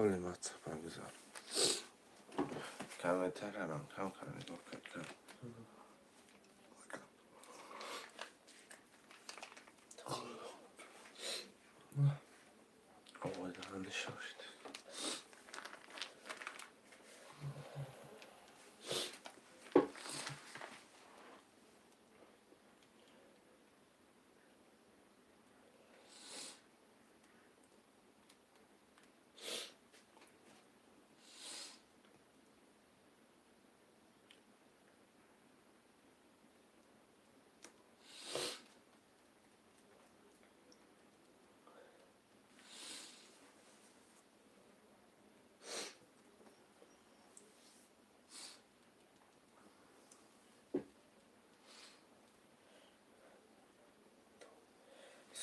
Холи ватсапа гузор. Комментарияро кам кам нигоҳ кард. Овоздаҳанда шошт.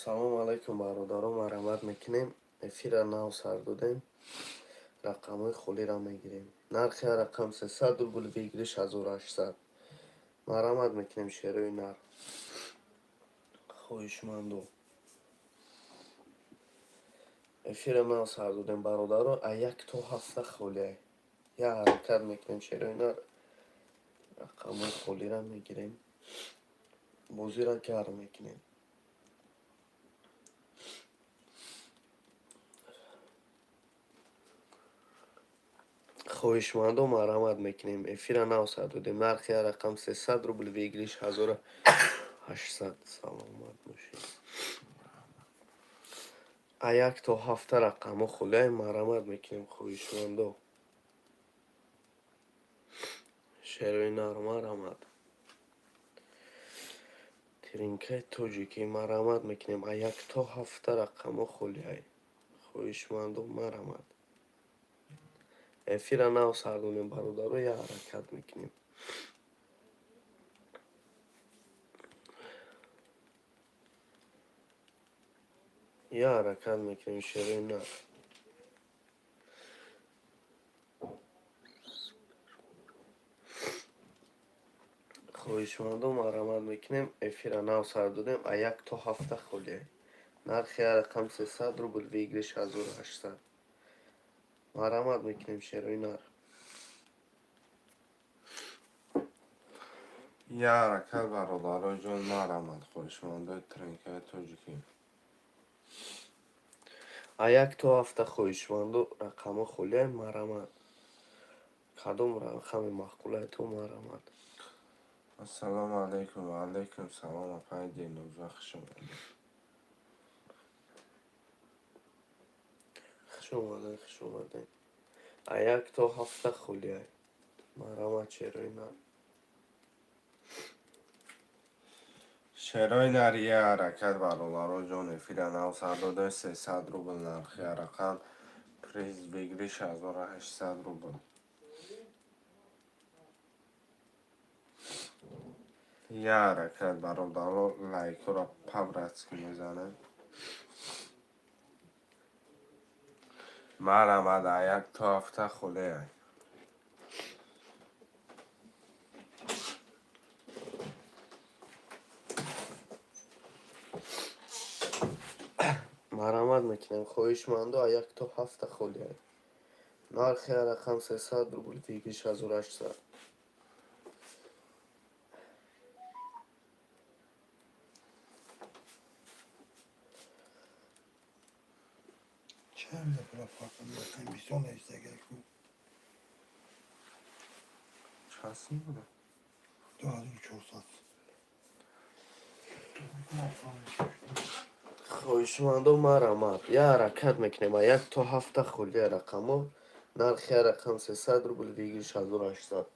Салому алайкум, бародарон, марҳамат мекунем. Эфирра нав сар додем. Рақамҳои холиро мегирем. Нархи ҳар рақам 300 рубл, выигрыш 1800. Марҳамат мекунем, шерои нар. Хоҳишманду. Эфирра нав сар додем, бародарон, а як то ҳафта холиай. Як ҳаракат мекунем, шерои нар. Рақамҳои холиро мегирем. Бозиро гарм мекунем. Хоҳишмандо, марҳамат мекунем. Эфира нав сар додем. Нархи ҳар рақам 300 рубл, выигрыш 1800. Саломат бошед. А як то ҳафта рақамҳо холиай, марҳамат мекунем, хоҳишмандо. Шерои нар, марҳамат. Тринкаи тоҷикӣ, марҳамат мекунем. А як то ҳафта рақамҳо холиай. Хоҳишмандо, марҳамат. Эфира нав сар додем, бародаро, як ҳаракат мекунем. Як ҳаракат мекунем, шерои нар. Хоҳишмандо, марҳамат мекунем. Эфира нав сар додем, а як то ҳафта холиай. Нархи ҳар рақам 300 рубл, выигрыш 1800. Марҳамат мекунем, шерои нар. Як ҳаракат, бародаро ҷон, марҳамат, хоҳишмандои тринкаи тоҷикӣ. А як то ҳафта, хоҳишмандо, рақамҳо холиай, марҳамат. Кадом рақами маъқулай то, марҳамат. Ассалому алайкум, ва алайкум салом, апаи Дилноза, хуш омадед. Хуш омадед, хуш омадед. А як то ҳафта холиай. Марҳамат, шерои нар. Шерои нар, як ҳаракат, бародаро ҷон, эфира нав сар додем, 300 рубл нархи ҳар рақам, приз выигрыш 1800 рубл. Як ҳаракат, бародаро, лайкҳоро по-братски мезанем. Марҳамат, а як то ҳафта холиай. Марҳамат мекунем, хоҳишмандо, а як то ҳафта холиай. Нархи ҳар рақам 300 рубл, выигрыш 1800. Чанд нафар бисёр навиштагар ку. Чанд сум буда? 2400. Хоҳишмандо, марҳамат. Як ҳаракат мекунем, а як то ҳафта холиай рақамҳо. Нархи ҳар рақам 300 рубл, выигрыш 1800.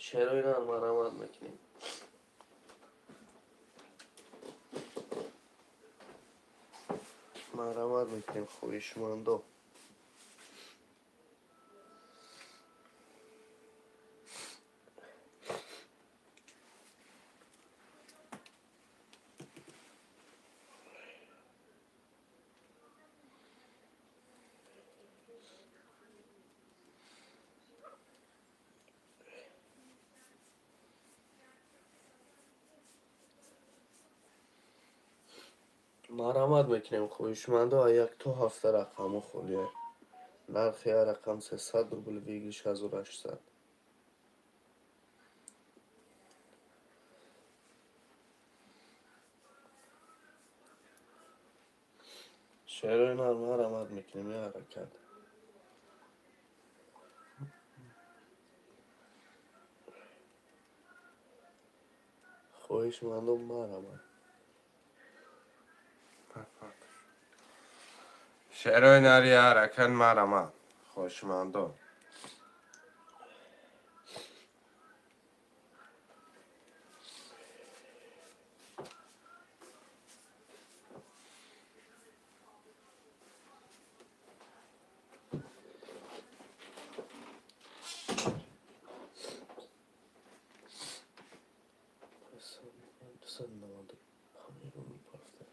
Шерои нар, марҳамат мекунем. Марҳамат мекунем, хоҳишмандо. Марҳамат мекунем, хоҳишмандо, як то ҳафта рақамҳо холия. Нархи ҳар рақам 300 рубл, выигрыш 1800. Шерои нар, марҳамат мекунем, я ҳаракат. Хоҳишмандо, марҳамат. Шерои нари ҳаракат, марҳамат, хоҳишмандо. 295 рубл парафта.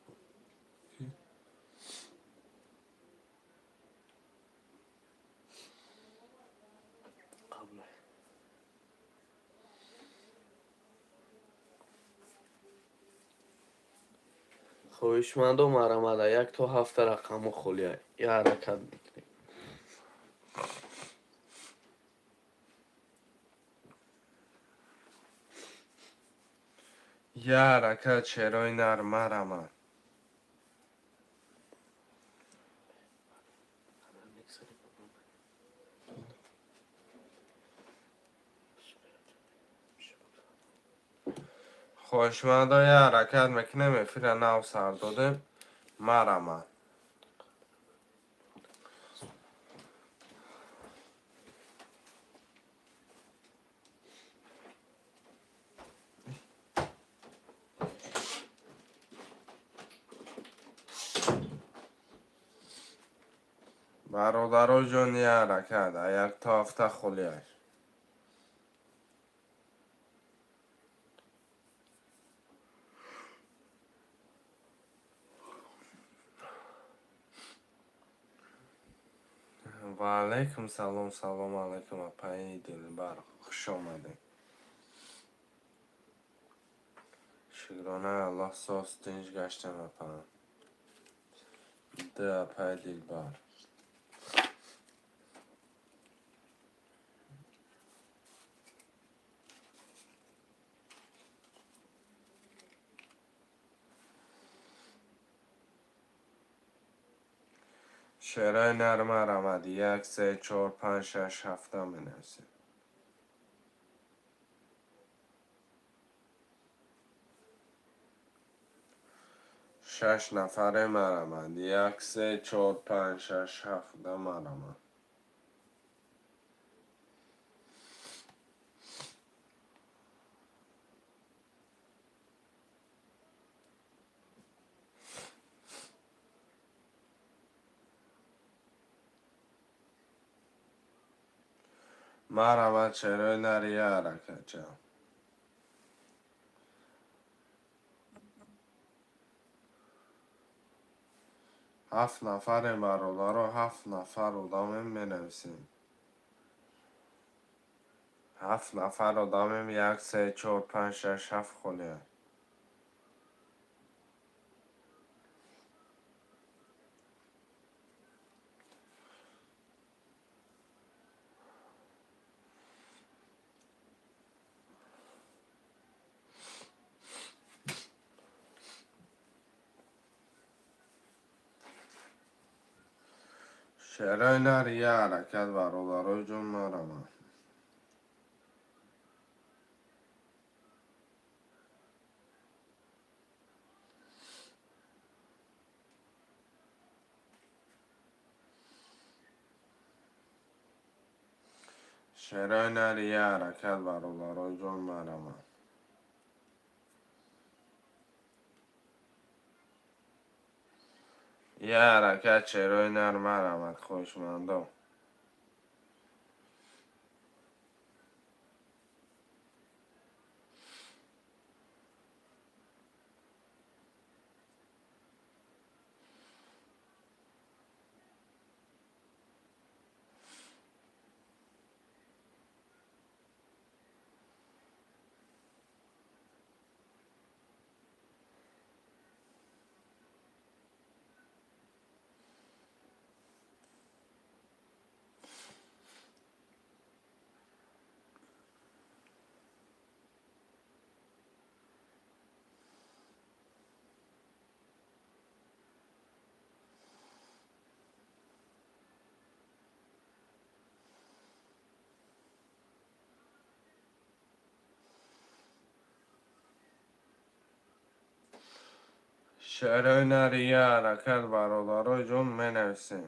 Қаблай. Хоҳишмандо, марҳамат, як то ҳафта рақамҳо холия. Я ҳаракат мекунем. Я ҳаракат, шерои нар, марҳамат. Хоҳишмандо, я ҳаракат мекунем, эфира нав сар додем, марҳамат. Бародаро ҷон, я ҳаракат, як то ҳафта холиаш. Ва алайкум салом, салом алайкум, апаи Дилбар, хуш омадед. Шукронаи Аллоҳ, соз тинҷ гаштем, апа. Д апаи Дилбар. Шерои нар, марҳамат, як, се, чор, панҷ, шаш, ҳафта менависем. Шаш нафаре, марҳамат. Як, се, чор, панҷ, шаш, ҳафта, марҳамат. Марҳамат, шерои нар, я ҳаракатча. Ҳафт нафарем, бародаро, ҳафт нафар одамем, менависем. Ҳафт нафар одамем, як, се, чор, панҷ, шаш, ҳафт холия. Шерои нар, я ҳаракат, бародарои ҷон, марҳамат. Шерои нар, я ҳаракат, бародарои ҷон, марҳамат. Я ҳаракат, шерои нар, марҳамат, хоҳишмандо. Шерои нари, я ҳаракат, бародарои ҷон, менависем.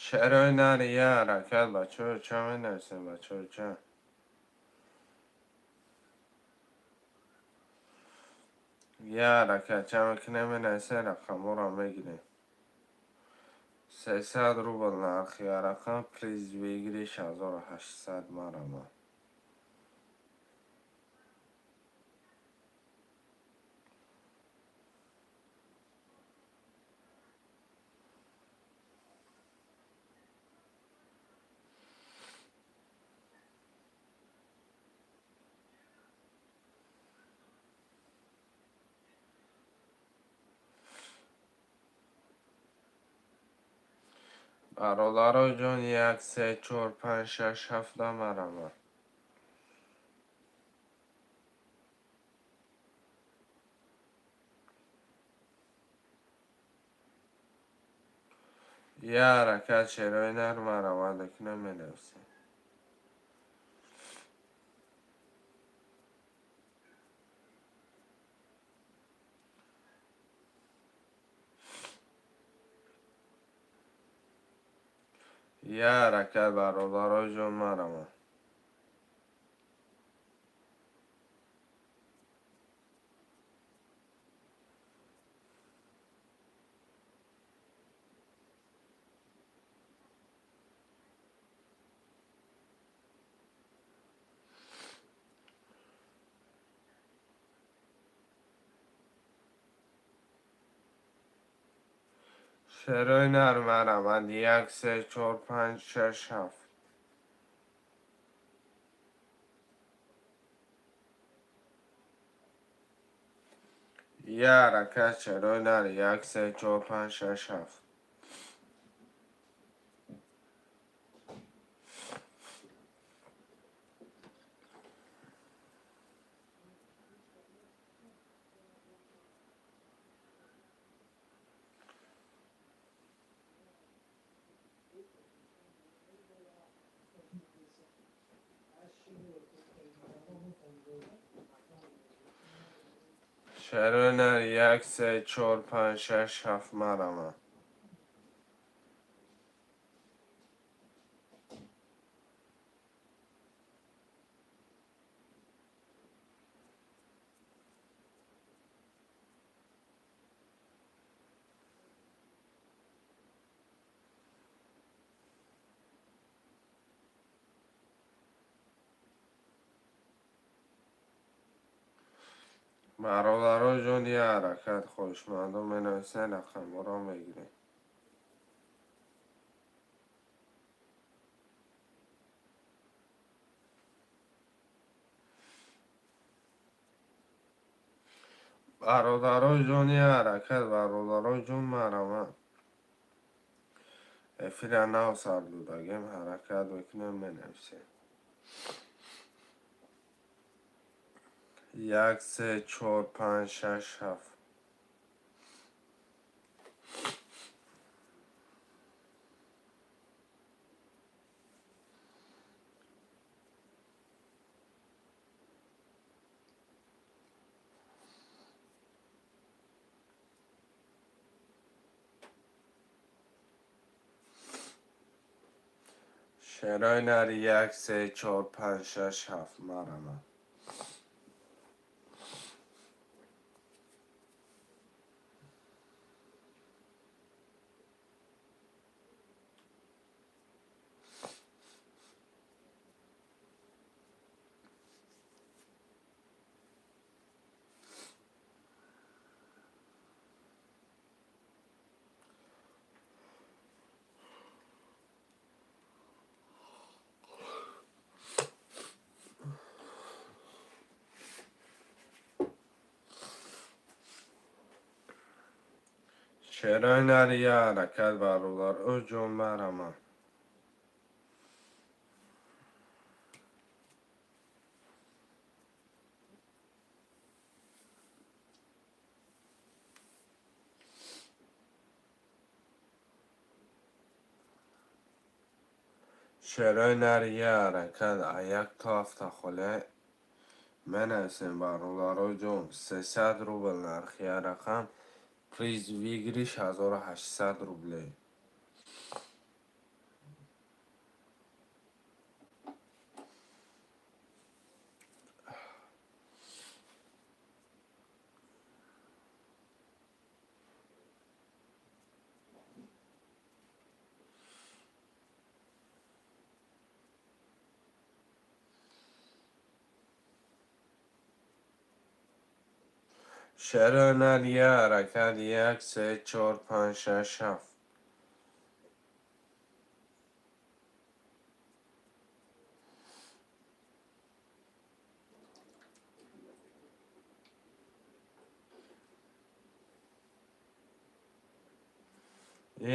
Шерои нари, я ҳаракат, бачаҳо, ча менависем, бачаҳо, ча? Я ҳаракат ча мекунем, менависем, рақамҳоро мегирем. 300 рубл нархи рақам, приз выигрыш 1800 марама. Бародарои ҷон, як, се, чор, панҷ, шаш, ҳафта марама. Я ҳаракат, шерои нар марама декунем, менависем. Я ҳаракат, бародарои ҷон, марама. Шерои нар марамад, як, се, чор, панҷ, шаш, ҳафт. Я ҳаракат, шерои нар, як, се, чор, панҷ, шаш, ҳафт. Шерои нар, як, се, чор, панҷ, шаш, ҳафт марама. Бародарои ҷон, я ҳаракат, хоҳишмандон менависен, рақамҳоро мегирем. Бародарои ҷон, я ҳаракат, бародарои ҷон, марама. Эфира нав сар додагем, ҳаракат мекунем, менависем. Як, се, чор, панҷ, шаш, ҳафт. Шерои нари, як, се, чор, панҷ, шаш, ҳафт марама. Шерои нари, я ҳаракат, бародар ӯ ҷон, марама. Шерои нар я ҳаракат а як то ҳафта холе менависем, бародаро ҷон. 300 рубл нархи як рақам, приз выигрыш 1800 рублей. Шерои нар я ҳаракат, як, се, чор, панҷ, шаш, ҳафт.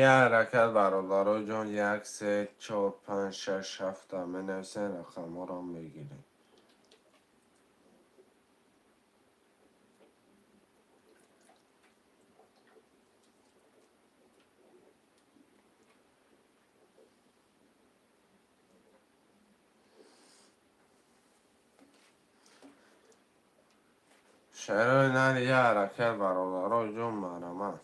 Я ҳаракат, бародаро ҷон, як, се, чор, панҷ, шаш, ҳафта менависем, рақамҳоро мегирем. Шерои нар я ҳаракат, бародаро ҷон, марҳамат.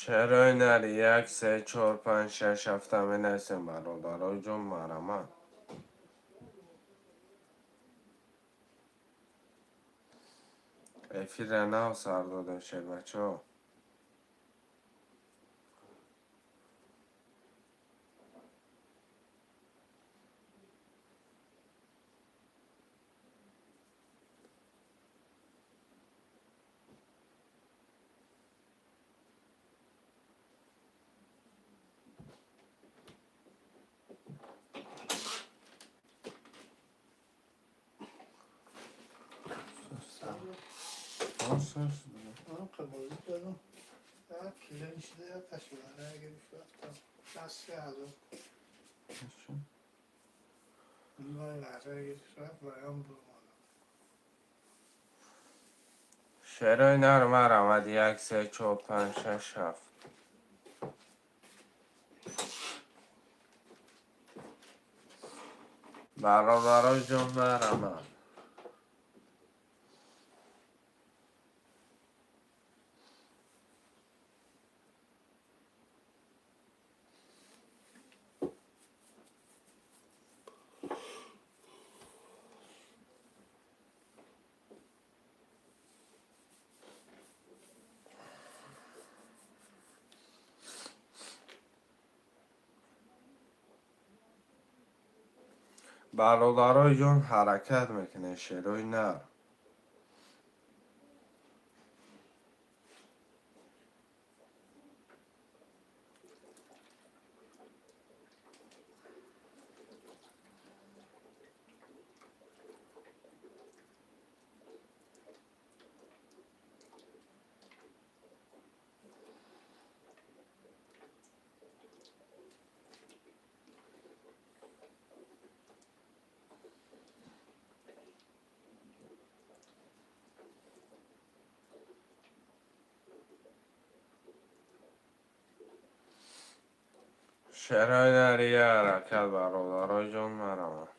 Шерои нар як, се, чор, панҷ, шаш, ҳафта менависем, бародаро ҷон, марҳамат. Эфирра нав сар додем, шербачаҳо. بازی کردم. بعد کلین شده تشویقانه گرفت رفتم. دست هزار. اون لحظه گرفت رفت و هم برو. Шерои нар, марҳамат, як, се, чор, панҷ, шаш, ҳафт. Бародаро ҷон, марҳамат. Бародарои ҷон, ҳаракат мекунед, шерои нар. Шерои нар я ҳаракат, бародарои ҷон, марҳамат.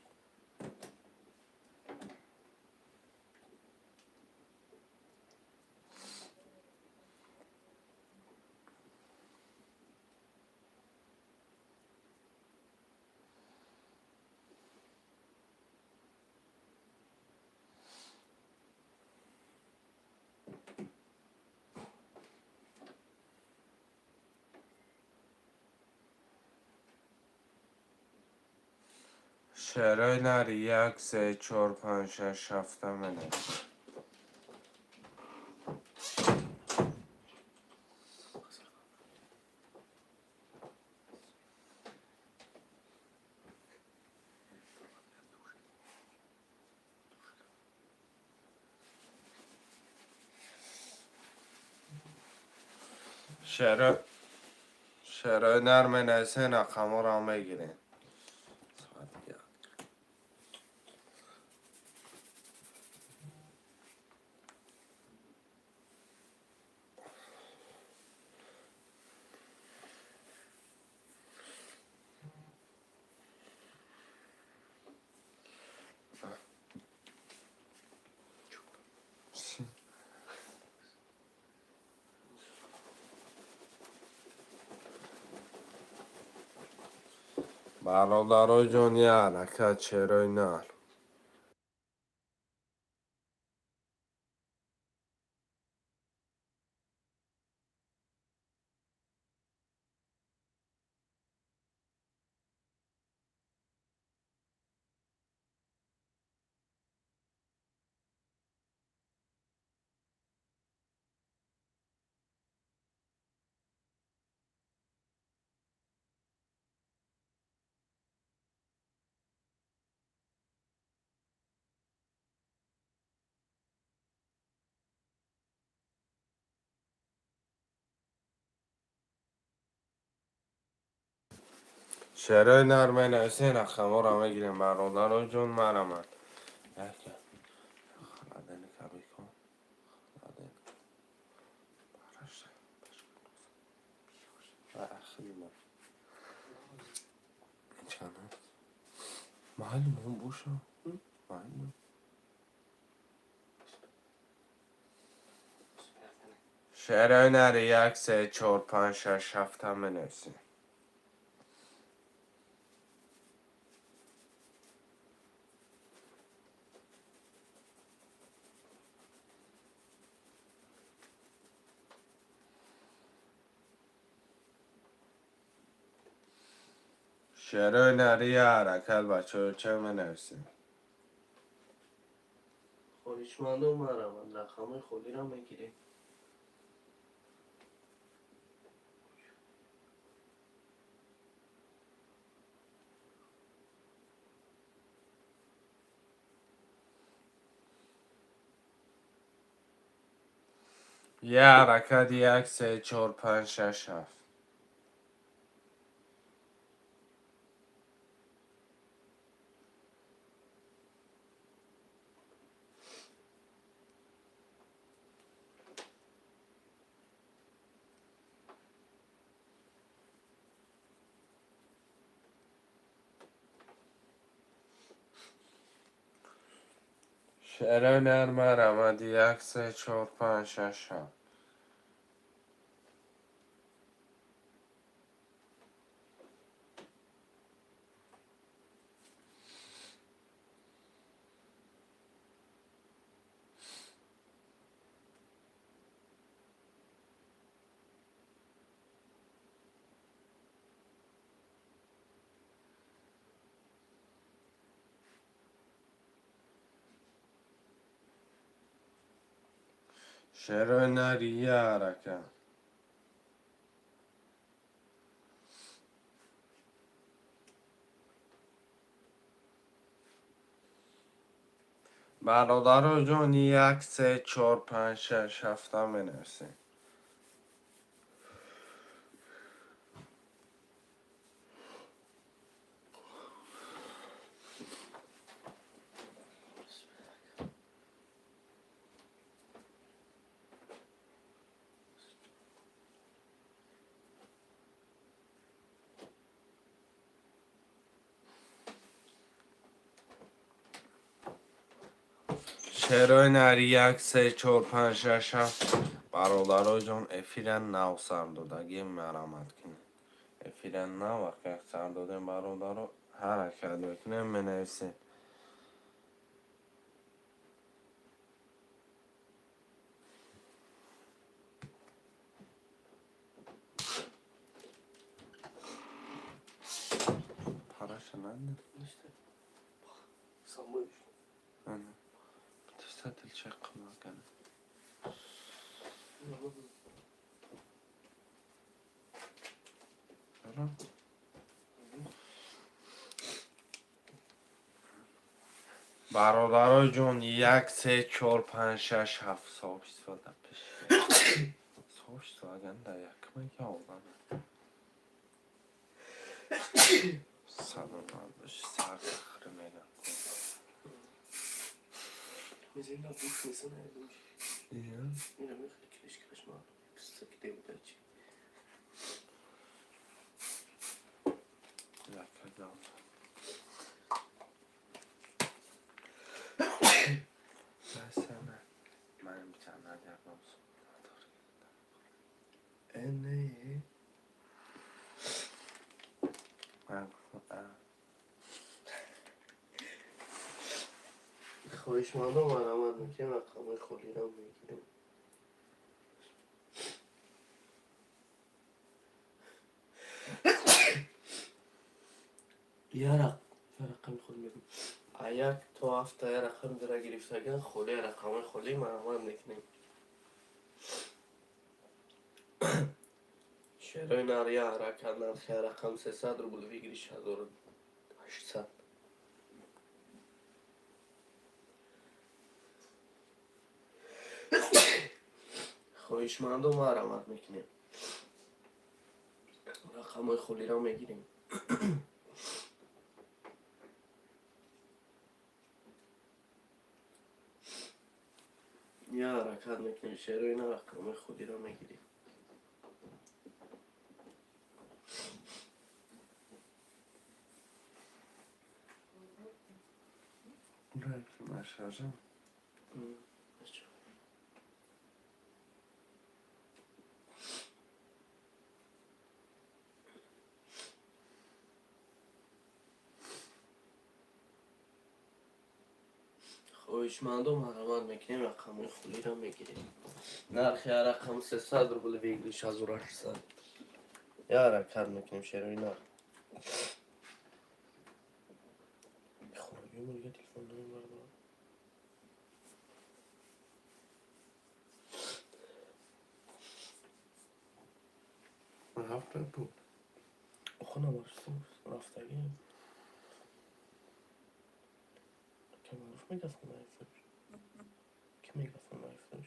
Шерои нар як, се, чор, панҷ, шаш, ҳафта менависем. Шерои нар менависен, рақамҳоро мегирем. Соати 1. Бародаро ҷон, як ҳаракат, шерои нар. Шерои нар менависен, рақамҳоро мегирем. Бародаро ҷон, марамад. Холодильника бикун. Холодильник. Чанд? Маълум боша. Маълум. Шерои нари як, се, чор, панҷ, шаш, ҳафта менависем. Шерои нари як ҳаракат, бачаҳо, ча менависем? Хоҳишмандон, марамад, рақамҳои холиро мегирем. Як ҳаракат, як, се, чор, панҷ, шаш, ҳафт. Шерои нар, марамад, як, се, чор, панҷ, шаш, ҳафт. Шерои нари як ҳаракат. Бародаро ҷон, як, се, чор, панҷ, шаш, ҳафта менависем. Шерои нари як, се, чор, панҷ, шаш, ҳафт. Бародаро ҷон, эфира нав сар додагӣ, марамат кунед. Эфира нав вақт сар додем, бародаро, ҳаракат мекунем, менависем. Параша надо? Самой. Ана. Писатель чаққимакана. Бародаро ҷон, як, се, чор, панҷ, шаш, ҳафт. Соф истифода пеш. Соф. Volkswagen да якма ёлдана. 196 сар хӯрӣ меган. Мезина буш мезана буш. Ина мехли клиш клиш ма. Писак де буда чи. Яка гап. Масалан, маним ҷаннат ягон сум надорам. Э не. Ман гуфтам, а. Хоҳишмандон марҳамат мекунем, рақамҳои холиро мегирем. Я рақами холӣ мегӯм. А як то ҳафта я рақам дора гирифтаган холӣ, рақамҳои холӣ марҳамат мекунем. Шерои нар я ҳаракат, нархи я рақам 300 рубл, выигрыш 1800. Хоҳишмандо марҳамат мекунем. Рақамҳои холиро мегирем. Я ҳаракат мекунем, шерои на рақамҳои холиро мегирем. Машажа. Хоҳишмандо марҳамат мекунем, рақамҳои холиро мегирем. Нархи ҳар рақам 300 рубл, выигрыш 1800. Я ҳаракат мекунем, шерои нар. Хонагиҳо дига телефон намебардоранд. Рафта буд. Охо намарсу рафтагӣ. Ки маъруф мегафон наифтош. Ки мегафон наифтош.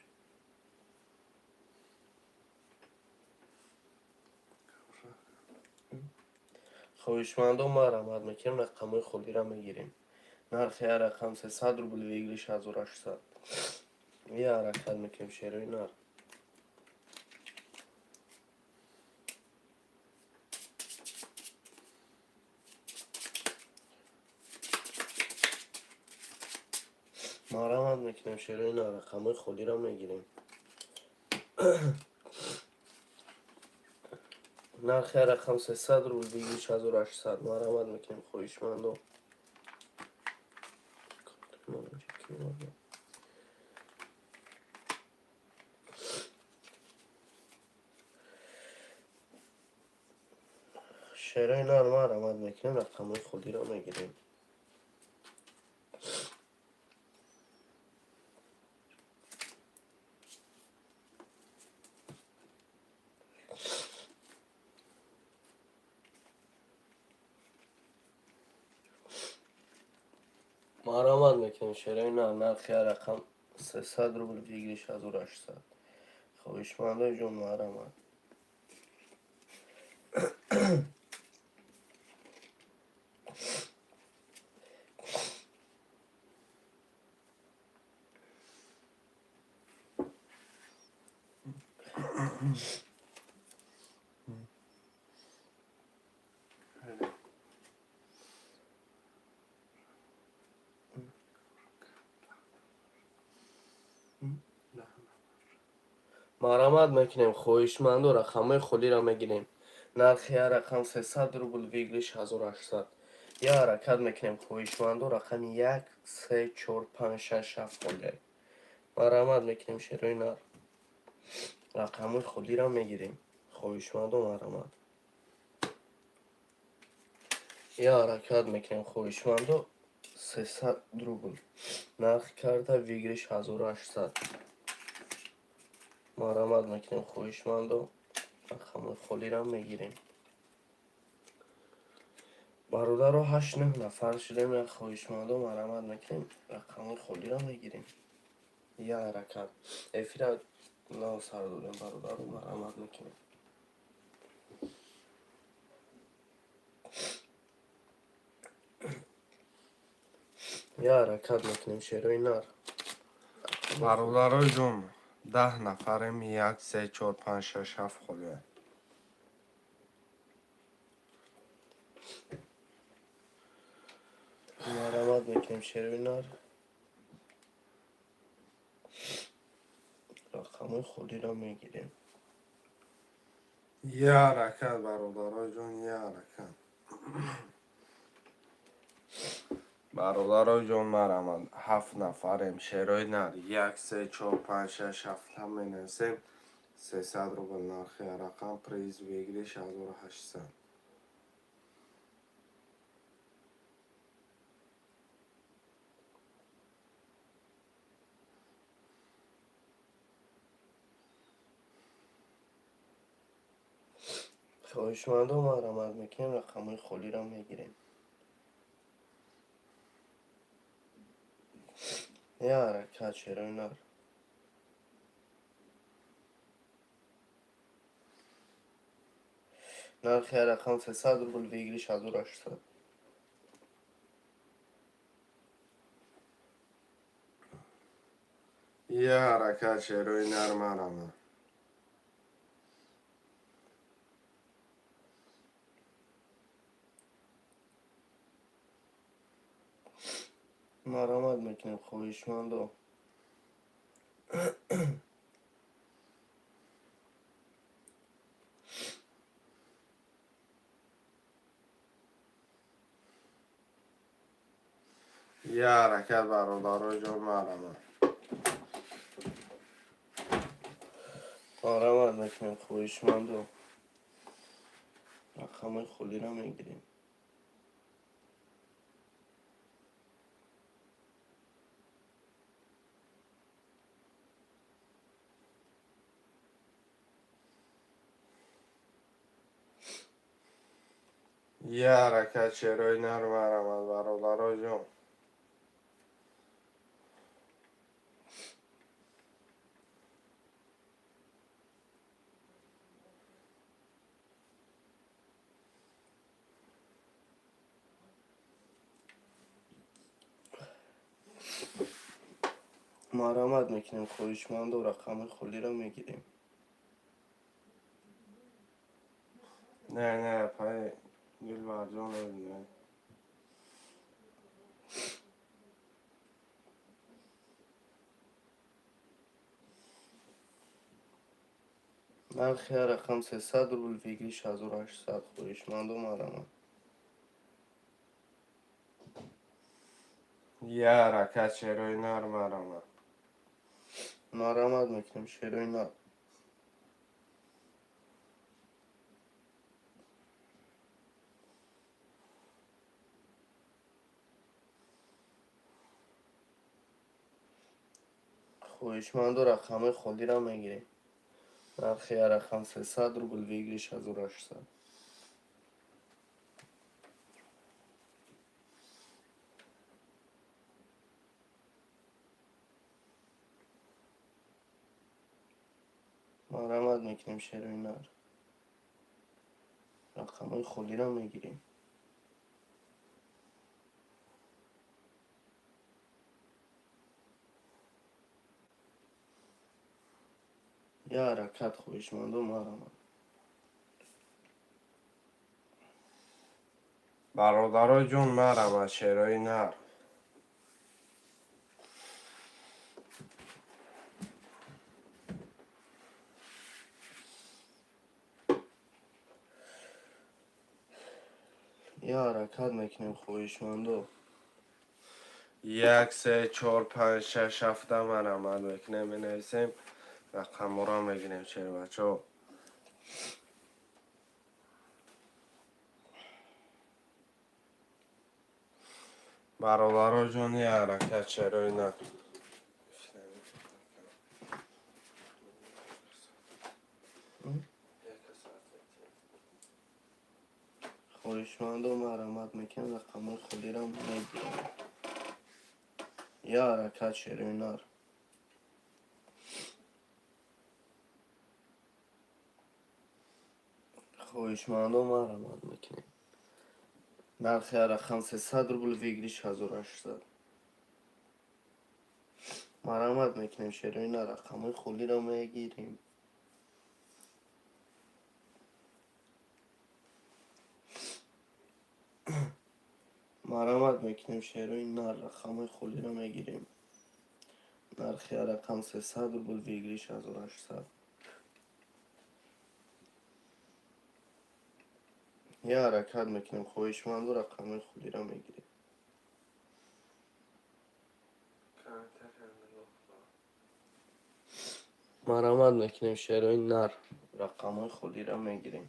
Хоҳишмандон марҳамат мекунем, рақамҳои холиро мегирем. Нархи ҳар рақам 300 рубл, выигрыш 1800. Я ҳаракат мекунем, шерои нар. Марҳамат мекунем, шерои нар, рақамҳои холиро мегирем. Нархи ҳар рақам 300 рубл, выигрыш 1800. Марҳамат мекунем, хоҳишмандо. Шерои нар марҳамат мекунем, рақамҳои холиро мегирем. Марҳамат мекунем, шерои нар, нархи ҳар рақам 300 рубл, выигрыш 1800. Хоҳишмандои ҷон марҳамат. Марҳамат мекунем, хоҳишмандо, рақамҳои холиро мегирем. Нархи ҳар рақам 300 рубл, выигрыш 1800. Я ҳаракат мекунем, хоҳишмандо, рақами 1, 3, 4, 5, 6, 7 холия. Марҳамат мекунем, шерои нар. Рақамҳои холиро мегирем. Хоҳишмандо марҳамат. Я ҳаракат мекунем, хоҳишмандо, 300 рубл. Нархи карта, выигрыш 1800. Марҳамат мекунем, хоҳишмандо, рақамҳои холиро мегирем. Бародаро 8-9 нафар шудем, як хоҳишмандо марҳамат мекунем, рақамҳои холиро мегирем. Я ҳаракат. Эфира Нав сар додем, бародару, марҳамат мекунем. Я ҳаракат мекунем, шерои нар. Бародарои ҷон, 10 нафарем, як, се, чор, панҷ, шаш, ҳафт холия. Марҳамат мекунем, шерои нар. Рақамҳои холиро мегирем. Я ҳаракат, бародарои ҷон, я ҳаракат. Бародарои ҷон, марҳамат, ҳафт нафарем, шерои нар, як, се, чор, панҷ, шаш, ҳафт менависем, 300 рубл нархи рақам, приз выигрыш 1800. Хоҳишмандо, марҳамат мекунем, рақамҳои холиро мегирем. Я ҳаракат, шерои нар. Нархи ҳар рақам 300 рубл, выигрыш 1800. Я ҳаракат, шерои нар, марҳамат. Марҳамат мекунем, хоҳишмандо. Я ҳаракат, бародарои ҷон, марҳамат. Марҳамат мекунем, хоҳишмандо. Рақамҳои холиро мегирем. Я ҳаракат, шерои нар, марҳамат, бародарои ҷон. Марҳамат мекунем, хоҳишмандо, рақамҳои холиро мегирем. Не, не, пай Дилбарҷон, не. Нархи ҳар рақам 300 рубл, выигрыш 1800. Хоҳишмандо, марҳамат. Я ҳаракат, шерои нар, марҳамат. Марҳамат мекунем, шерои нар. Хоҳишмандо, рақамҳои холиро мегирем. Нархи ҳар рақам 300 рубл, выигрыш 1800. Марҳамат мекунем, шерои нар. Рақамҳои холиро мегирем. Я ҳаракат, хоҳишмандо, марҳамат. Бародарои ҷон, марҳамат, шерои нар. Я ҳаракат мекунем, хоҳишмандо. Як, се, чор, панҷ, шаш, ҳафта, марҳамат мекунем, менависем, рақамҳоро мегирем, шербачаҳо. Бародаро ҷон, я ҳаракат, шерои нар. Хоҳишмандо, марҳамат мекунем, рақамҳои холиро мегирем. Я ҳаракат, шерои нар. Хоҳишмандо, марҳамат мекунем. Нархи ҳар рақам 300 рубл, выигрыш 1800. Марҳамат мекунем, шерои нар, рақамҳои холиро мегирем. Марҳамат мекунем, шерои нар, рақамҳои холиро мегирем. Нархи ҳар рақам 300 рубл, выигрыш 1800. Я ҳаракат мекунем, хоҳишманду, рақамҳои холиро мегирем. Комментария нигоҳ кун. Марҳамат мекунем, шерои нар, рақамҳои холиро мегирем.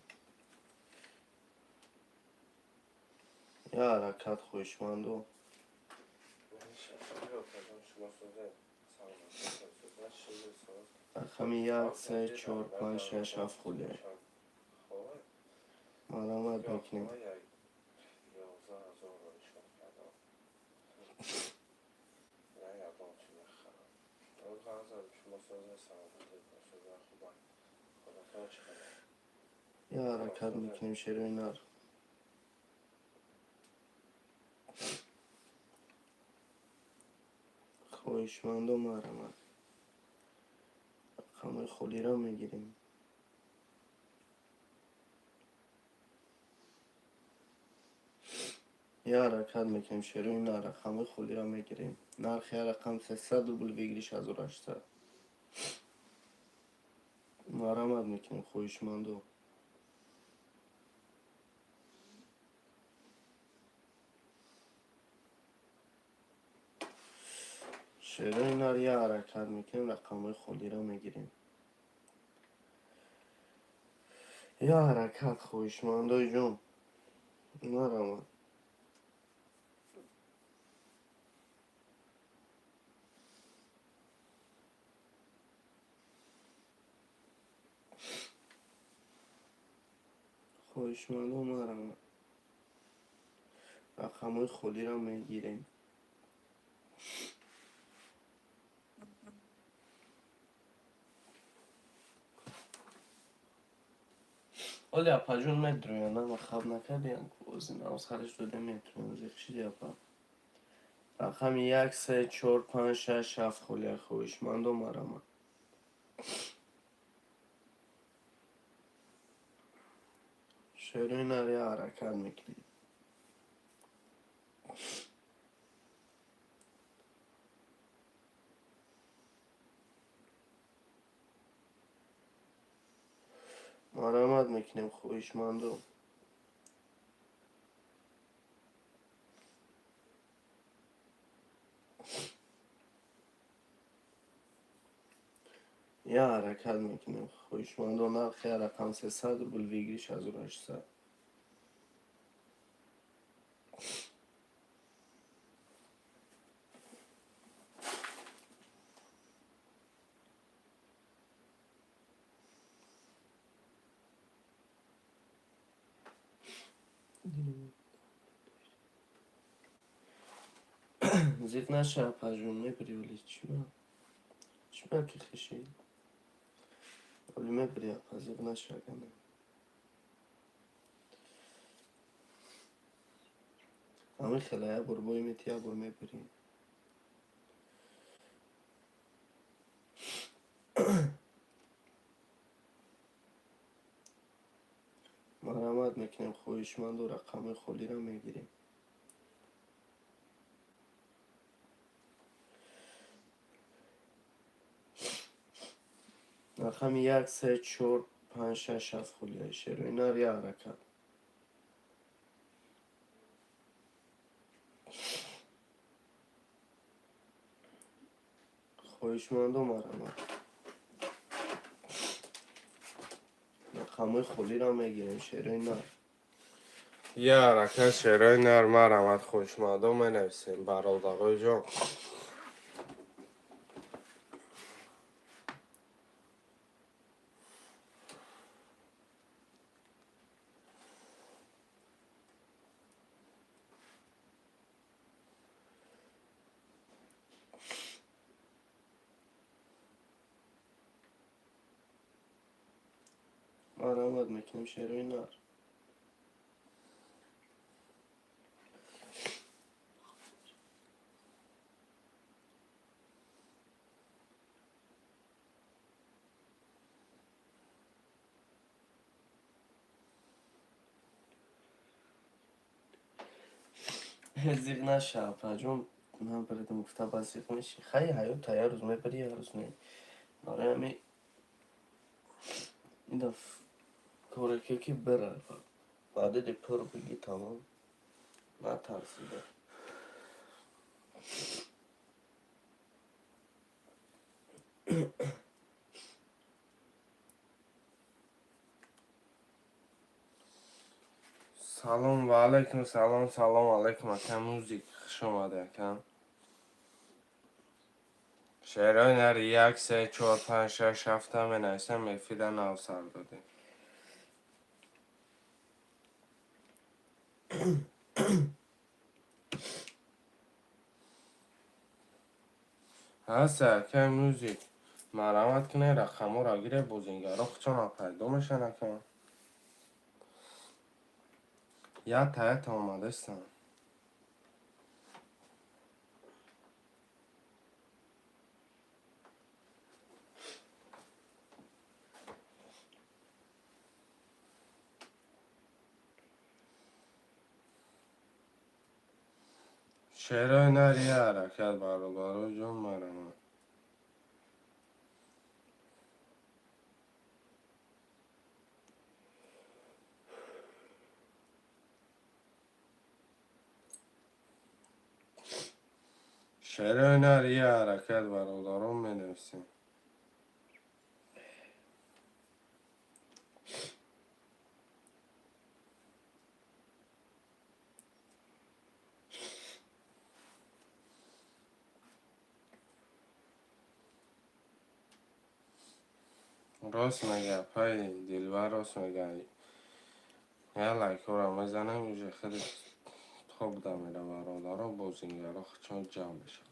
Я ҳаракат, хоҳишманду. Шумо сӯзед. Саломат. Рақами як, се, чор, панҷ, шаш, ҳафт холия. Марҳамат мекунем. 11 000 нишон кардам. На ягон чӣ мехарам. Шумо сӯзед, саломатед бошед, хубам. Худатон чӣ хабар? Я ҳаракат мекунем, шерои нар. Хоҳишмандо, марҳамат. Рақамҳои холиро мегирем. Я ҳаракат мекунем, шерои нар, рақамҳои холиро мегирем. Нархи ҳар рақам 300 рубл, выигрыш 1800. Марҳамат мекунем, хоҳишмандо. Шерои нар, я ҳаракат мекунем, рақамҳои холиро мегирем. Я ҳаракат, хоҳишмандои ҷон. Марҳамат. Хоҳишмандо, марҳамат. Рақамҳои холиро мегирем. Оли, апаҷон, медроян, ама хаб накардиян, ози навсараш дода метроян, зиқ шиди, апа. Рақами як, се, чор, панҷ, шаш, ҳафт холия, хоҳишмандо, марҳамат. Шерои нар, я ҳаракат мекунем. Марҳамат мекунем, хоҳишмандо. Я ҳаракат мекунем, хоҳишмандо. Нархи ҳар рақам 300 рубл, выигрыш 1800. Зиқ наша, апаҷон, мебири, оли чима? Чима ки хиши? Оли мебири, апа, зиқ наша агана. Ҳамин хела як бор бой мети, як бор мебири. Марҳамат мекунем, хоҳишманду, рақамҳои холиро мегирем. Рақами як, се, чор, панҷ, шаш, ҳафт холияи, шерои нар, я ҳаракат. Хоҳишмандо, марҳамат. Рақамҳои холиро мегирем, шерои нар. Я ҳаракат, шерои нар, марҳамат, хоҳишмандо, менависем, бародарои ҷон. Марамат мекунем, шерои нар. Зиқ наша, апаҷон, набаридам, гуфта ба зиқ меши. Хай, ҳаёта як рӯз мебари, як рӯз не. Барои ҳамин ида коре ки бира, ба дили пур бигӣ, тамом, натарсида. Салом ва алайкум салом, салом алайкум, ака Музик, хуш омадӣ, ака. Шерои нар, як, се, чор, панҷ, шаш, ҳафта менависам. Эфира нав сар додем. Ҳаста, акай Музик, марамат кунед, рақамҳоро гире, бозингаро худшон пайдо мешаванд, ака. Якта якта омадастанд. Шерои нар, я ҳаракат, бародаро ҷон, марамат. Шерои нар, я ҳаракат, бародарон, менависем. Рост мега, апаи Дилбар, рост мега. Я лайкҳоро мезанем, уже хеле тоб дамера, бародаро, бозингаро худшон ҷамъ мешаванд.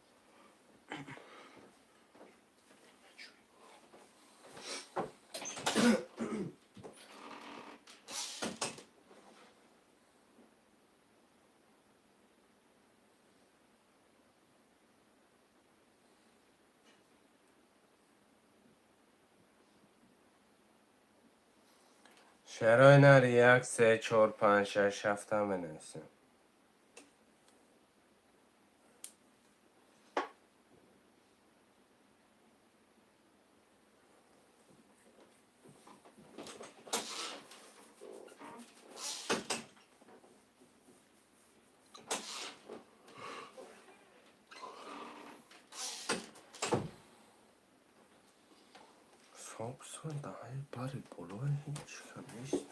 Шерои нар, як, се, чор, панҷ, шаш, ҳафта менависем. Собственно, даҳаи бари болои ҳеҷ нест.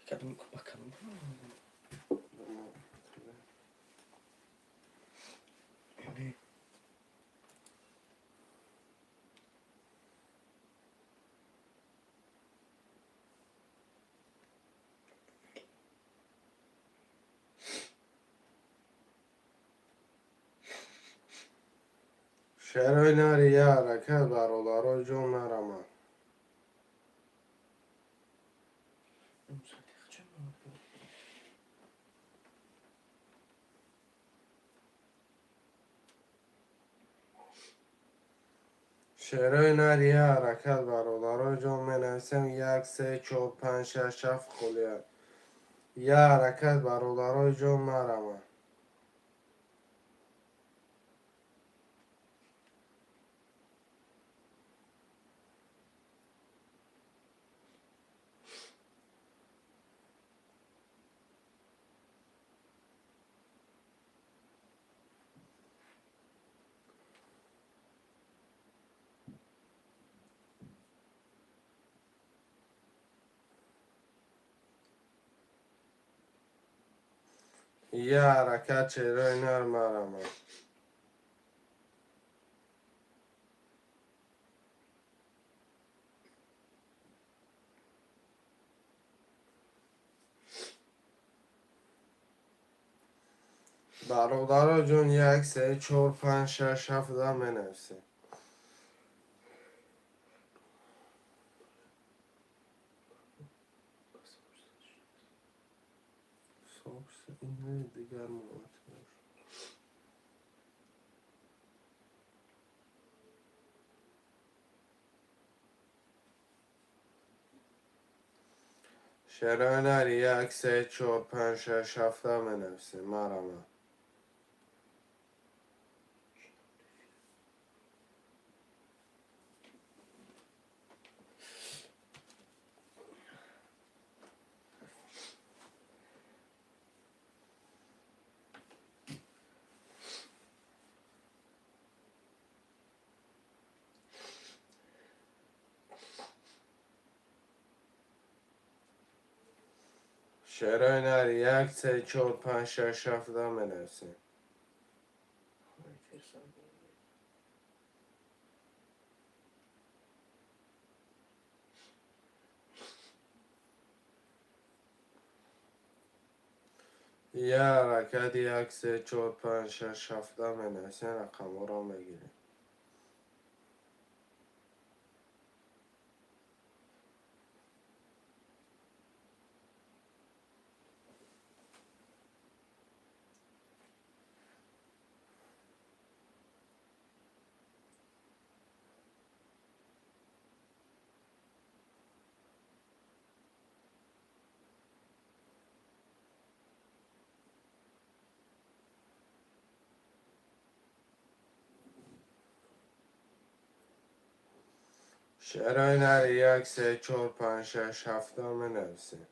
Кадом ба кадом? Не. Шерои нари, я ҳаракат, бародаро ҷон, марамат. Шерои нар, я ҳаракат, бародаро ҷон, менависем. Як, се, чор, панҷ, шаш, ҳафт холия. Я ҳаракат, бародаро ҷон, марамат. Я ҳаракат, шерои нар, марамат. Бародаро ҷон, як, се, чор, панҷ, шаш, ҳафта менависем. Ин дигар муомилат. Шерои нар як, се, чор, панҷ, шаш, ҳафта менависем. Марама. Шерои нар як, се, чор, панҷ, шаш, ҳафта менависем. Я ҳаракат як, се, чор, панҷ, шаш, ҳафта менависем, рақамҳоро мегирем. Шерои нар як, се, чор, панҷ, шаш, ҳафта менависем.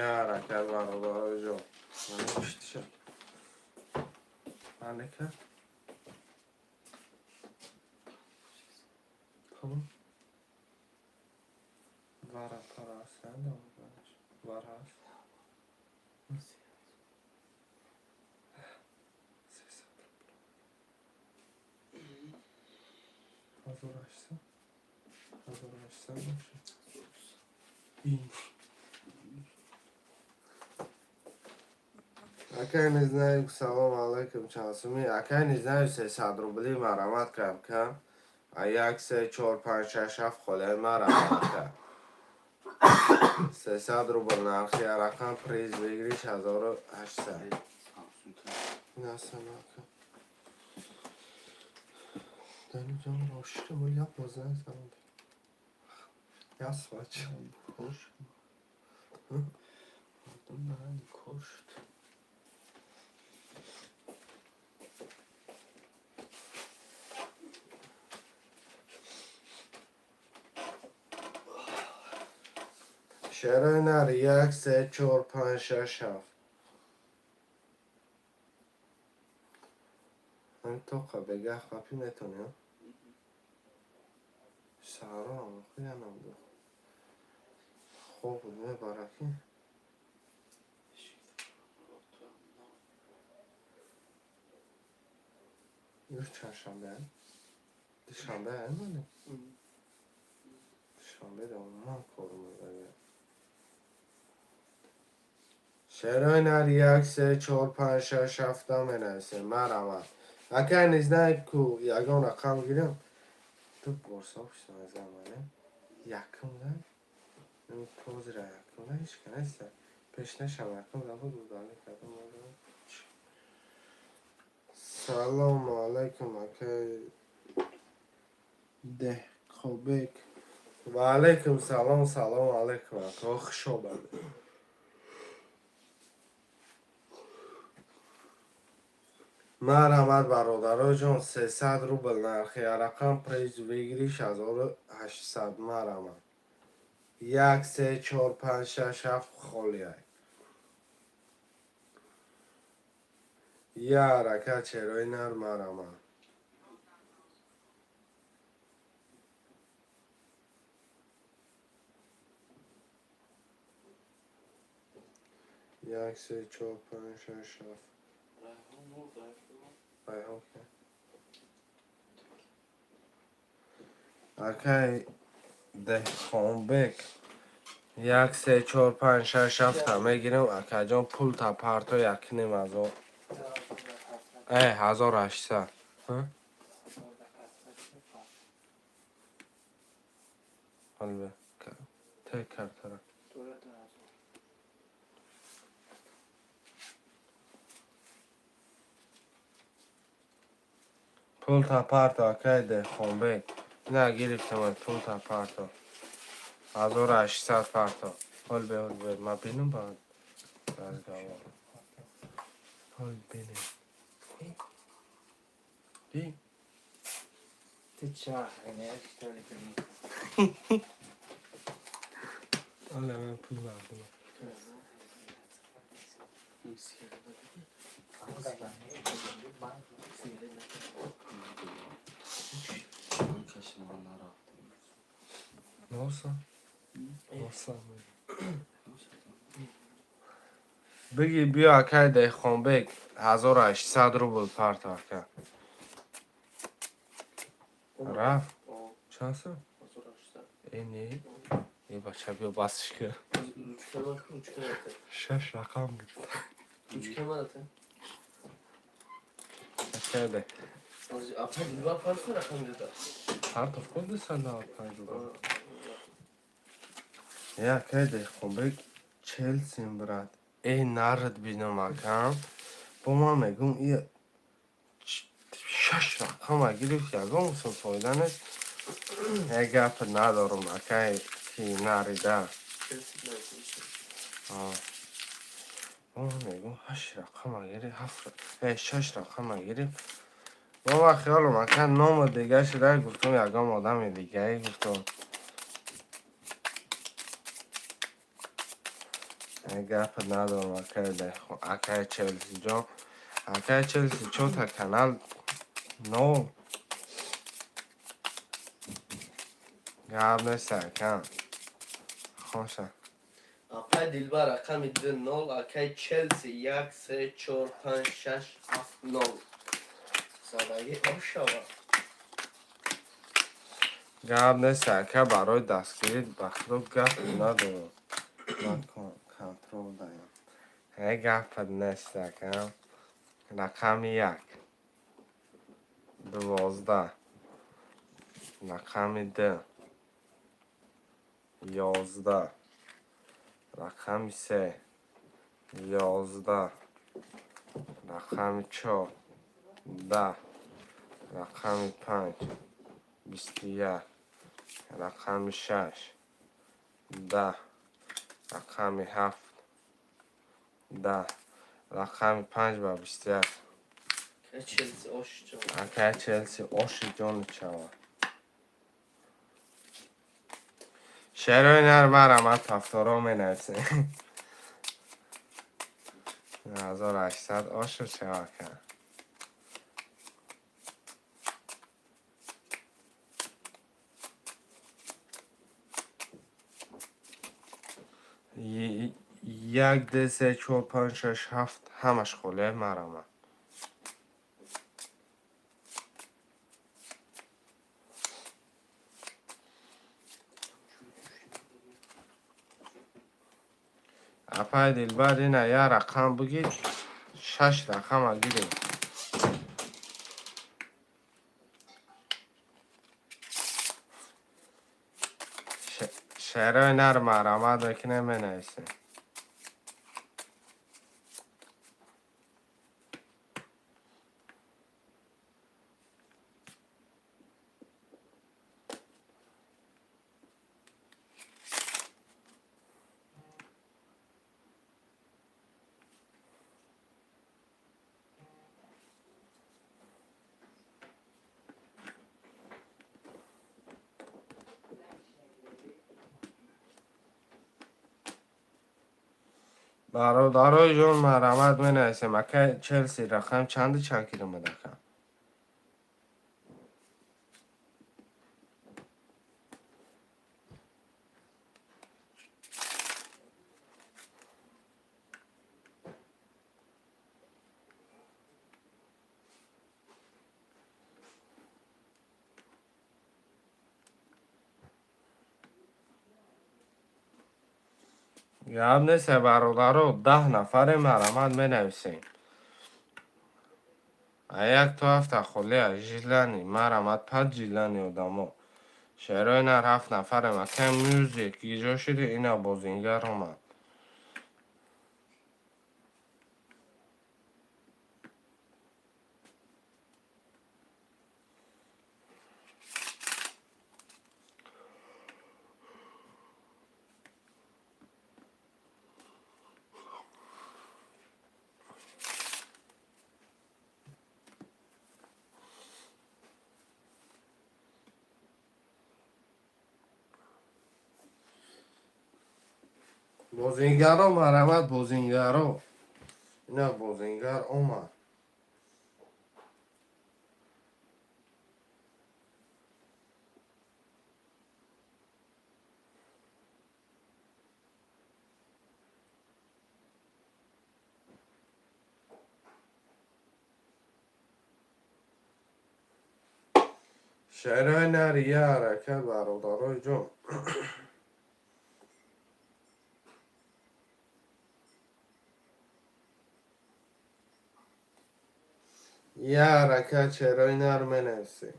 Я ҳаракат, бародарои ҷон. Алека. Tamam. Var parası da var. Var az. Ҳазор ҳаштсад. 1800 бошад. Акай не знаю, салом алейкум, чансуми. Акай не знаю, 300 рубли марамат кам кам. А як, се, чор, панҷ, шаш, ҳафт холаи марамат кам. 300 рубл нархи рақам, приз выигрыш 1800. Насанака. Дани ҷон, ошиқи мо як бозан занам. Ясвач. Кошт. Мардум кошт. Шерои нар як, се, чор, панҷ, шаш, ҳафт. Ҳамин тоқа бегаҳ қапӣ метонӣ? Саҳро янам ду. Хоб буд мебара ки. Юр чоршанбе? Душанбе мане? Душанбе да умуман кор мебарад. Шерои нар як, се, чор, панҷ, шаш, ҳафта менависем. Марамат. Акай не знаю ку ягон рақам гирам. Ту борсо пушта мане. Якум да? Тозира якум да ҳеч ка неста. Пеш нашам якум да буд удали кардам. Салому алайкум, акай Деҳқобек. Ва алайкум салом, салому алайкум, ака, хуш омадед. Марҳамат, бародароҷон, 300 рубл нархи рақам, приз выигрыш 1800. Марҳамат. Як, се, чор, панҷ, шаш, ҳафт холиай. Я ҳаракат, шерои нар, марҳамат. Як, се, чор, панҷ, шаш, ҳафт. Райҳон ки? Акай Деҳқонбек, як, се, чор, панҷ, шаш, ҳафта мегирем, акаҷон, пул та парто якним ҳазор. 1800. Ҳол те картара. Пулта парто, акай Деҳқонбек. На гирифтам, пулта парто. 1800 парто. Ҳол бе, ҳол бе, ма бинам баъд разговор. Ҳол бинем. Би? Ты чё, охренеешь, что ли, Оля, ман пул мардум. Носа? Носа. Биги, биё, акай Деҳқонбек, 1800 рубл парто, ака. Рафт? Чанд сум? Э, не. Э, бача, биё, басш ка. Шаш рақам гирифт. Акай Деҳ. Партов кун 295 рубл. Э, акай Деҳқонбек, Челсим, брат. Э, нарад бинам, акам. Бо ман мегӯм, и шаш рақама гирифт, ягон сум фоида нест. Як гап надорум, акай, ки нарида. Бо ман мегӯм, ҳашт рақама гирифт, ҳафт, э, шаш рақама гирифт. Бо ман хиёлам, ака, ному дига шуда, гуфтум, ягон одами дигае гуфтум. Як гап надорум, акай акай Челсиҷон. Акай Челси, чорта канал нол. Гап нест, акам. Хоша. Апай Дилбар рақами ду нол, акай Челси як, се, чор, панҷ, шаш, ҳафт, нол. Задагӣ ошава. Гап нест, ака, барои дастгирӣ ба худо гап надорам. Ман контрол даям. Э, гапат нест, ака. Рақами як. 12. Рақами ду. 11. Рақами се. 11. Рақами чор. 10. Рақами панҷ. 21. Рақами шаш. 10. Рақами ҳафт. 10. Рақами панҷ ба 21. Челси ош ҷон. Акай Челси, оши ҷони чава. Шерои нар марама тафторо менависем. 1800 ошу чава, ака. Як, ду, се, чор, панҷ, шаш, ҳафт, ҳамаш холия марама. Апай Дилбар, ина як рақам бигир, шаш рақама гирем. Шерои нар марамат мекунем, менависем. Бародарои ҷон, марҳамат, менависем. Акай Челси, рақам чанду чанд километр, ака? Гап нест, бародаро, 10 нафаре, марҳамат, менависем. А як то ҳафта холия желание, марҳамат, пад желание одамо. Шерои нар, ҳафт нафарем. Ака Мюзик, иҷо шуди, ина бозингар омад. Бозингаро, марҳамат, бозингаро. Ина бозингар омад. Шерои нар, я ҳаракат, бародарои ҷон. Я ҳаракат, шерои нар менависӣ.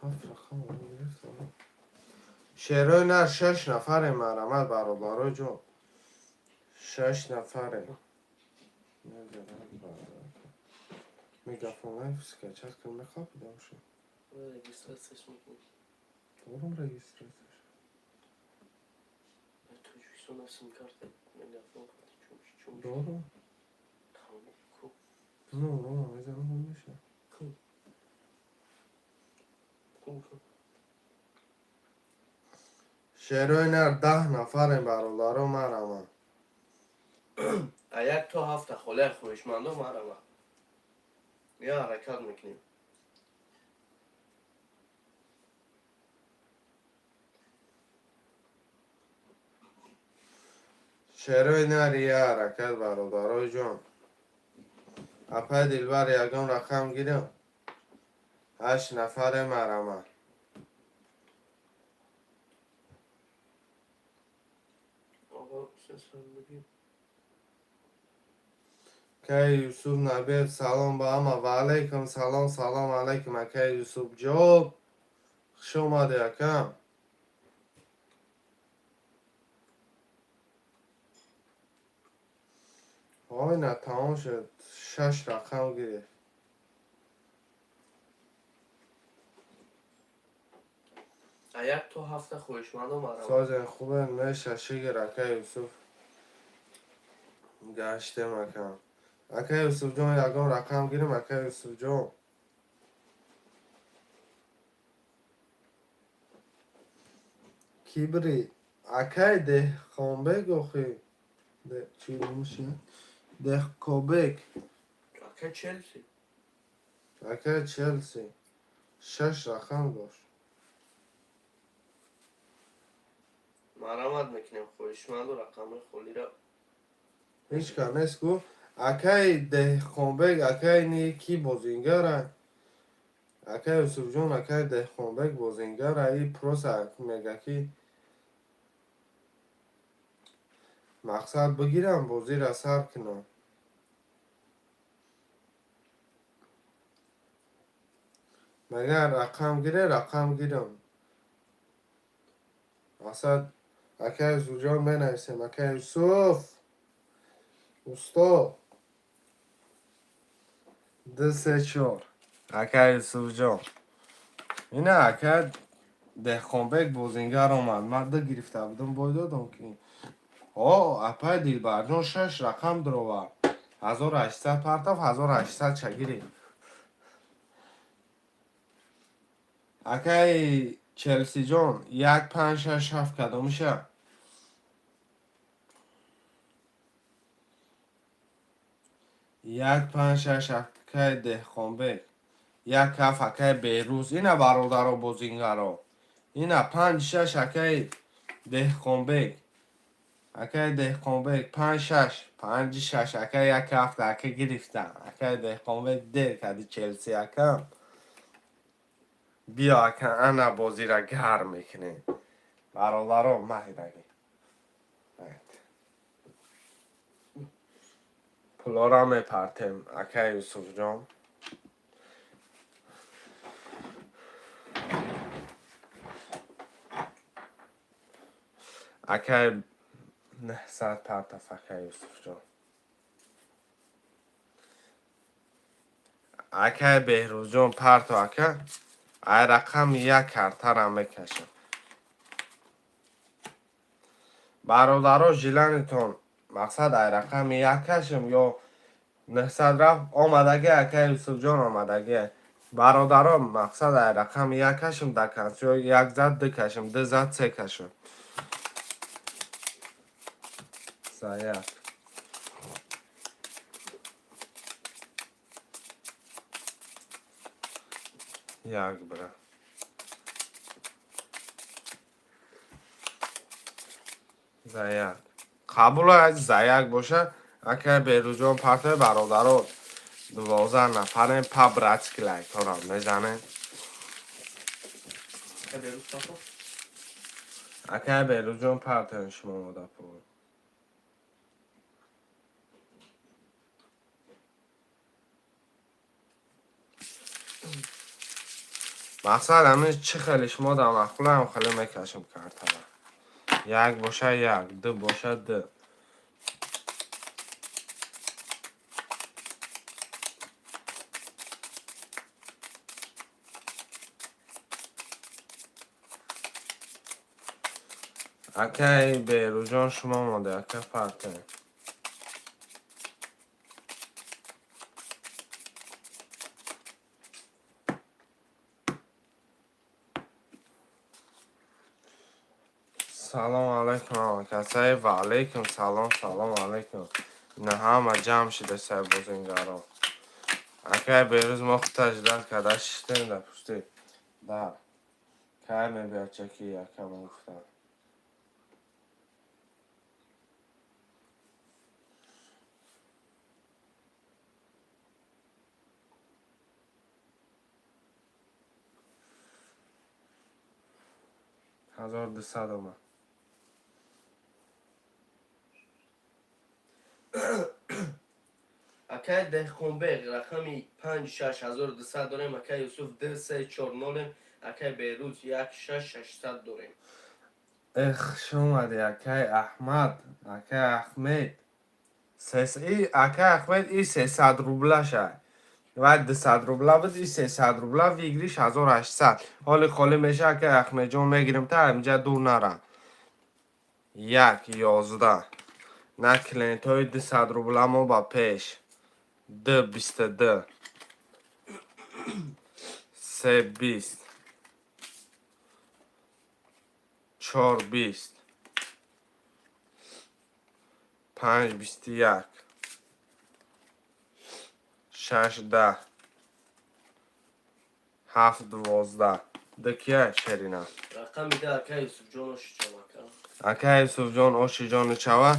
Ҳафт рақам гирифтам. Шерои нар, шаш нафарем, марҳамат, бародарои ҷон. Шаш нафарем. Мегафон Лайф скачать кунам, мехапида боша. Регистрацияш мекунӣ. Дорам регистрацияш. Дар Тоҷикистон сим-карта мегафон чун Дорам. Тамом ку. Ну, рома мезанам, меша. Ку. Ку ку. Шерои нар, 10 нафарем, бародаро, марҳамат. А як то ҳафта холия хоҳишмандо, марҳамат. Я ҳаракат мекунем. Шерои нар, я ҳаракат, бародарои ҷон. Апай Дилбар, ягон рақам гирам. Ҳашт нафаре, марҳамат. Оға, сесам бигир. Акай Юсуф Набиев, салом ба ҳама. Ва алайкум салом, салом алайкум, акай Юсуф ҷон. Хуш омадӣ, акам. Ой, на, тамом шуд. Шаш рақам гирифт. А як то ҳафта хоҳишмандо, марҳамат. Созен, хубе, меша, шигир, акай Юсуф. Гаштем, акам. Акай Юсуфҷон, ягон рақам гирем, акай Юсуфҷон. Кибри, акай Деҳқонбек охи. Чӣ номуши? Деҳкобек. Ака Челси. Акай Челси. Шаш рақам дошт. Марҳамат мекунем, хоҳишманду рақамҳои холиро. Ҳеҷ кас нест ку. Акай Деҳқонбек, акай ни ки бозингара? Акай Юсуфҷон, акай Деҳқонбек бозингара. И просто мега ки мақсад бигирам, бозиро сар кунам. Мегӯяд, рақам гире, рақам гирам. Мақсад, акай Юсуфҷон, менависем, акай Юсуф. Усто. Ду, се, чор. Акай Юсуфҷон. Ина акай Деҳқонбек бозингар омад. Ман ду гирифта будам, бой додам ки. О, апай Дилбарҷон шаш рақам дуровард. 1800 партов, 1800 ча гирифт. Акай Челсиҷон, як, панҷ, шаш, ҳафт кадомиша? Як, панҷ, шаш, акай Деҳқонбек. Як, ҳафт, акай Беҳрӯз. Ина бародаро, бозингаро. Ина панҷ, шаш, акай Деҳқонбек. Акай Деҳқонбек, панҷ, шаш, панҷи шаш, акай як, ҳафт, ака гирифтам. Акай Деҳқонбек, дер кади, Челси акам. Биё, ака, ана бозира гарм мекунем. Бародаро, маҳидаги. Пулора мепартем, акай Юсуфҷон. Акай 900 партаф, акай Юсуфҷон. Акай Беҳрӯзҷон парто, ака. Ай рақами як картарам мекашам. Бародаро, жиланитон мақсад ай рақами як кашем ё 900 рафт омадаги, акай Юсуфҷон омадаги. Бародаро, мақсад ай рақами як кашем да консиё як зад ду кашем, ду зад се кашем. За як. Як бира. За як. Қабул за як боша, акай Беҳрӯзҷон партои. Бародаро, 12 нафарем, по-братски лайкҳоро мезанем. Акай Берӯз партов. Акай Беҳрӯзҷон партоен, шумо мода пул. Мақсад ҳамин чӣ хеле шумо дар маъқулам хеле мекашем картара. Як боша як, ду боша ду. Акай Беҳрӯзҷон, шумо монда, ака, партоен. Салом алайкум ҳамакасай. Ва алайкум салом, салом алайкум. Ина ҳама ҷамъ шида сай бозингаро. Акай Беҳрӯз, мо худ таҷдад карда шиштем дар пушти дар. Кай мебиёд чаки якама гуфтам. 1200 омад. Акай Деҳқонбег, рақами панҷ шаш 1200 дорем, акай Юсуф д се чор нолем, акай Берӯз як шаш 600 дорем. Эх, хуш омадӣ, акай Аҳмад, акай Ахмед. Акай Ахмед, и 300 рублаша. Вай 200 рубла буд, и 300 рубла, выигрыш 1800. Ҳоли холӣ меша, акай Ахмедҷон, мегирем та инҷа дур нара. Як, 11. На клиентҳои 200 рубла мо ба пеш. Д, 22. Се, 20. Чор, 20. Панҷ, 21. Шаш, 10. Ҳафт, 12. Д кия, Шерина? Рақами да акай Юсуфҷон ошиҷон, ака. Акай Юсуфҷон ошиҷону чава.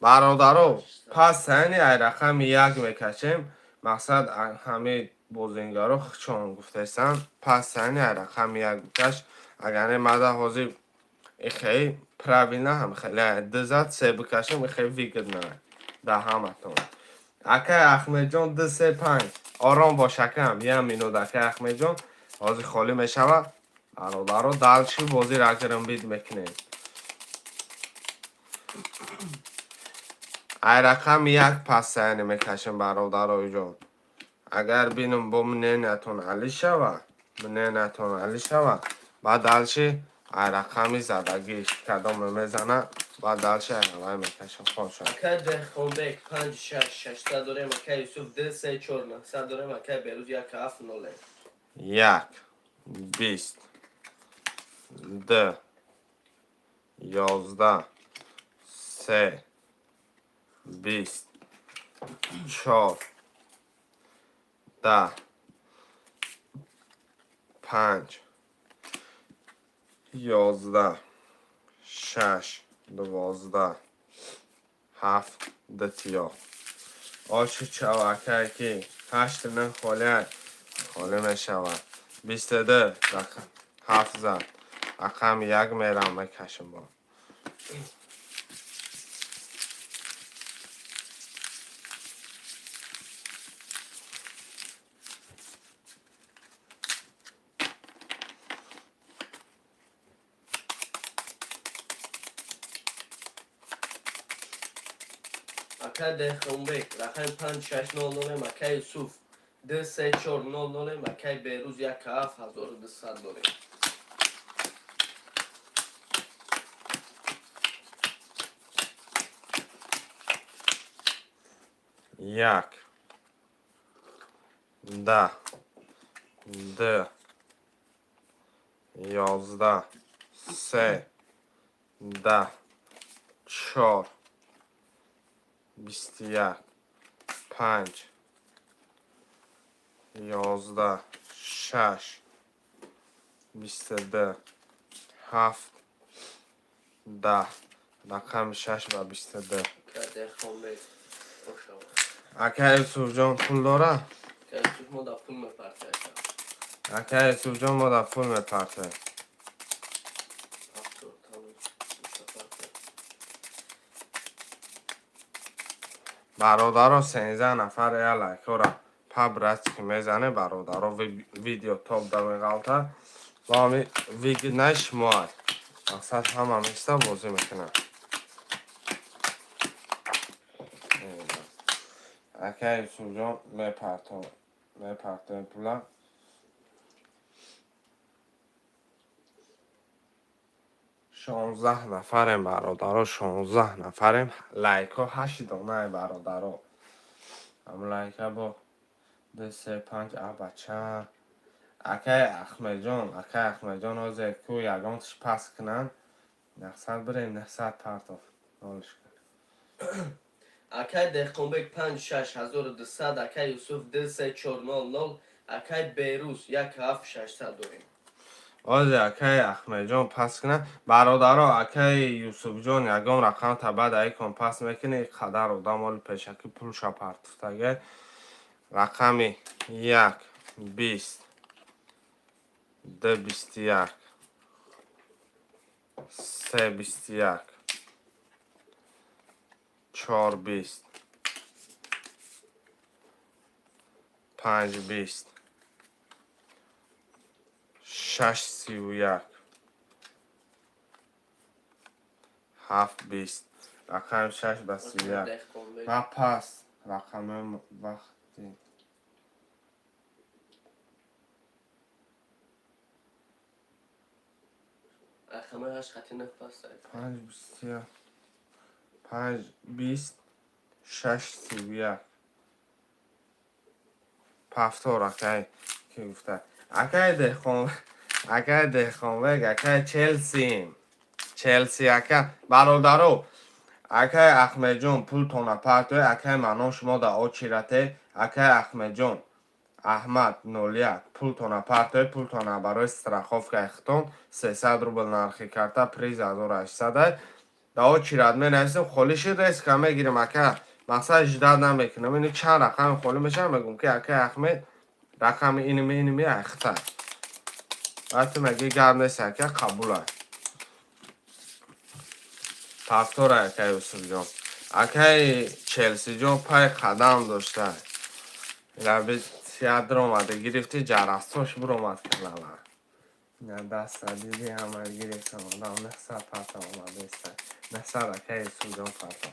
Бародаро, пас сани ай рақами як мекашем. Мақсад ҳамаи бозингаро хучон гуфтесанд. Пас сани ай рақами як бикаш. Агар не мада ҳозир ихе правильно ҳам хеле ду зад се бикашем, ихе выгодно да ҳаматон. Акай Ахмедҷон, ду се панҷ. Ором бош, акам, як минут, акай Ахмедҷон. Ҳозир холӣ мешавад. Бародаро, дальше бозиро агрмбид мекунем. Ай рақами як пас яъне мекашем, бародарои ҷон. Агар бинам бо мнениятон али шава, мнениятон али шава, баъд дальше ай рақами задагиш кадоме мезана, баъд дальше ай ҳавай мекашем. Хоша. Акай Деҳқонбек панҷ шаш 600 дорем, акай Юсуф д се чор 900 дорем, акай Берӯз як ҳафт нолем. Як, 20, д, 11, се, 20, чор, 10, панҷ, 11, шаш, 12, ҳафт, дтиё. Оши чавакае ки ҳашт нӯ холиай холӣ мешавад. 22, ҳафт зад. Рақами як мерам, мекашем бо. Акай Деҳқонбек, рақами 5600, акай Юсуф 23400, акай Берӯз 1 7 1200 дорем. Як, 10, 2, 11, 3, 10, 4, 21, 5, 11, 6, 22, 7, 10. Рақами 6 ва 22. Акай Деҳқонбек, бошава. Акай Юсуфҷон пул дора? Акай Юсуф, мо да пул мепартоем. Акай Юсуфҷон, мо да пул мепартоем. Ҳафтод тамом, мепартоем. Бародаро, 13 нафар я лайкора по-братски мезане, бародаро, видео топ да меғалта ва ами выгодный шумоа. Мақсад, ҳама места бозӣ мекунад. Акай Юсуфҷон, мепартоем пула. 16 нафарем, бародаро, 16 нафарем. Лайкҳо ҳашт донае, бародаро. Ам лайка бо ду, се, панҷ, абача. Акай Ахмедҷон, акай Ахмедҷон, ҳозир ку ягонташ пас кунанд, мақсад, бирем 900 партоф нолиш кун. Акай Деҳқонбек, 5 6200, акай Юсуф 23400, акай Берӯз 1 7600 дорем. Ҳозир акай Ахмедҷон пас кунад, бародаро. Акай Юсуфҷон, ягон рақамта баъд айкон пас мекунӣ. Қадар одам оли пешакӣ пулша партофтага. Рақами як, 20, ду, 21, се, 21, чор, 20, панҷ, 20, шаш, 31, ҳафт, 20. Рақами шаш ба 31. Деҳқонбек. Ва пас рақами вақти Рақамҳои ҳашт хати нӯҳ паст. Панҷ, 21, панҷ, 20, шаш, 31. Повтор, акай ки гуфта, акай Деҳқон, акай Деҳқонбек, акай Челси, Челси ака. Бародаро, акай Ахмедҷон, пултона партоe. Акай Манон, шумо да очирате. Акай Ахмедҷон, Аҳмад 01, пултона партоe, пултона барои страховкаи хитон. 300 рубл нархи карта, приз 1800. Да очират менависем, холиши резко мегирем, ака. Мақсад, ждать намекунам. Ини чанд рақами холӣ мешавам, мегӯм ки акай Ахмед, рақами иними, иними айхта. Баъд ту мегӯи гап нест, ака, қабула. Повтора, акай Юсуфҷон. Акай Челсиҷон пай қадам дошта. Раби театр омада гирифти, ҷарасош буромад канала. На даста диди, ҳама гирифтам, одам 900 парта омадеста. 900, акай Юсуфҷон, парта.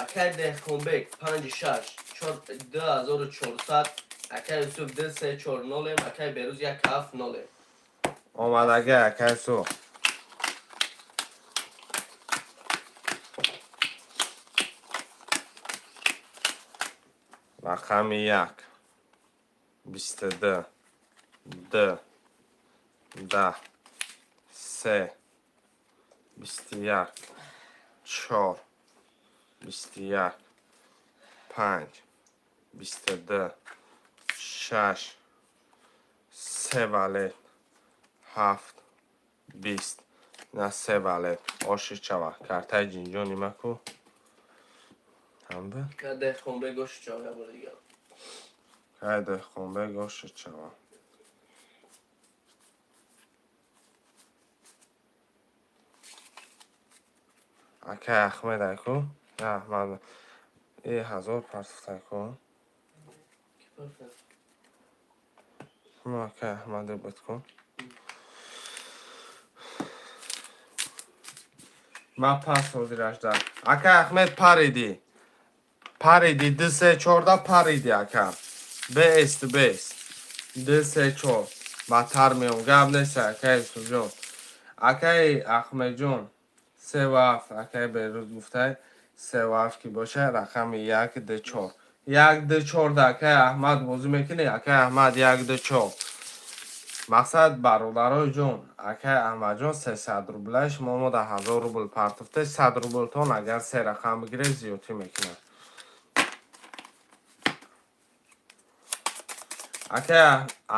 Акай Деҳқонбек, панҷи шаш, 2400, акай Юсуф 2 3 4 нолем, акай Берӯз 1 7 нолем. Омадаги, акай Юсуф. Рақами як, 22, ду, 10, се, 21, чор, 21, панҷ, 22, шаш, се валет, ҳафт, 20. На се валет оши чава. Картаи ҷинҷони маку ҳамба. Акай Деҳқонбек, оши чава як бори дигар. Кай Деҳқонбек, оши чава. Акай Ахмед айку. Аҳмад. Э 1000 партофт айку. Ки партофт? Ну акай Ахмаде буд ку. Ма пас ҳозираш да. Акай Ахмед париди. Париди 2 3 4 да париди ака. Бест бест. 2 3 4. Батар меом. Гап нест акай Юсуфҷон. Акай Ахмедҷон 3 ва 7 акай Берӯз гуфтай 3 ва 7 ки боша рақами 1 2 4. 1 2 4 да акай Аҳмад бозӣ мекунӣ? Акай Аҳмад 1 2 4. Мақсад бародарои ҷон, акай Аҳмадҷон 300 рублаш мо мо да 1000 рубл партофте 100 рублтон агар се рақам бигиред зиёдтӣ мекунад. Акай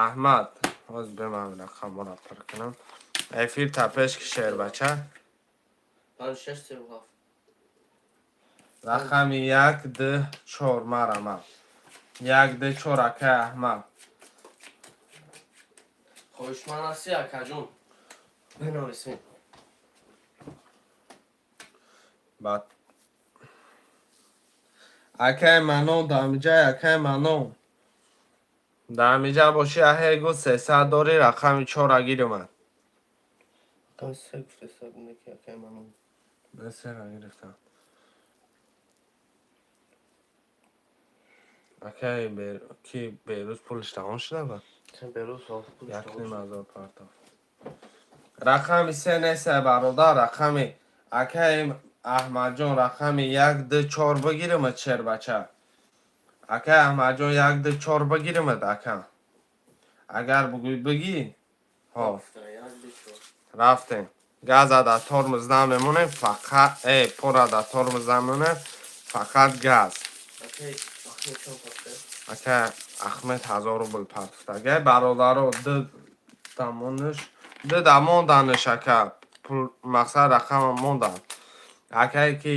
Аҳмад, ҳозир беман рақамҳоро пур кунам. Эфир та пеш ки шербача. 5 6 3 7. Рақами 1 2 4 марама. 1 2 4 акай Аҳмад. Хоҳишманд ҳастӣ акаҷон. Бинависем. Баъд акай Манон дамиҷай акай Манон. Дамиҷа боши аҳегу 300 дори рақами 4 гирумад. Рақами 3 гуфтеста неки акай Манон. Сера гирифтам. Акай ки Берӯз пулиш тамом шуда ба? Берӯз пулиш Як тамом ним шуд. ҳазор партофт. Рақами 3 нест бародар, рақами акай Аҳмадҷон рақами 1 2 4 бигиримад шербача. Акай Аҳмадҷон 1 2 4 бигиримад ака. Агар бугӯй бигӣ, ҳо. Гуфта 1 2 4. Рафтем. Газа дар тормоз намемонем, фақат пора дар тормоз намемонем, фақат газ. Акай Ахмед чанд партофт? Ака Ахмед 1000 рубл партофт. Агай бародаро ду дамонаш, ду дамон данаш ака. Пул мақсад рақама мондан. Акае ки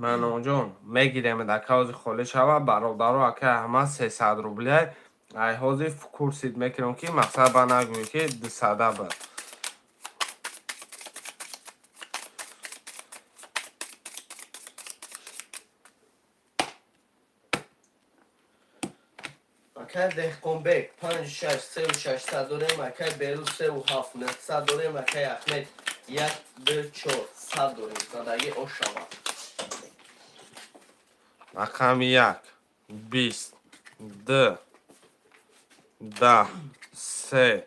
Манонҷон мегиремед ака ҳозир холӣ шава, бародаро акай Аҳмад 300 рублия. Ай ҳозир курсит мекунам ки мақсад ба нагӯӣ ки 200 буд. Акай Деҳқонбек 5 6 3 600 дорем, акай Берӯз 3 7 900 дорем, акай Ахмед 1 2 4 100 дорем. Задагӣ ошава. Рақами 1 20 2 10 3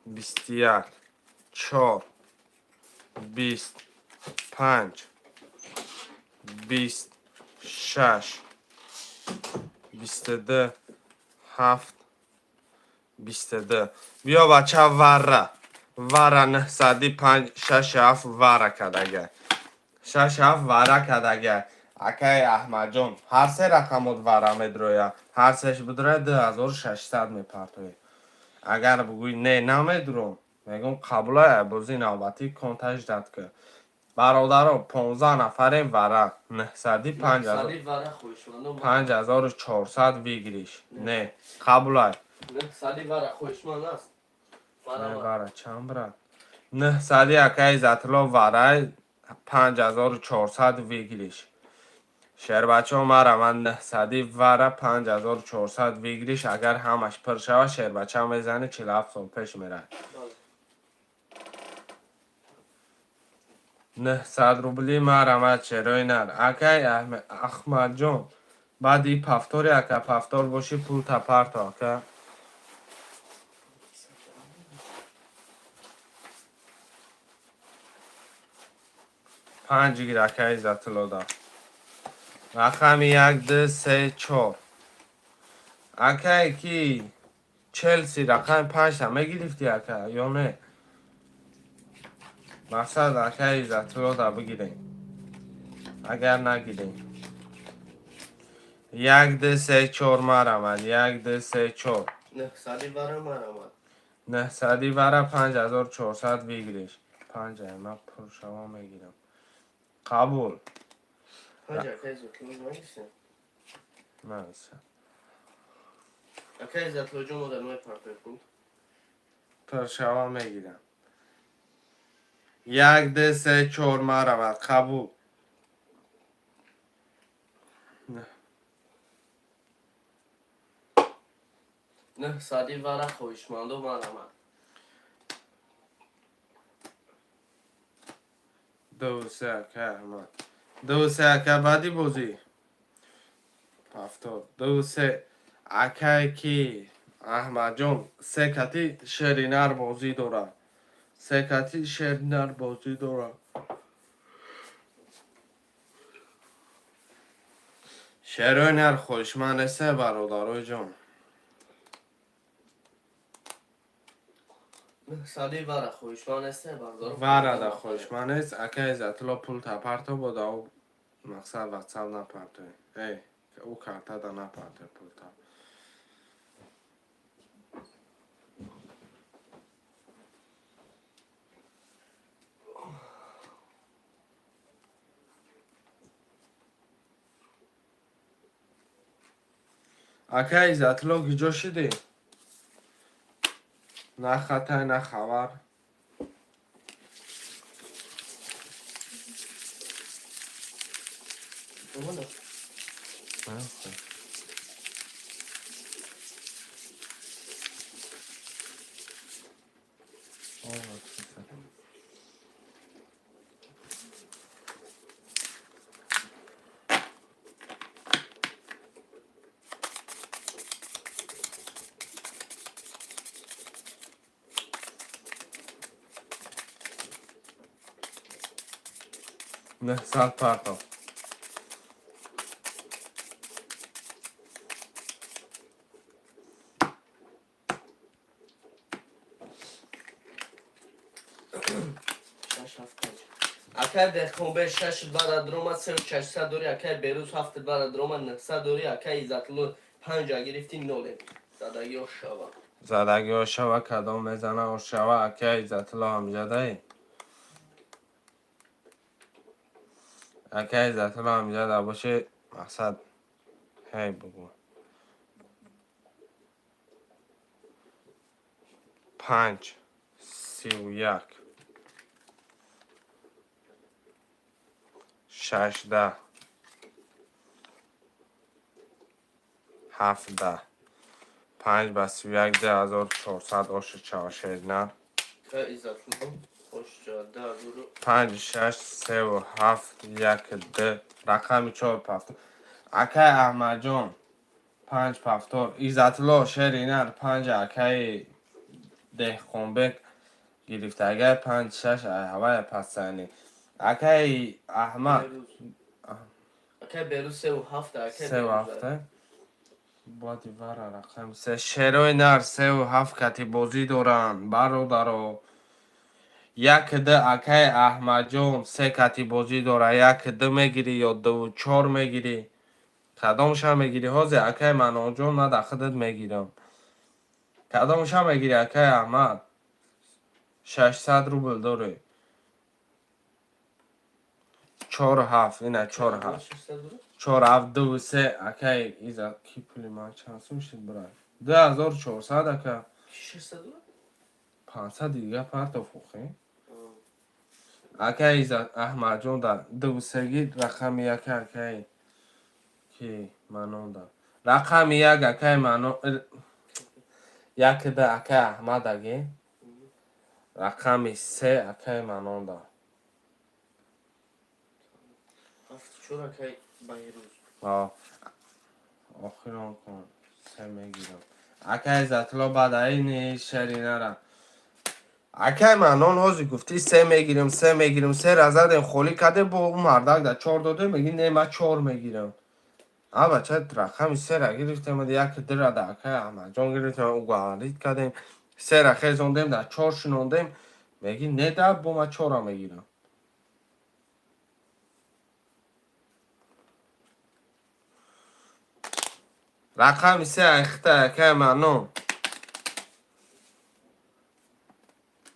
21 4 20 5 20 6 22 7 22. Биё бача вара. Вара 905 6 7 вара кадага. 6 7 вара кадага. Акай Аҳмадҷон, ҳар се рақамот вара медроя. Ҳар сеш бидроя 2600 мепартоӣ. Агар бугӯй не намедуром, мегӯм қабулай бозии навбатӣ конташ дад ки. Бародаро 15 нафарем вара 905 900 вара хоҳишмандон. 5400 выигрыш. Не, қабулай. 900 вара хоҳишманд аст. Вара Не вара. вара чанд брат? 900 акай Иззатулло варай 5400 выигрыш. Шербачо мара ман 900 вара 5400 выигрыш агар ҳамаш пур шава шербача мезани 47 сол пеш меравад. 900 рубли марамад шерои нар. Акай Ахмадҷон, баъди пафтори ака пафтор бошӣ пул тапарто ака. Панҷ гир акай Иззатуллода. Рақами 1 2 3 4. Акай ки Челси рақами 5 та мегирифтӣ ака ё не? Мақсад акай Иззатуллода бигирем. Агар нагирем. 1 2 3 4 марамад. 1 2 3 4. 900 вара марамад. 900 вара 5400 выигрыш. 5 ма пуршава мегирам. Қабул. 5 акай Иззатулло нагирифтем. Нависа. Акай Иззатуллоҷон модар мепартои пул. Пуршава мегирам. 1, 2, 3, 4 маравад. Қабул. Нӯҳсади вара хоҳишманду марамад. 2, 3 ака Аҳмад. 2, 3 ака баъди бозӣ. 70. 2, 3 акае ки Аҳмадҷон се кати шеринар бозӣ дорад. Се кати шеринар бозӣ дорад. Шерои нар хоҳишманд неста бародарои ҷон. Нӯҳсади вара хоҳишманд неста бародаро. Варада хоҳишманд нест. Ака Иззатулло пул тапарто бода ӯ мақсад ватсап напартои. Эй, ӯ картада напартой пулта. Ака Иззатулло куҷо шудӣ? На хатай, на хабар. Омада. Нӯҳсад партов. Шаш ҳафт панҷ. Акай Деҳқонбек шаш бара дромад сеу шашсад дорӣ, акай Берӯз ҳафт бара дромад нӯҳсад дорӣ, акай Иззатулло панҷа гирифтӣ ноле. Задагиҳо шава. Задагиҳо шава кадом мезана ошава ака Иззатулло ҳамҷадаи? Ака Иззатулло ҳамҷада боши мақсад ҳей бугӯ. 5 31 16 17 5 ба 31 2400 оши чавашерина. Акай Иззатулло ошча да зуру 5 6 3 7 1 2 рақами 4 пафтор. Акай Аҳмадҷон 5 пафтор. Иззатулло шеринар 5 акаи Деҳқонбек гирифтагай 5 6 ҳавая пасани. Акаи Аҳмад Берӯз. Акай Берӯз сеу ҳафт акай 3 Берӯз. ҳафта. Боди вара рақами 3 шерои нар 3 7 кати бозӣ доранд бародаро. 1 2 акаи Аҳмадҷон 3 кати бозӣ дора. 1 2 мегирӣ ё 2 4 мегирӣ? Кадомша мегирӣ? Ҳозир акаи Манонҷон ман дар худат мегирам. Кадомша мегирӣ акаи Аҳмад? 600 рубл дорӣ. 4 7 ина 4 7. Шашсад дорӣ? 4 7 2 3 акаи Иза ки пули ман чанд сум шуд брат? 2400 ака. Ки шашсад дорӣ? 500 дига партов охи. Акаи Иза Аҳмадҷон дар 2 3 ги рақами 1 акаи ки Манон дар. Рақами 1 акаи Манон 1 2 акаи Аҳмад аги. Рақами 3 акаи Манон дар. Ҳафт чор акай Баҳрӯз. Охирон кун се мегирам. Акаи Иззатулло баъд аини шеринара. Акаи Манон ҳозир гуфтӣ се мегирам, се мегирам, сера задем холӣ кардем бо ӯ мардак дар чор додем меги не ман чор мегирам. А бача рақами сера гирифтем як дира дар акаи Аҳмадҷон гирифтем уговорить кардем сера хезондем дар чор шинондем меги не да бо ман чора мегирам. Рақами се айхта акаи Манон.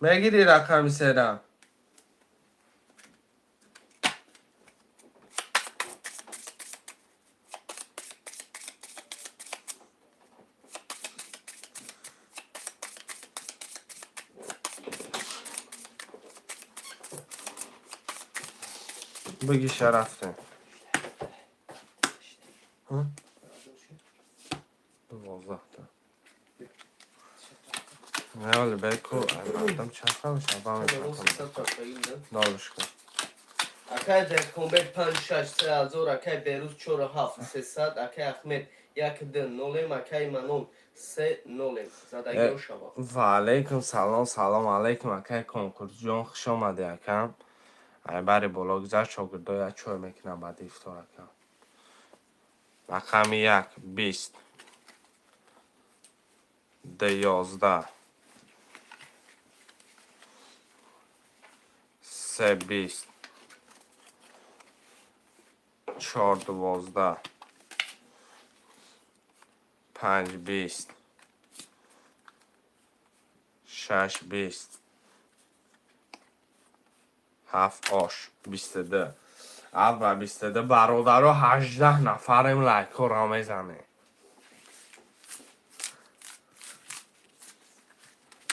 Мегирӣ рақами сера? Бигиша, рафтем. 12-та. Не, беку, мардам чанд мешава? Долушка. Акай Деҳқонбек 5 6 3000, акай Берӯз 4 7 300, акай Ахмед 1 2 нолем, акай Манон 3 нолем. Задагиҳо шава. Ва алайкум салом, салом алайкум, акай Конкурсҷон, хуш омадӣ, акам. Ай бари боло гузашт, шогирдо як чой мекунам баъди ифтор, акам. Рақами 1 20, 2 11, 3 20, 4 12, 5 20, 6 20, 7 ош 22, 7 ба 22. Бародаро, 18 нафарем, лайкҳоро мезанем.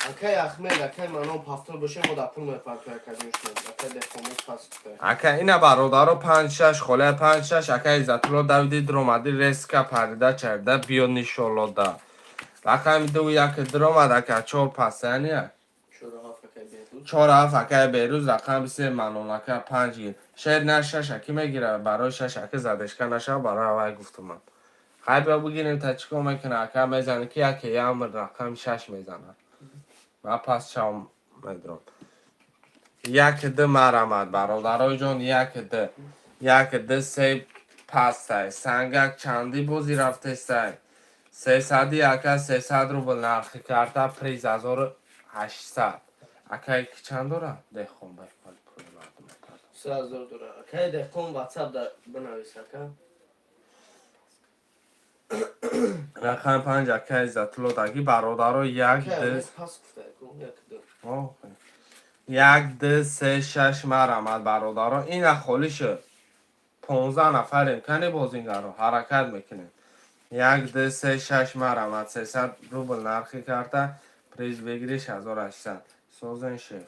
Акай Ахмед, акай Манон, повтор боше, мо дар пул мепартоя, акаҷон шумо. Акай Деҳқонбек пас куфта. Ака, ина бародаро, панҷ шаш холия, панҷ шаш. Ака Иззатулло Давиди дромади, резко парида чарда биё нишолода. Рақами ду як дромад, ака, чор пас, яъне як. 4 7, акай Беҳрӯз. 4 7, акай Берӯз. Рақами се Манон, ака, панҷ гир. Шер на шаш аки мегира, барои шаш аки задешка нашава, барои аввай гуфтуман. Хай, биё бигирем, та чӣ кор мекуна, ака. Мезане ки яке ямр рақами шаш мезанад. Ман пас шавм медурам. Як д марамад, бародарои ҷон, як д, як д, се пастай. Сангак чандӣ бозӣ рафтестай? 300-и, ака, 300 рубл нархи карта, приз 1800. Акай, ки чанд дорад? Деҳқон ба пули мардум мепардохт. 3000 дора. Акай Деҳқон, WhatsApp да бинавис, ака. Рақами панҷ, акай Иззатулло даги, бародаро, як Акай д Ахмед пас куфта, 1 2. Як д се шаш марамад, бародаро, ина холӣ шуд. 15 нафарем, кани бозингаро ҳаракат мекунем. Як д се шаш марамад, 300 рубл нархи карта, приз выигрыш 1800. Созен, шеф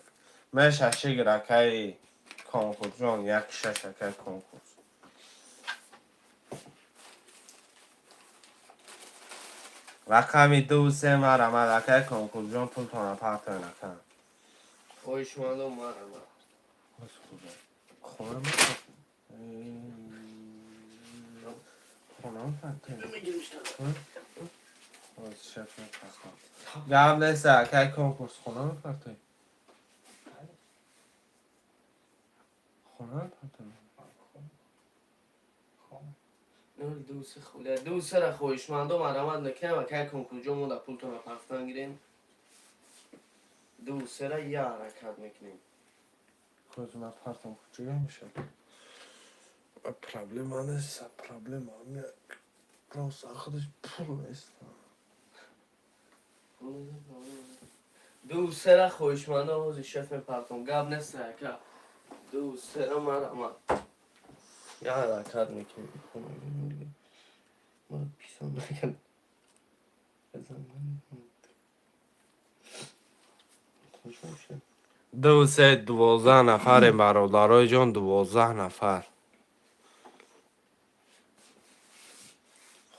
меша шигр, акаи Конкурсҷон, як шаш, акаи Конкурс. Рақами ду се марамад, акаи Конкурсҷон, пултона партоен, ака. Хоҳишмандон, марҳамат. Хона, хона. Мегириш. Шеф мепартам. Гап нест, акаи Конкурс, хона мепартоӣ? Хона мепартоӣ? 0 2 3 холия 2 3-ра хоҳишмандо марҳамат мекунем. Акай Конкурсҷон, мо дар пултона партан гирем. 2 3-ра я ҳаракат мекунем. Кӯзма партам, куҷоя мешавад? Проблема нест, проблема просто худаш пул нест. 2 3-ра хоҳишмандо ҳозир шеф мепартом. Гап нест, ака, 2 3-ра марҳамат, я ҳаракат мекунем. Ма писан накард. Бизан. Хушҳол шудам. 2 3 12 нафарем, бародарои ҷон, 12 нафар.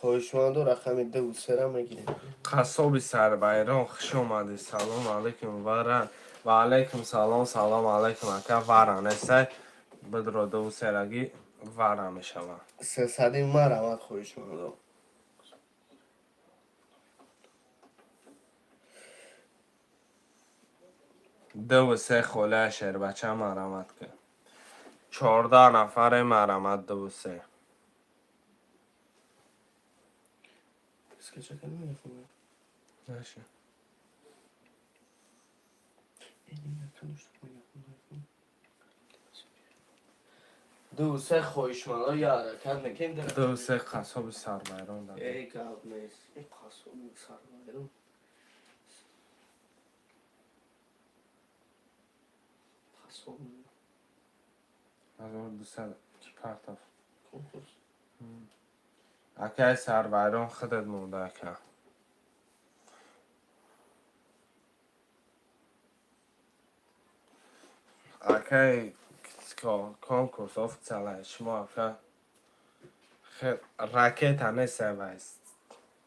Хоҳишмандо рақами 2 3-ра мегирем. Қассоби сарбайрон, хуш омадӣ, салом алайкум, вара ва алайкум салом, салом алайкум, ака, вара нестай, бидро 2 3-рагӣ вара мешавад. 300-и марҳамат, хоҳишмандо. 2 3 холия, шербача, марамат кун. 14 нафаре, марамат, 2 3. Скачать кардем мегафон. Наша. Мегафон. 2 3 хоҳишмандо я ҳаракат мекунем. 2 3, қассоби сарбайрон дар. Эй, гап нест. Эй, қассоби сарбайрон. Қассоб. 1200 ки партов. Конкурс. Акай сарбайрон, худат монда, ака. Акай. Конкурс официал шумо, ака. Ракета нест, вай.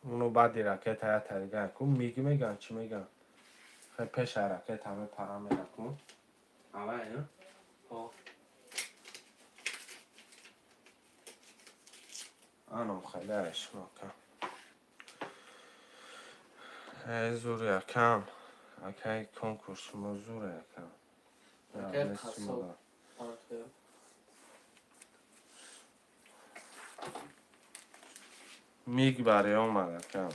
Уно баъди ракета я тарига ку миг меган, чӣ меган? Хе, пеша ракета мепара мера ку. Авай, а? Аном хеле шумо, ака. Э, зури, акам. Акай конкурс, шумо зуре, акам. Акай қассоб. Партия. Миг бари омад, акам.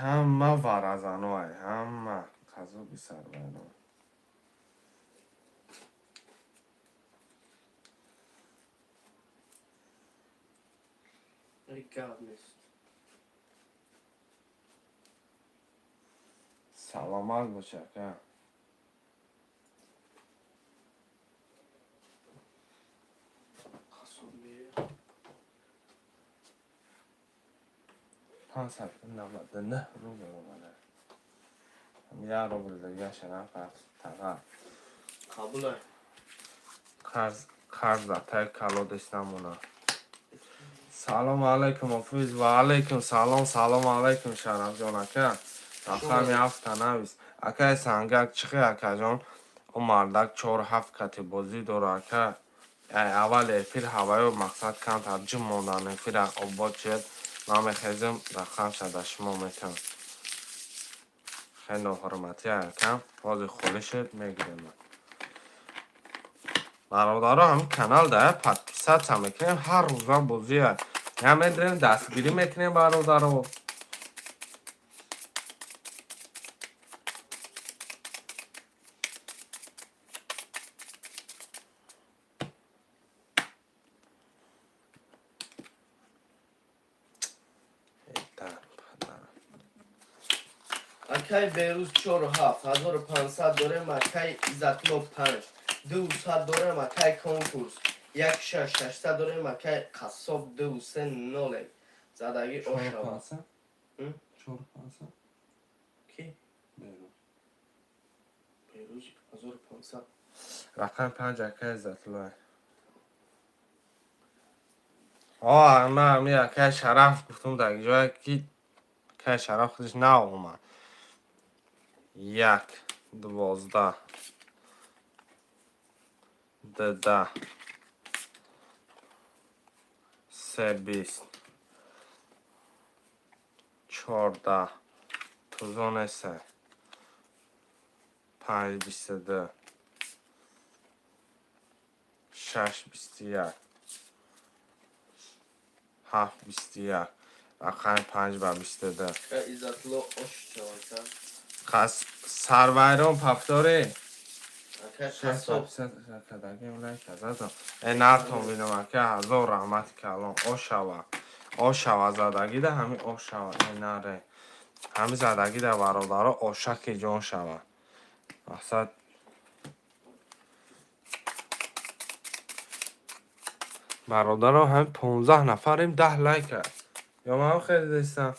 Ҳама варазаноай, ҳама қазоби сарвайрон. Гап нест. Саломат бош, ака. Қассоб мея. 599 рубл омада. Як рубл дигаша нафарт таға. Қабулай. Қарз қарз дар таи колодец намона. Салом алайкум, офиз, ва алайкум салом, салом алайкум, Шарафҷон ака. Рақами ҳафта навис. Акай Сангак чихе, акаҷон? О мардак чор ҳафт кати бозӣ дора, ака. Ай аввали эфир ҳаваё мақсад камтар ҷим мондан, эфира обод шуд. Ман мехезм, рақамша да шумо метам. Хеле ҳурматӣ, акам. Ҳозир холӣ шуд, мегирем. Бародаро, ҳамин канал да подписаться мекунем, ҳар рӯза бозия. Я медирем, дастгирӣ мекунем, бародаро. Дар падар. Акай Берӯз, чору ҳафт 1500 дорем. Акай Иззатло, панҷ 200 дорем. Акай конкурс, як шаш 600 дорем. Акай қассоб, ду се ноле задагӣ ошава. М? Чор пансад. Ки? Берӯз 1500. Рақами панҷ, акай Иззатулло. О, ман ами акай Шараф гуфтум, дар ҷое ки акай Шараф худаш наомад. Як, 12, 2, се, 20, 14, тузоне се, панҷ, 22, шаш, 21, ҳафт, 21. Рақами панҷ ба 22. Акай Иззатло, ош чавака. Қас сарвайрон повтори. Акай қассоб. Э, нартон бинам, ака, ҳазор раҳмати калон. Ошава, ошава, задагида ҳами ошава. Э, наре, ҳами задагида, бародаро, ошаки ҷон шава, мақсад. Бародаро, ҳами 15 нафарем, 10 лайка ё ман хеле дестам.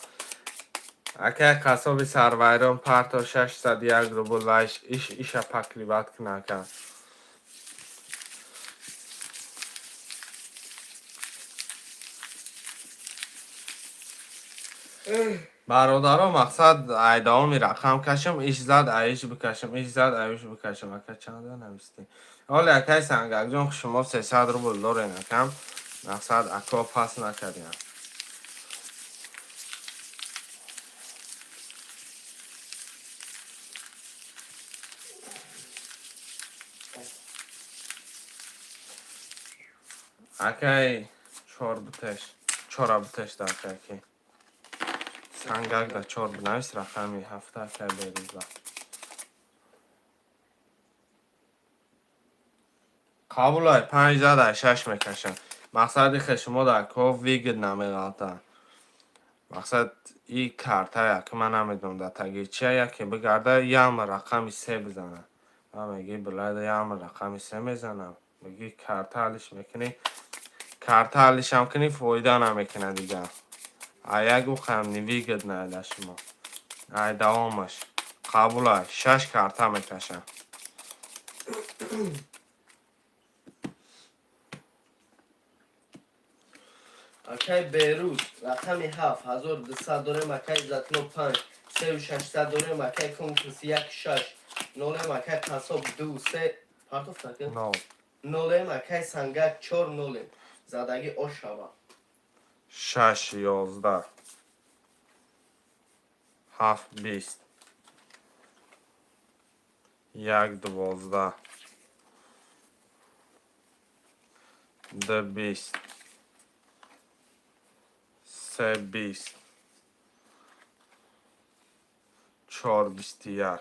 Акай қассоби сарвайрон парто 601 рубл ва иш иша покрывать кун, ака. Бародаро, мақсад, айдаоми рақам кашам, иш зад, аиш бикашам, иш зад, аиш бикашам. Ака, чанда навистӣ? Ҳоле, акай Сангакҷон, шумо 300 рубл дорен, акам. Мақсад, ако пас накардиям. Акай, чор бутеш, чора бутеш да, акай Сангак да чор бинавис, рақами ҳафта, акай Берӯза. Қабулай, панҷ зада, шаш мекашам. Мақсади хе шумо дар ко выгод намеғалта. Мақсад, и картая ки ман намедонам дар таги чия, яке бигарда, ям рақами се бизана. Ман меги, билайда ям рақами се мезанам. Меги карта ҳалиш мекунӣ, карта ҳалишам кунӣ, фоида намекунад дигар. А як уқам невыгодно да шумо. Ай давомаш. Қабула, шаш карта мекашам. Акай Берӯз рақами 7 1200 дорем, акай Иззатулло 5 3600 дорем, акай конкурс 1 6 нолем, акай Қассоб 2 3 партофта ка? Нол. Нолем, акай Сангак 4 нолем. Задагӣ ош шава. 6 11 7 20 1 12 2 20 3 20 4 21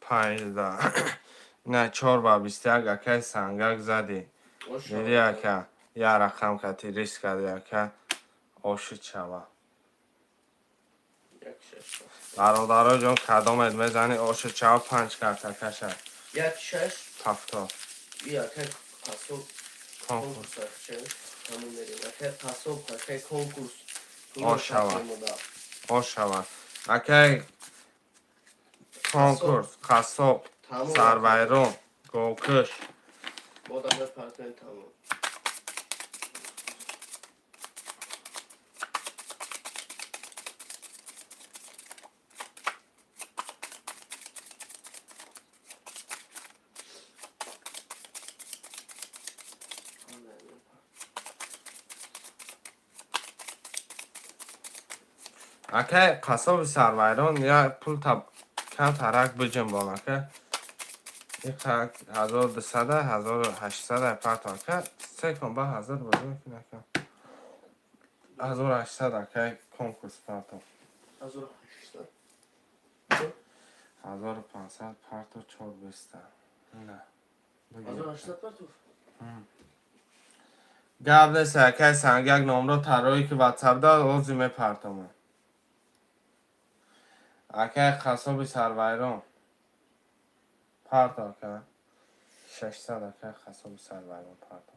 5 10. На 4 ба 21, акай Сангак, задӣ. Ош Диди, шава. Ака, як рақам кати риск карди, ака, ошид шава. 1 6. Бародаро ҷон, кадомет мезани, ошид шава, панҷ карта каша. 1 6. Ҳафтод. И акай Қассоб. Конкурс. Конкурс акча. Тамом мерем. Акай Қассоб, акай конкурс. Ош шава. Ош шава. Акай конкурс, қассоб, Тамом. сарвайрон, говкуш. Бодам партои тамом. Акай қассоби сарвайрон, я пул камтарак биҷунбон, ака. Иқа 1200, 1800 парто, ака. Се кон ба ҳазор бозӣ мекунӣ, ака. 1800, акай конкурс, парто. 1800. 1500 парто, чор биста. На. 1800 партов. Гап нест, акай Сангак, номро тарроҳӣ ки ватсап да ози мепартомам. Акай қассоби сарвайрон. Парто, ака. 600, акай қассоби сарвайрон, парто.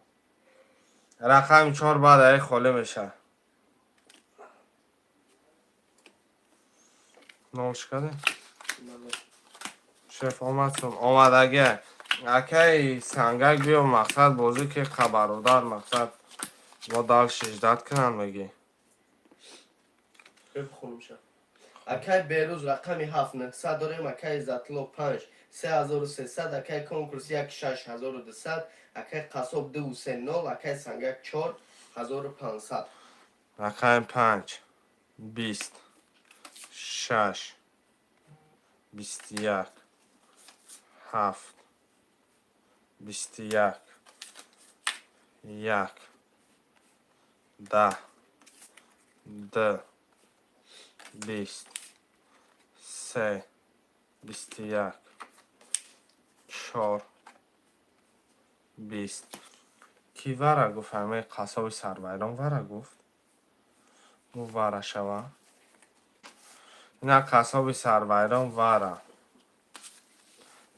Рақами чор баъд аи холӣ меша. Нол шикаде? Шеф омад, сум омадага. Акай Сангак, биё, мақсад бозӣ ки хабародар, мақсад мо дальше ждать кунанд, мегӣ. Бихонумша. Акай Берӯз рақами 7 900 дорем, акай Иззатулло 5 3300, акай конкурс 1 6 1200, акай Қассоб 2 3 0, акай Сангак 4 1500. Рақами 5 20 6 21 7 21 1 10 2 20 3 21 4 20. Ки вара гуфт? Ҳамаи қассоби сарвайрон вара гуфт. Гуфт вара шава. Ина қассоби сарвайрон вара.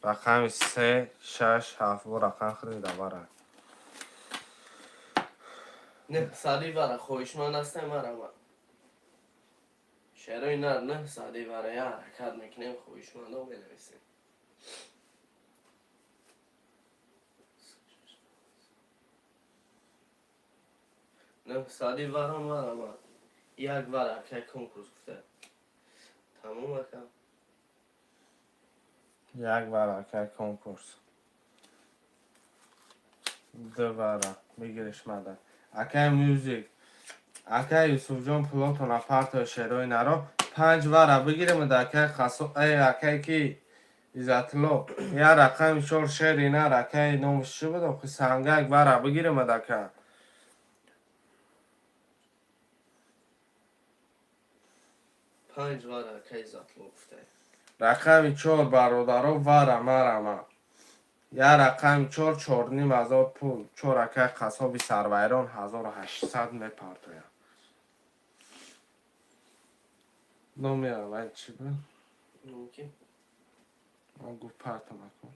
Рақами се, шаш, ҳафт бо рақам хӯрида вара. 900 вара хоҳишманд ҳастем, марама. Шерои нар 900 вара я ҳаракат мекунем, хоҳишмандо менависем. 900 вара, марама. Як вара акай конкурс гуфта. Тамом, ака. Як вара, акай конкурс. Ду вара бигириш мада. Акай мюзик. Акай Юсуфҷон, пулотона партои, шерои наро. Панҷ вара бигирем да акай қасо, э акай ки Иззатулло. Я рақами чор, шери нар, акай номаш чӣ буд? Охи Сангак, вара бигирем ака. Панҷ вара акай Иззатулло гуфта. Рақами чор, бародаро, вара марама. Я рақами чор, 4500 пул. Чор, акай қассоби сарвайрон, 1800 мепартоям. Номи аввал чӣ буд? Мумкин. Гуфт партам, ака.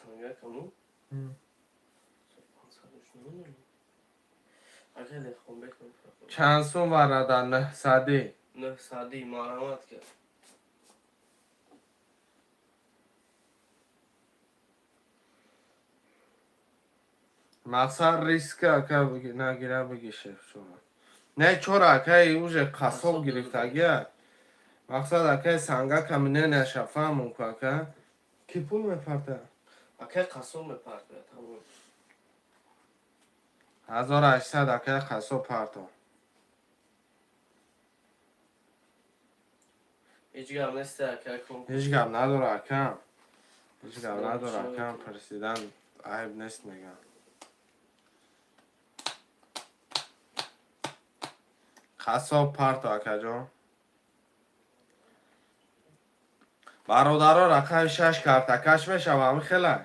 Сангакаму? 500-ш намедонам. Акай Лехонбек. Чанд сум варада 900-ӣ? 900-ӣ марҳамат кард. Мақсад риска, ака, нагира, бигӣ шеф. Не, чора, акай, уже қассоб гирифтагия. Мақсад, акай Сангака мненияша фаҳмон ку, ака. Ки пул мепарта? Акай қассоб мепартояд, тамом. 1800, акай қассоб, парто. Ҳеҷ гап нест, акай конкурс. Ҳеҷ гап надора, акам, ҳеҷ гап надора, акам, пурсидан айб нест, мегам. Қассоб, парто, акаҷон. Бародаро, рақами 6 картакаш мешава, ами хелай.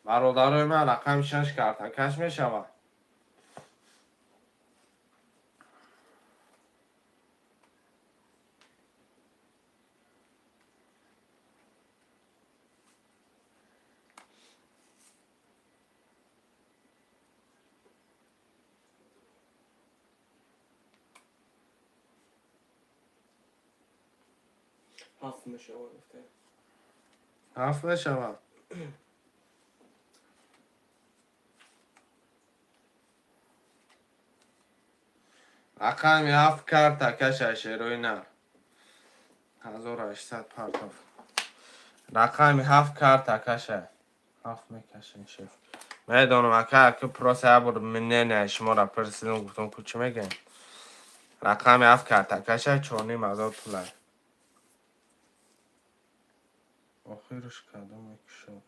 Бародарои ман, рақами 6 картакаш мешава. 7 мешава, гуфта. 7 мешава. Рақами 7 картакаша, шерои нар. 1800 партов. Рақами 7 картакаша. 7 мекашем, шеф. Медонам, ака, ака, просто як бор мнения шуморо пурсидам, гуфтам ку чӣ мегӯем. Рақами 7 картакаша, 4500 пулай. Охираш кадоме кушод?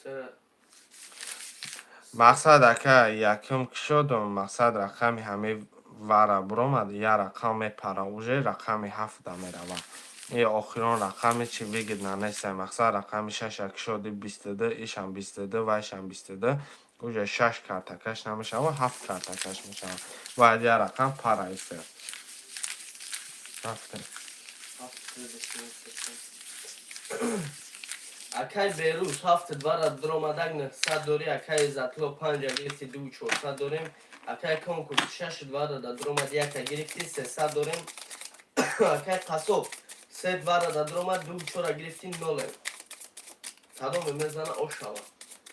Се. Мақсад, ака, якум кушодум, мақсад, рақами ҳамаи вара буромад, я рақам мепара, уже рақами 7-да мерава. И охирон рақами чи выгодно нестай. Мақсад, рақами 6-а кушоди, 22, ишам 22, вайшам 22, уже 6 картакаш намешава, 7 картакаш мешава. Бояд я рақам пара исе. Рафтем. 7. Акай Берӯз, 7 двара дуромадаг, 900 дорӣ. Акай Иззатло, 5-а гирифти, 2400 дорем. Акай конкурс, 6 двара да дуромад, 1-а гирифти, 300 дорем. Акай қассоб, 3 двара да дуромад, 2 4-а гирифти, нолем. Кадоме мезана, ошава.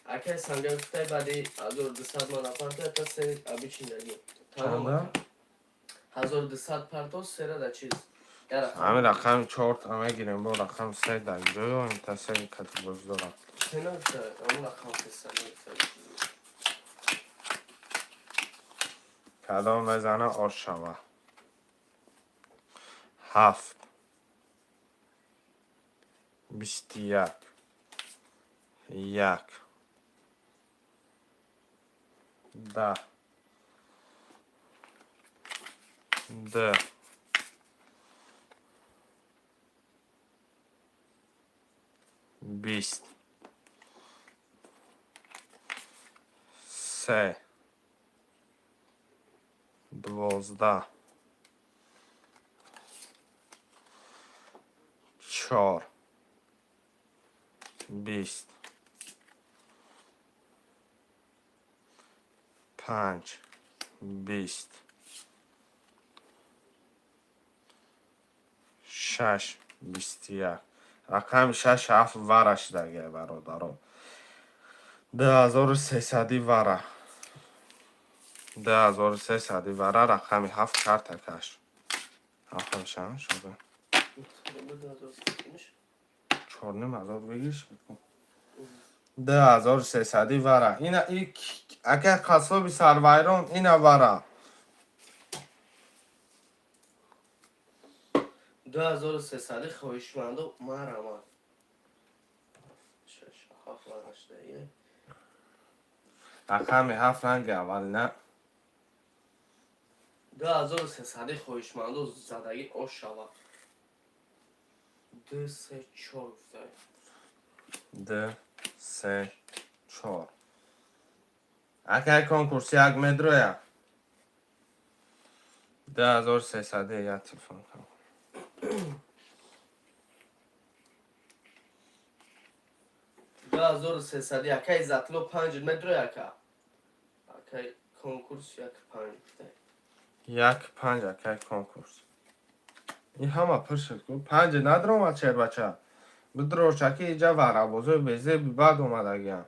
Акай Санга гуфтай, баъди 1200 мана парто, та се абичиндаги. Чанда? 1200 парто, сера да чиз. Я рақам. Ҳамин рақами 4-та мегирем, бо рақами 3 дар ҷоё, та се категория дорад. Се нагуфта, ҳамон рақам 300 нагуфта. Кадом мезана, ош шава. 7, 21, 1, 10, 2, 20, 3, 12, 4, 20, 5, 20, 6, 21. Рақами 6, 7 вара шудагия, бародаро. 2300-и вара. 2300-и вара, рақами 7 картакаш. 7 мешавад шуда. 4500 бигирш. 2300-и вара. Ина и ака қассоби сарвайрон, ина вара. 2300 хоҳишмандо, марҳамат. 6, 7 варашда. Рақами 7 ранги аввал на. 2300 хоҳишмандо, задагӣ ош шава. 2, 3, 4 гуфта. 2, 3, 4. Акай конкурс як медроя. 2300 як телефон кам. 2300 акай Иззатулло панҷ медрои ака. Акай конкурс як панҷ гуфта. Як панҷ, акай конкурс. Ин ҳама пур шуд ку. Панҷ надромад, шербача. Бидрорчаки иҷа варабозои безеби бад омадагиам.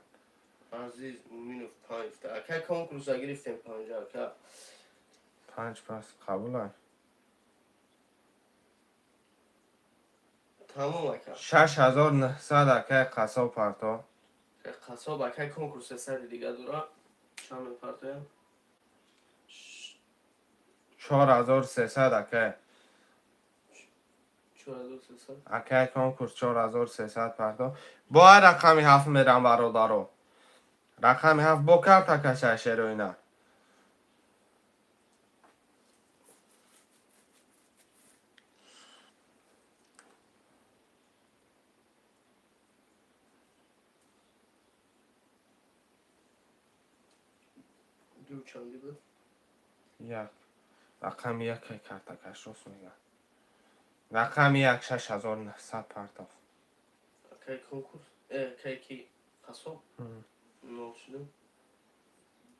Азиз Муминов панҷ гуфта. Акай конкурса гирифтем панҷ ака. Панҷ пас қабулай. Тамом ака. 6900, акай қассоб парто. Қассоб акай конкурс сади дига дора. Чанд мепартоям? 4300, акай. 4300. Акай конкурс 4300 парто. Бо ай рақами ҳафт мерам, бародаро. Рақами ҳафт бо карта кашай, шероина. Ду чанди буд? Як. Рақами як картакаш, рост мегӯяд. Рақами як 6900 партоф. Акай конкурс? Акай ки қассоб? Нол шудем.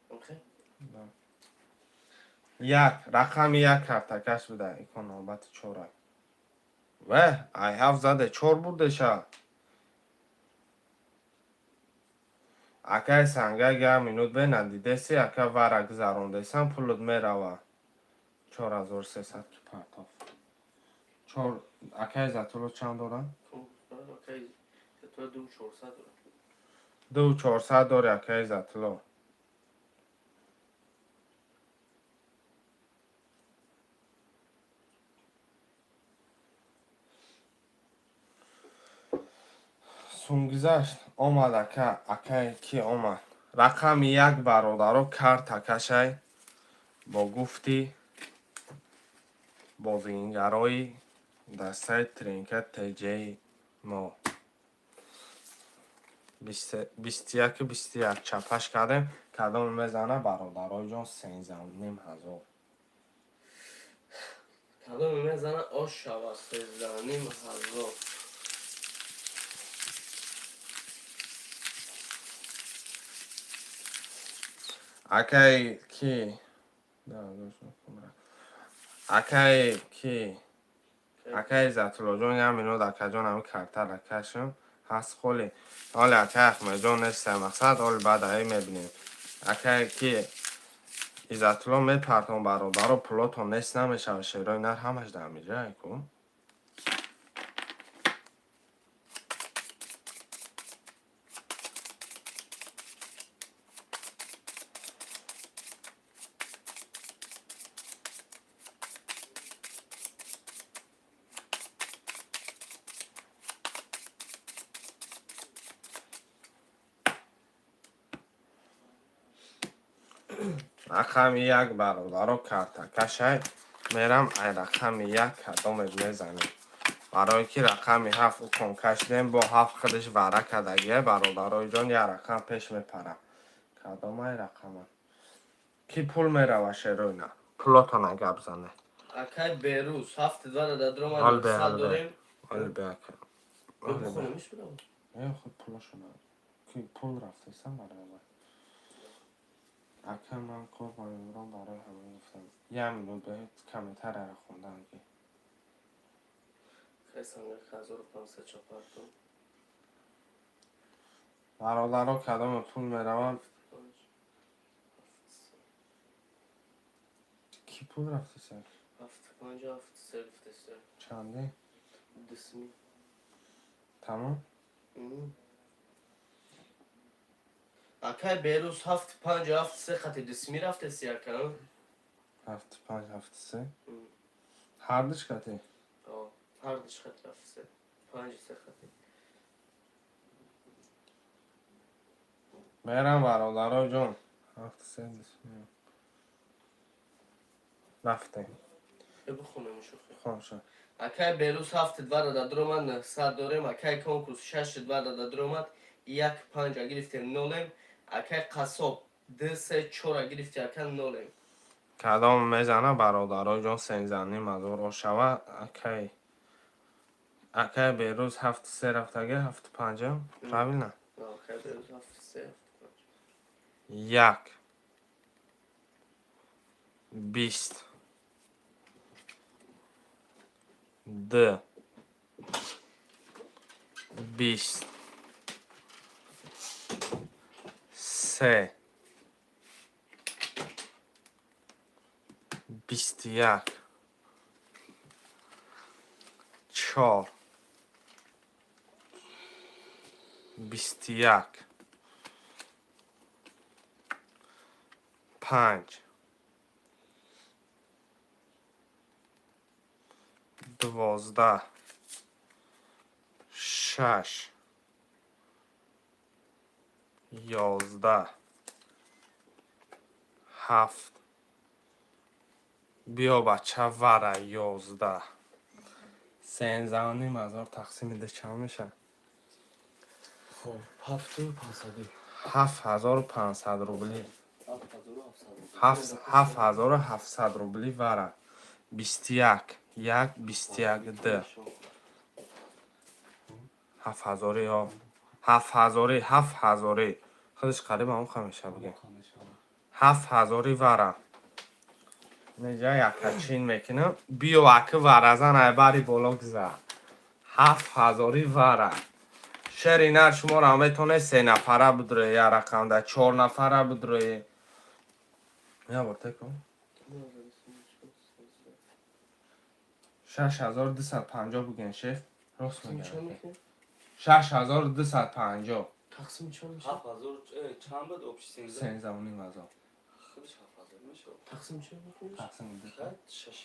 Окей? Як рақами як картакаш буда. Икон навбати чора. Ве, ай ҳафт заде чор бурдеша. Акай сангак як минут бе надидеси, ака вара гузарондесам, пулут мерава. 4300 ки партоф. Чор акай Иззатулло чанд дорад? Конкурс акай Иззатулло 2400 дорад. 2400 дори, акай Иззатулло. Сунгузашт омад, ака, акай ки омад? Рақами як, бародаро, карта кашай бо гуфти бозингарои дастаи Тринка ТЖ мо. 21-21 чапаш кардем. Кадом мезана, бародарои ҷон, 13,5 ҳазор. Кадоме мезана ош шава 13,5 ҳазор. Акай ки? Акай ки? Акай Иззатуллоҷон, як минут, акаҷон, ҳами картара кашм. Ҳаст холи. Ҳоли акай Ахмедҷон нестам, мақсад ҳоли баъд аи мебинем. Акай ки Иззатулло мепартон, бародаро, пулотон нест намешава, шерои нар ҳамаш дар миҷа ку. Рақами як, бародаро, карта кашай. Мерам ай рақами як кадомед мезанем. Барое ки рақами ҳафт укон кашидем, бо ҳафт худаш вара кардагия, бародарои ҷон, як рақам пеш мепара. Кадом ай рақама? Ки пул мерава, шероина? Пулотона гап зане. Акай Берӯз ҳафт два дадрома Ҳол бе, сад ҳол бе. дорем. Ҳол бе, ака. Ҳол бе. Бихонемиш бирав. Е, худ пулошона. Ки пул рафтесам барои вай. Ака, ман кор мемурам, барои ҳамин гуфтам. Як минут бе комментарияро хондан ки. Акай сангак 1500 чапартон. Бародаро, кадоме пул мераванд? Панҷ. Ҳафт. Ки пул рафтеса? Ҳафт панҷ ҳафт се гуфтеса. Чанде? Дусми. Тамом? Акай Берӯз ҳафт панҷ ҳафт се хати дусми рафтеси ака. Ҳафт панҷ ҳафт се? Ҳардуш кати? Ҳардуш хати ҳафт се. Панҷ се хати. Мерам, бародаро ҷон. Ҳафт се дусми. Рафтем. Бихонем шухи. Хонша. Акай Берӯз ҳафт два дадромад 900 дорем. Акай конкурс шаш два дадромад як панҷа гирифтем нолем. Акай қассоб д се чора гирифти ака нолем. Кадом мезана, бародаро ҷон, 13,5 ҳазор ошава. Акай, акай Берӯз ҳафту се рафтага, ҳафту панҷам, правильно? Акай Берӯз 7-3. 1, 20, 2, 20, 3, 21, 4, 21, 5, 12, 6, 11, 7. Биё, бача, вара, 11. 13,5 ҳазор тақсими ду чанд мешавад? Хоб, ҳафту пансадӣ. 7500 рубли. 7700. 7700 рубли вара. 21, 1, 21, 2. Ҳафт ҳазорӣ ё ҳафт ҳазорӣ, ҳафт ҳазорӣ худаш қариб ҳамон ха меша, бигем, 7000-и вара. Неҷа якачин мекунам. Биё, аки, варазан, ай бари боло гузар. 7000-и вара. Шери нар, шуморо метавонед се нафара бидуред, як рақамда чор нафара бидуред. Я бор теку. 6250 буген, шеф рост мегӯяд, 6250. Тақсим чанд мешавад? 7000 чанд буд общий? 13? 13,5 ҳазор. Худаш 7000 мешавад. Тақсим чанд мекуниш? Тақсим ду. Шаш.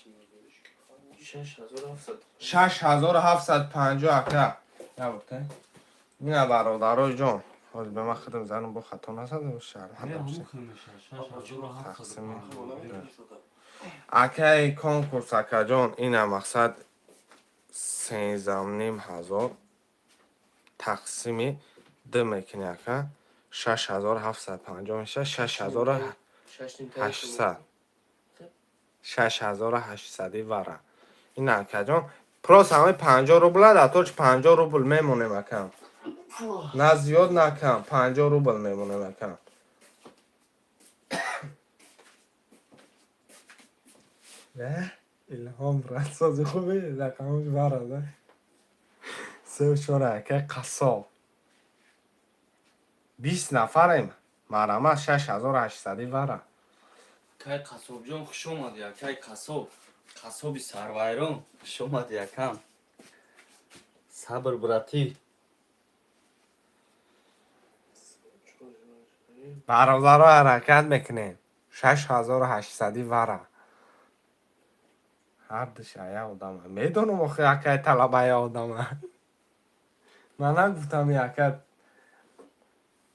6700. 6750, ака. Я бор те. Ина, бародарои ҷон, ҳозир ба ман худам занам бо хато назада шарманда. Тақсими акаи конкурс, акаҷон, ина мақсад 13,5 ҳазор тақсими ду мекунӣ, ака, 6750 мешавад, 6800, 6800-и вара. Ина, акаҷон, просто ҳамаи 50 рубла дар точ 50 рубл мемонем, акам, на зиёд, на кам, 50 рубл мемонем, акам. Илҳом, брат, сози хуби, рақамаш варада. Сеу чора, ака қассоб. 20 нафарем, марама, 6800-и вара. Кай қассобҷон, хуш омадӣ, акай қассоб, қассоби сарвайрон, хуш омадӣ, акам. Сабр, братӣ. Бародаро, ҳаракат мекунем, 6800-и вара. Ҳардуш ая одама медонам, охи, акай талабая одама. Ман нагуфтам, ака,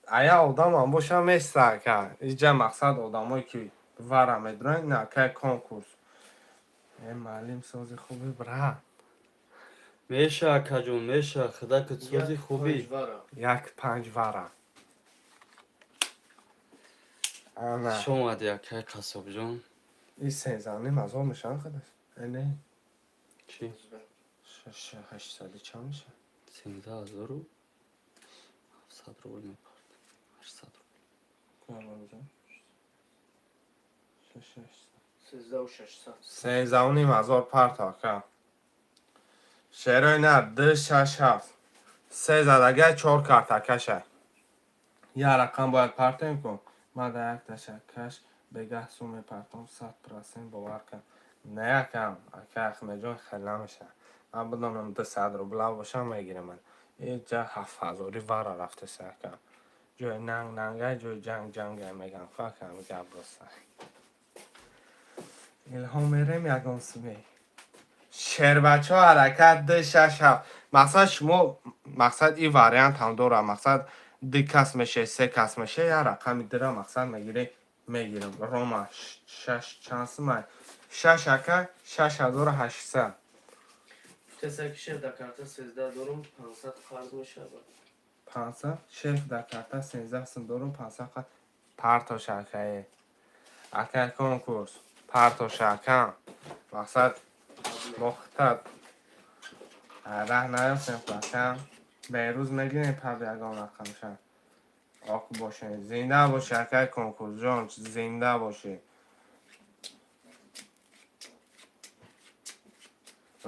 ая одамам боша места, ака. Иҷа мақсад одамое ки вара медуранд. Ина, акай конкурс. Э, маълим, сози хуби, брат. Меша, акаҷон, меша, худакат сози хубӣ. Як панҷ вара, ана. Хуш омадӣ, акай қассобҷон. И 13,5 ҳазор мешавад худаш, не? Чӣ? Шаш ҳаштсади чанд мешавад? 13,700 рубл мепард, 800 рубл. 13,600. 13,5 ҳазор парто, ака. Шерои нар, ду, шаш, ҳафт, се задагай, чор карта каша. Як рақам бояд партоем ку. Ман дар якташа каш бегаҳ сум мепартом, 100%, бовар кун. Не, акам, ака Ахмеджон, хел намешавад. Ман бидонам 200 рубла бошам, мегирам. Ман иҷа 7000-и вара рафтеса, ака. Ҷои нанг нангай, ҷои ҷанг ҷангай мегам ку, ака, гап роста. Илҳом, мерем ягон суме. Шербачаҳо, ҳаракат, ду, шаш, ҳафт. Мақсад шумо, мақсад и вариант ҳам дорад. Мақсад ду кас меше, се кас меше, як рақами дира мақсад мегирӣ, мегирам. Рома, шаш чанд сумай? Шаш, ака, 6800. Касе ки шеф, дар карта 13 дорум, 500 қарз мешавад. 500, шеф, дар карта 13 сум дорум, 500 партош, акае. Акай конкурс. Партоша, акам. Мақсад мо худта раҳ наёфтем, акам. Берӯз мегирем паб ягон рақамша. Ок боше. Зинда бошӣ, акай конкурсҷон, зинда бошӣ.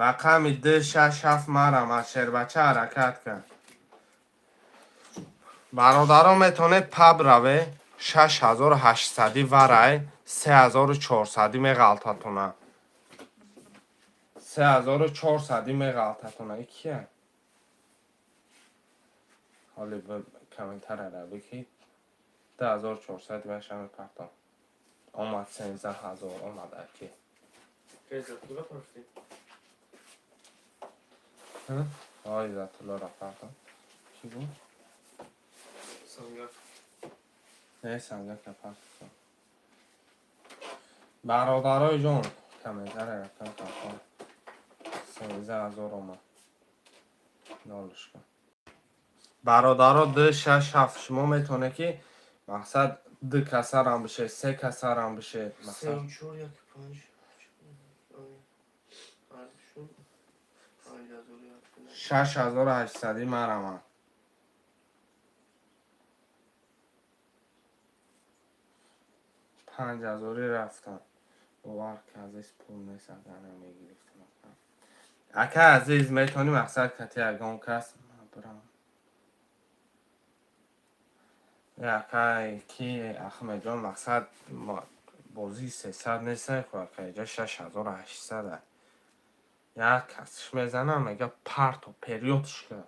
Рақами ду шаш ҳафт марам аз шербача ҳаракат кард. Бародарон, метавонед паб раве, 6800-ӣ варай, 3400-ӣ меғалтатона. 3400-ӣ меғалтатона. И кия? Ҳоли комментарияра бикӣ. 2400 ваша мепартом. Омад 13 000 омад, аки. Ой, Иззатуллоро партом. Кӣ буд? Сангак. Не, сангака партом. Бародарои ҷон, комментария рафтам партом. 13 000 омад. Нолушка. Бародаро, ду шаш ҳафт шумо метавонед ки мақсад ду касарам бишед, се касарам бишед. Се чор як панҷ. Арзишун 5001. 6800-ӣ марамад. 5000-ӣ рафтам. Бовар ки азиз пул нест, агар намегирифтам. Ака азиз, метавонӣ мақсад кати ягон кас бирам. Акай ки Ахмедҷон, мақсад бозии 300 нестай ку, ака, иҷа 6800. Як касш мезанам, мега парто периодшка.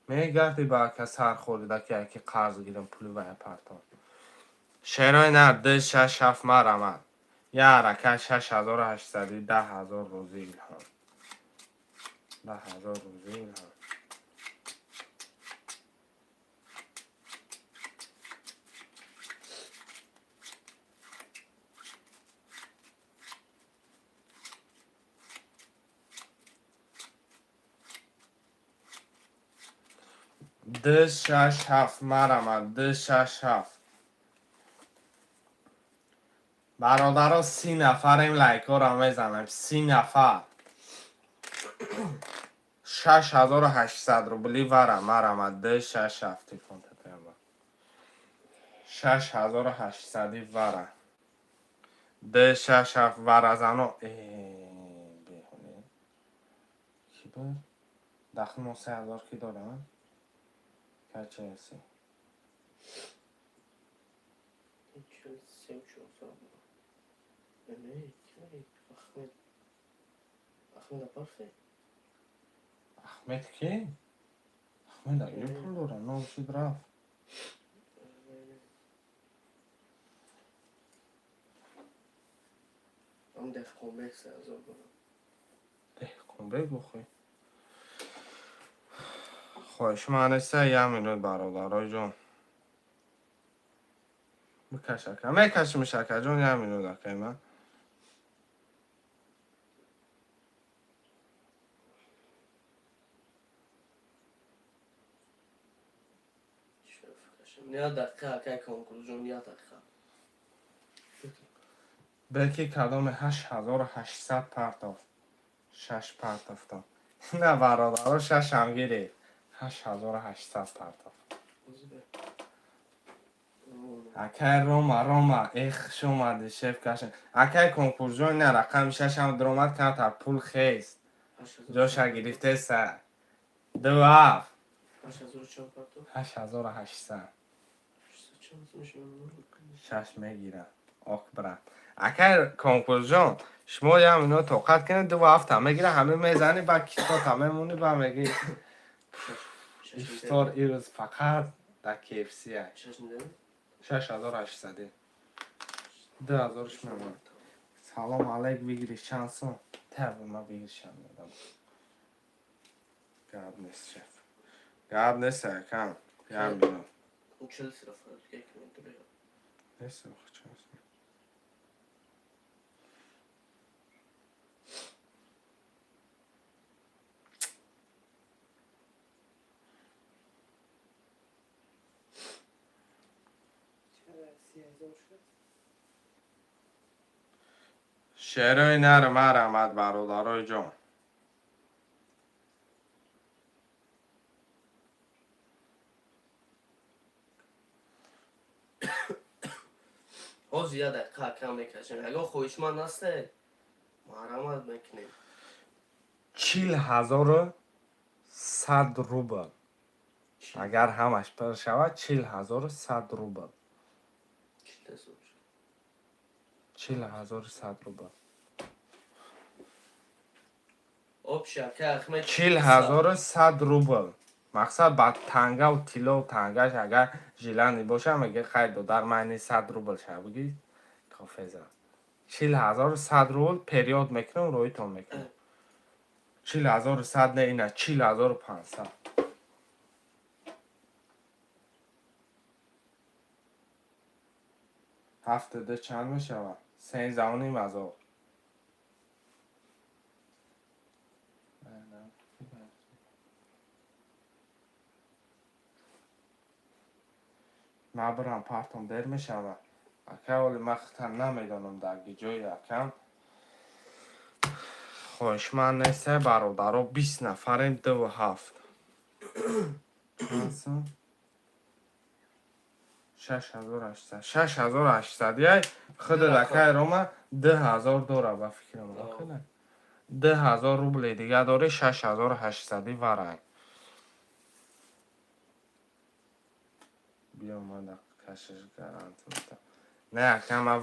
Мегарди ба ака сархӯрида ки яки қарз гирам пули вая партом. Шерои нар ду шаш ҳафт марамад. Я ҳаракат 6800-ӣ, 10 000 рӯзи Илҳом. 10 000 рӯзи Илҳом. Ду шаш ҳафт марамад, ду шаш ҳафт. Бародаро, 30 нафарем, лайкҳоро мезанем. 30 нафар. 6800 рубли вара марамад, ду шаш ҳафт телефон татаяба. 6800-ӣ вара. Ду шаш ҳафт варазано. Беҳоле. Кӣ буд? Дахл мо 3000 ки дорам? Качаси? 43 400. Не, Ахмед. Ахмед апарфе? Ахмед ки? Ахмед аё пул дора, нол шуд рафт. Ам Деҳқонбек 3000 дорам. Деҳқонбек бухӯй. Хоҳиш ман неста, як минут, бародарои ҷон. Бикаш, ака. Мекашимш, акаҷон, як минут, акай ман. Як дақиқа, акай конкурсҷон, як дақиқа. Беки кадоме 8800 партофт. Шаш партофтам. На, бародаро, шашам гирифт. 8800 партофт. Акай Рома, Рома, эх, хуш омадӣ, шеф кашен. Акай конкурсҷон, на рақами шашам даромад, камтар пул хест. Ҷоша гирифтеса. Ду ҳафт. 8800. Шаш мегирам. Ок, брат. Акай конкурсҷон, шумо як минут тоқат кунед, ду ҳафта мегира, ҳама мезанӣ, ба кистота мемонӣ, ба мегӣ ифтор ирӯз фақат дар KFC. 6800. 2000-ш мемонад. Салом алайк, выигрыш чанд сум? Таби ма выигрышам додам. Гап нест, шеф. Гап нест, акам. Як минут. Нест, чанд сум? 30 000 шуд. Шерои нар, марҳамат, бародарои ҷон. Ҳозир як дақиқа кам мекашем. Ягон хоҳишманд ҳасте, марҳамат мекунем. 40 100 рубл. Агар ҳамаш пур шавад, 40 100 рубл. Чил ҳазор. 40 100 рубл. Общий, ака Ахмед. 40 100 рубл. Мақсад, ба тангаву тиллову тангаш агар желание боша, мега: «Хай, додар, майни 100 рубл ша биги, кофеза». 40 100 рубл перевод мекунам, роитон мекунам. 40 100 не, ина 40 500. Ҳафтада чанд мешавад? 13 500. Ман бирам партом, дер мешавад, ака. Оли ман худам намедонам дар ҷои акам. Хоҳишманд несте, бародаро? 20 нафарем, дуву ҳафт. Чанд сум? 6800, 6800. Яй худ акай Рома 2000 дора, ба фикрам. 2000 рубли дига дори, 6800-и варай. Биё, ман кашиш гарант метам. Не, ака, ман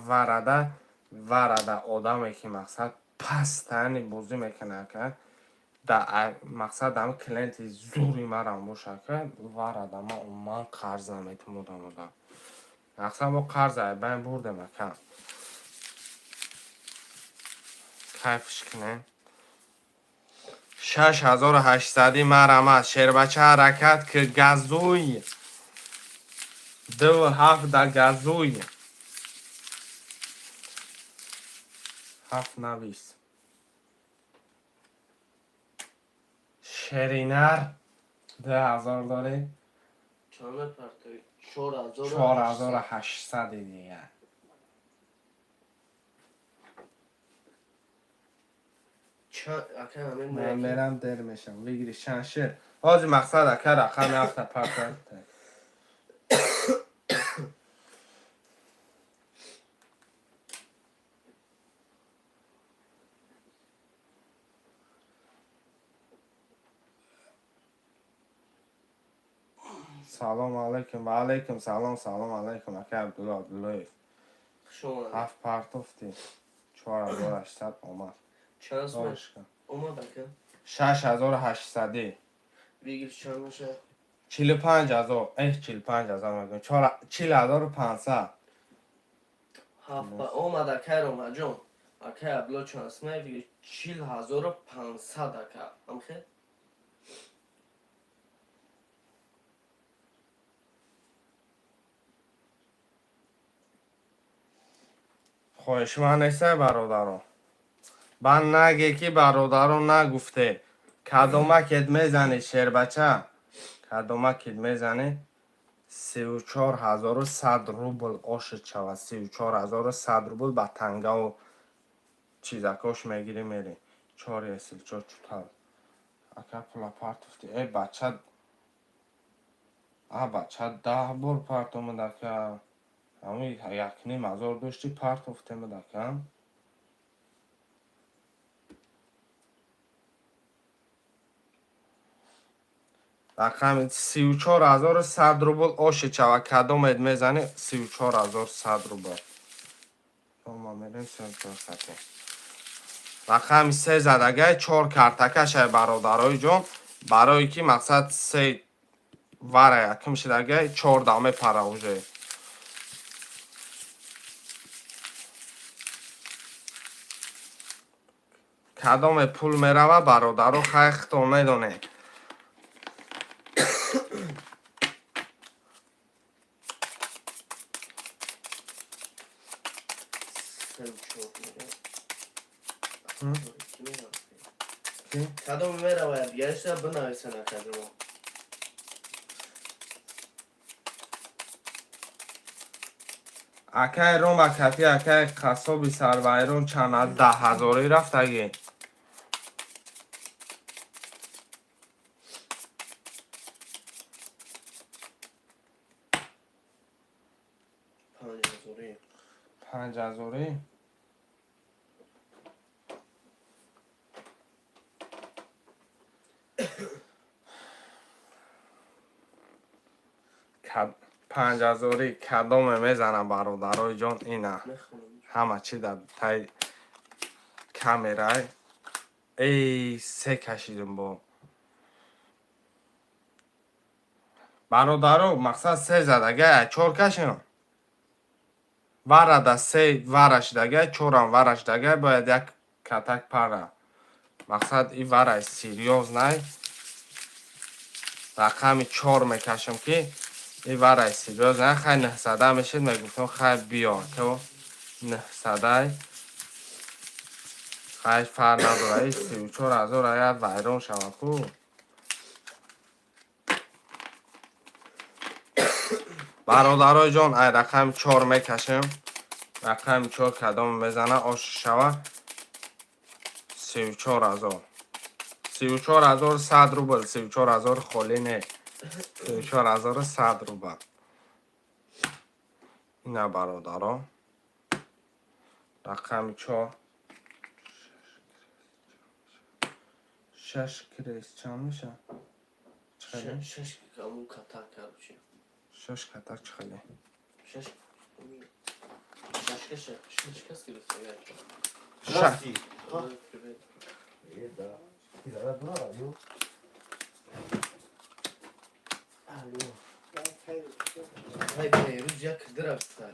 варада одаме ки, мақсад, пастани бозӣ мекунад, ака, да мақсад, ами клиенти зури марам боша, ака, варада ман умуман қарз наметам одамода. Мақсад, мо қарз айбайн бурдем, ака. Кайфш кунем. 6800-и, марҳамат, шербача, ҳаракат ки, газуй. Дуву ҳафт да газуй. Ҳафт навис. Шеринар, 2000 дорӣ? Чанд мепартои? 4800. 4800-и дигар. Чанд, ака ҳамин? Ман мерам, дер мешам. Выигрыш чанд шер? Ҳозир, мақсад, ака, рақами ҳафта партои. Салом алайкум. Ва алайкум салом, салом алайкум, ака Абдулло Абдуллоев. Хуш омадед. Ҳафт партофтӣ. 4800 омад. Чанд сум Доришка. омад, ака? 6800-и. Выигрыш чанд бошад? 45 000. Эҳ, 45 000 мегӯям. 40 500. Ҳафт ба омад, акай Ромаҷон. Акай Абдулло чанд сум выигрыш? 40 500, ака. Амхе? Хоҳишманд нестай, бародаро? Баъд наге ки бародаро нагуфте. Кадомакет мезанӣ, шербача? Кадомакет мезанӣ? 34 100 рубл ошид шавад. 34 100 рубл ба тангаву чизакош мегирӣ, мерӣ. Чор есилчор чутал. Ака, пула партофтӣ. Э, бача, а бача 10 бор партомад, ака. Ҳамин 1,5 ҳазор доштӣ, партофтемад, ака. Рақами 34 100 рубл ошид шавад. Кадомет мезанӣ? 34 100 рубл. Ма мерем 34 сати. Рақами се задагай, чор картакашай, бародарои ҷон. Барое ки, мақсад, се вара якум шидагай, чор дам мепара уже. Кадоме пул мерава, бародаро, хай, худтон медонед. Севу чор мера. М? Ки мерава? Ки? Кадом мерава, дигарша бинависан, акаҷомо. Акай Рома кати акай қассоби сарвайрон чанд аз 10 ҳазорӣ рафтагӣ. 5 ҳазорӣ. 5 ҳазорӣ. 5 ҳазорӣ кадоме мезанам, бародарои ҷон, ина. Мехонам. Ҳама чи дар таи камерай. Эй, се кашидим бо бародаро, мақсад се задага, чор кашем. Варада се вара шидага, чорам вара шидага, бояд як катак пара. Мақсад и варай серьёзный. Рақами чор мекашам, ки и варай серьёзный. Хай, 900 мешид, мегуфтам, хай биё, ко 900-ай. Хай, фарқ надора, и 34 000 агар вайрон шавад ку. Бародарои ҷон, ай рақами чор мекашем. Рақами чор кадом мезана, ош шава. 34 000. 34 100 рубл, 34 000 холӣ не. 34 100 рубл. Ина, бародаро. Рақами чор. Шаш крест чанд мешавад? Чӣ хеле? Шаш каму катак, короче. Шаш катак чӣ хеле? Шаш шашка, шаш кас гирифта. Шаш. Привет. Да. Алло. Алло. Ай, Бейрӯз як рафта.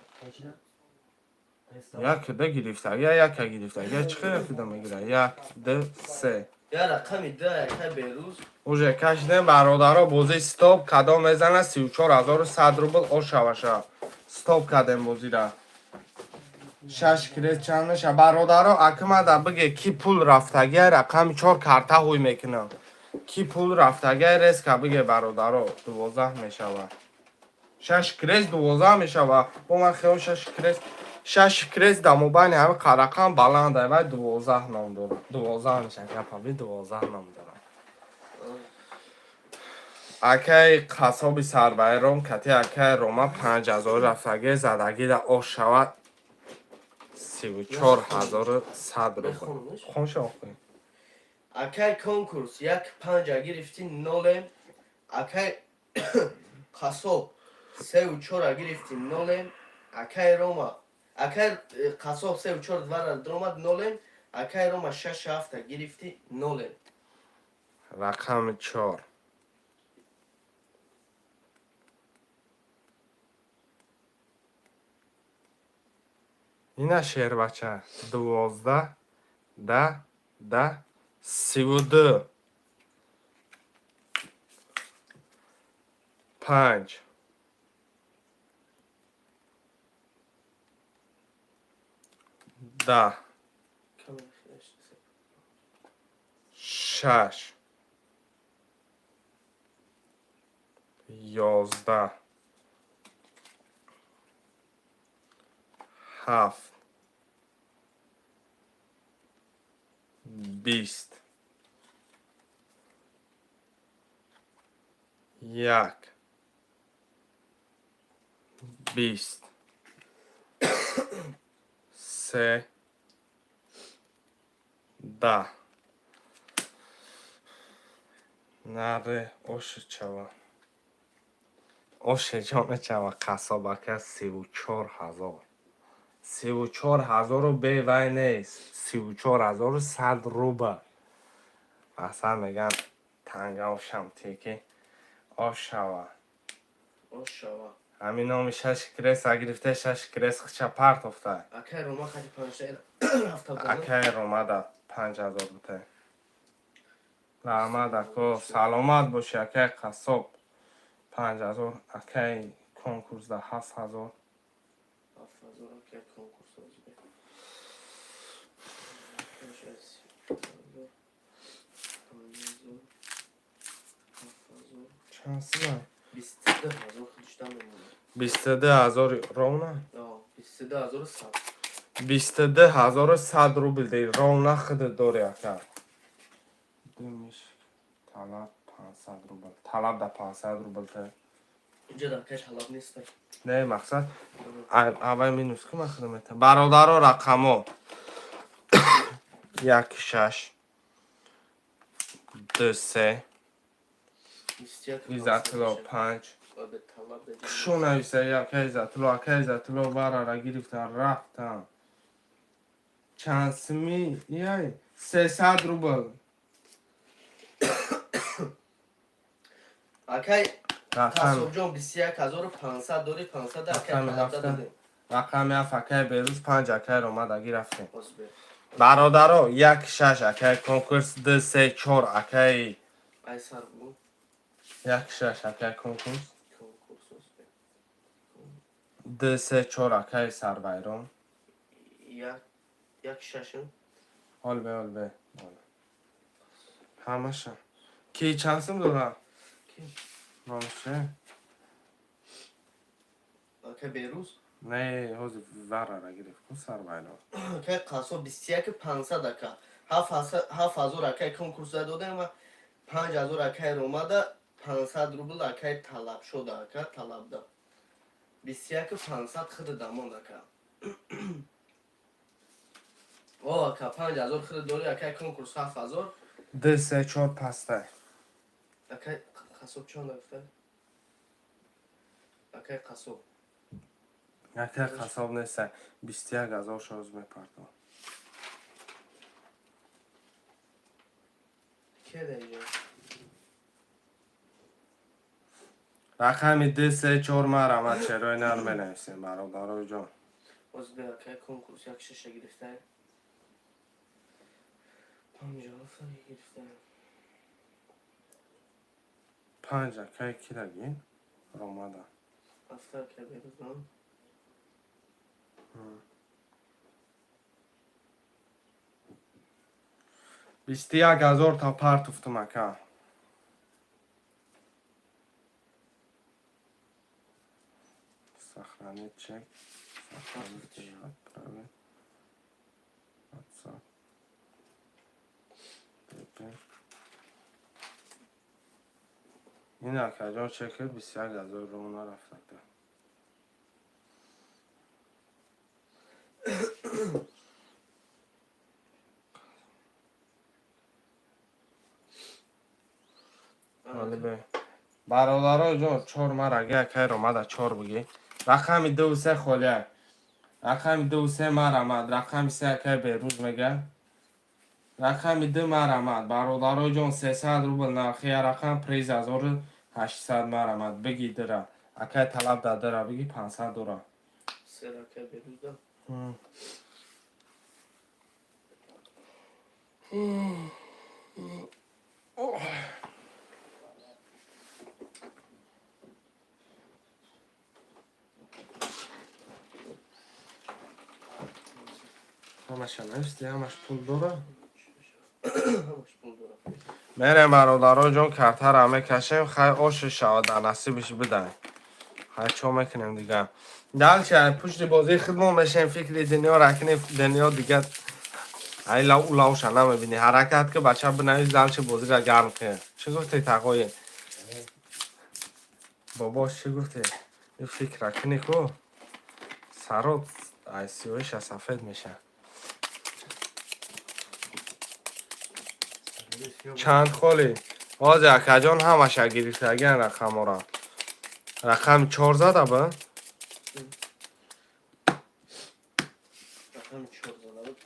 Як ду гирифтага, яка гирифтага, чӣ хеле фида мегира? Як, ду, се. Я рақами да яка Бейрӯз. Уже кашидем, бародаро, бозӣ стоп. Кадом мезана, 34 100 рубл ошаваша. Стоп кардем бозира. Шаш крест чанд меша, бародаро? Акмада биге, ки пул рафтага, рақами чор карта ҳуй мекунам. Ки пул рафтага, резко биге, бародаро, 12 мешава. Шаш крест 12 мешава. Бо ман хиёл шаш крест, шаш крест дар мобайни ҳами қарақам баланда, вай 12 ном дорад. 12 меша, гапа би 12 ном дорад. Акай қассоби сарбайрон кати акай Рома 5 ҳазор рафтаги задагида ош шавад 34 100 рубл. Мехонамш? Хонша охӯ. Акай конкурс як панҷа гирифти, нолем. Акай қассоб сеу чора гирифти, нолем. Акай Рома, акай қассоб сеу чор двара дромад, нолем. Акай Рома шаш ҳафта гирифти, нолем. Рақами чор. Ина, шербача, 12 да да 32 панҷ 10 шаш 11 ҳафт 20 як 20 се 10. Наре оши чава, оши ҷоне чава. Қассобака 34 000, 34 000-у бевай нест, 34 100 рубл. Асал меган танга ошам теки ош шава. Ош шава. Ҳамин номи шаш креса гирифта, шаш крес хича партофта. Акай Рома хати панҷта рафта будан. Акай Ромада 5 000 бута. Раҳмат, ако, саломат бошӣ. Акай қассоб 5 000, акай конкурсда 7 000. 7 000 акай конкурс озида. 5000, 5000, 7000. Чанд сила? 22 000 худишта мемонад. 22 000 ровно. 22. 22 100. 22 100 рубл ди ровно худат дори, ака. Думиш талаб 500 рубл. Талаб да 500 рубл та. Инҷа дар каш ҳалаб нест. Не, мақсад аввал минус ки ман худам метавонам. Бародаро, рақамо як шаш ду се Иззатулло панҷ. Шу нависа, ака Иззатулло, ака Иззатулло варара гирифтан рафтан. Чанд сими яй? 300 рубл. Акай Рақам Қассобҷон, 21 500 дори, 500 акай Рақами талаб ҳафта. додем. Рақами ҳафт акай Берӯз, панҷ акай Ромадаги рафтем. Озбе. Бародаро, як шаш акай конкурс, ду се чор акай Айсар бу. Як шаш акай конкурс. Конкурс озбе. Ду се чор акай Сарвайрон. Як як шашм. Ҳол бе, ҳол бе. Ҳамаша. Ки чанд сум дора? Ки? Номше? Акай Берӯз. Не, ҳозир варара гирифт ку Сарвайрон. Акай Қассоб, 21 500 ака. 7000 акай конкурс додем ва 5000 акай Ромада, 500 рубл акай талаб шуда, ака талабда. 21 500 худ дамон, ака. О, ака, 5000 худ дори, акай конкурс 7000. Ду се чор пастай. Акай Қассоб чанд гуфта? Акай Қассоб. Акай Қассоб нестай. 21 000 шоз мепардом. Ке да инҷа? Рақами ду се чор марамад черои нар менависем, бародарои ҷон. Озбе, акай конкурс як шаша гирифта. 57 гирифта. Панҷ акай кираги? Ромада. Ҳафта акай Берӯзон. 21 000 та партуфтум, ака. Сохранить чек. Сохранить и отправить. WhatsApp. ПП. Ин акаҷон чекер 21 000 ром нарафтада. Бародаро ҷон, чор мараги акай ромада чор буги. Рақами ду се холия. Рақами ду се марамад. Рақами се акай Берӯз мега. Рақами ду марамад. Бародаро ҷон, 300 рубл нархи рақам, приз 1800 марамад. Биги дира. Акай талаб да дира биги 500 дора. Се акай Берӯзда. Ҳамаша нависти, ҳамаш пул дора. Ҳамаш пул дора. Мерем, бародаро ҷон, картара мекашем, хай оши шавад, дар насибиш бидай. Хай чо мекунем дига. Дальше пушти бозии худмон мешем, фикри дунёра кунем, дунё дига ай лав лавша намебинӣ. Ҳаракат ки бача бинавис, дальше бозиро гарм кун. Чӣ гуфтӣ, тағои? Бобош, чӣ гуфтӣ? Ин фикра кунӣ ку сарот ай сиёҳиша сафед меша. Чанд холи? Ҳозир акаҷон ҳамаша гирифтагиан рақамҳоро. Рақами чор зада ба? Рақами чор зада буд.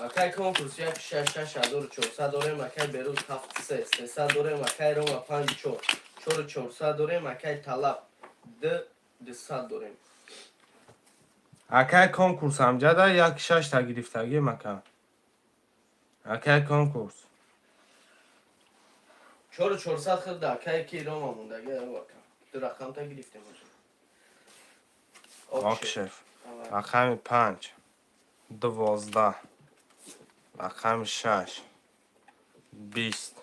Акай конкурс як шаш 6400 дорем, акай Берӯз ҳафт се 300 дорем, акай Рома панҷ чор чору чорсад дорем, акай талаб д 200 дорем. Акай конкурс ҳамҷада як шашта гирифтагием, ака. Акай конкурс. 4400 хирда, акай ки Рома мондаги ака. Ду рақамта гирифтем ҳозир. Окшев. Рақами панҷ. 12. Рақами шаш. 20.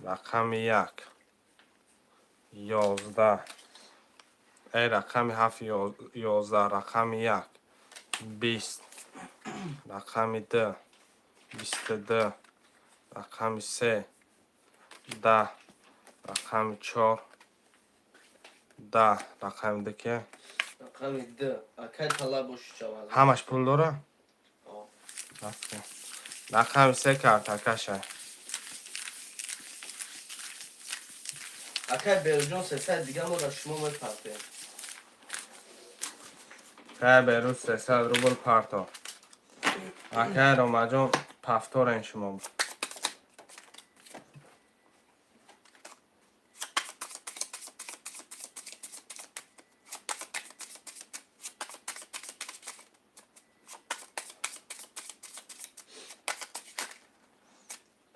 Рақами як. 11, рақами ҳафт 11, рақами як 20, рақами ду 22, рақами се 10, рақами чор 10, рақами ду ки? Рақами ду акай Талаб боши чаваз. Ҳамаш пул дора? Рақами се картакаша. Акай Беруҷон, 300 дига мо дар шумо мепартем. Акай Беруз, 300 рубл парто. Акай Ромаҷон, повторен шумо.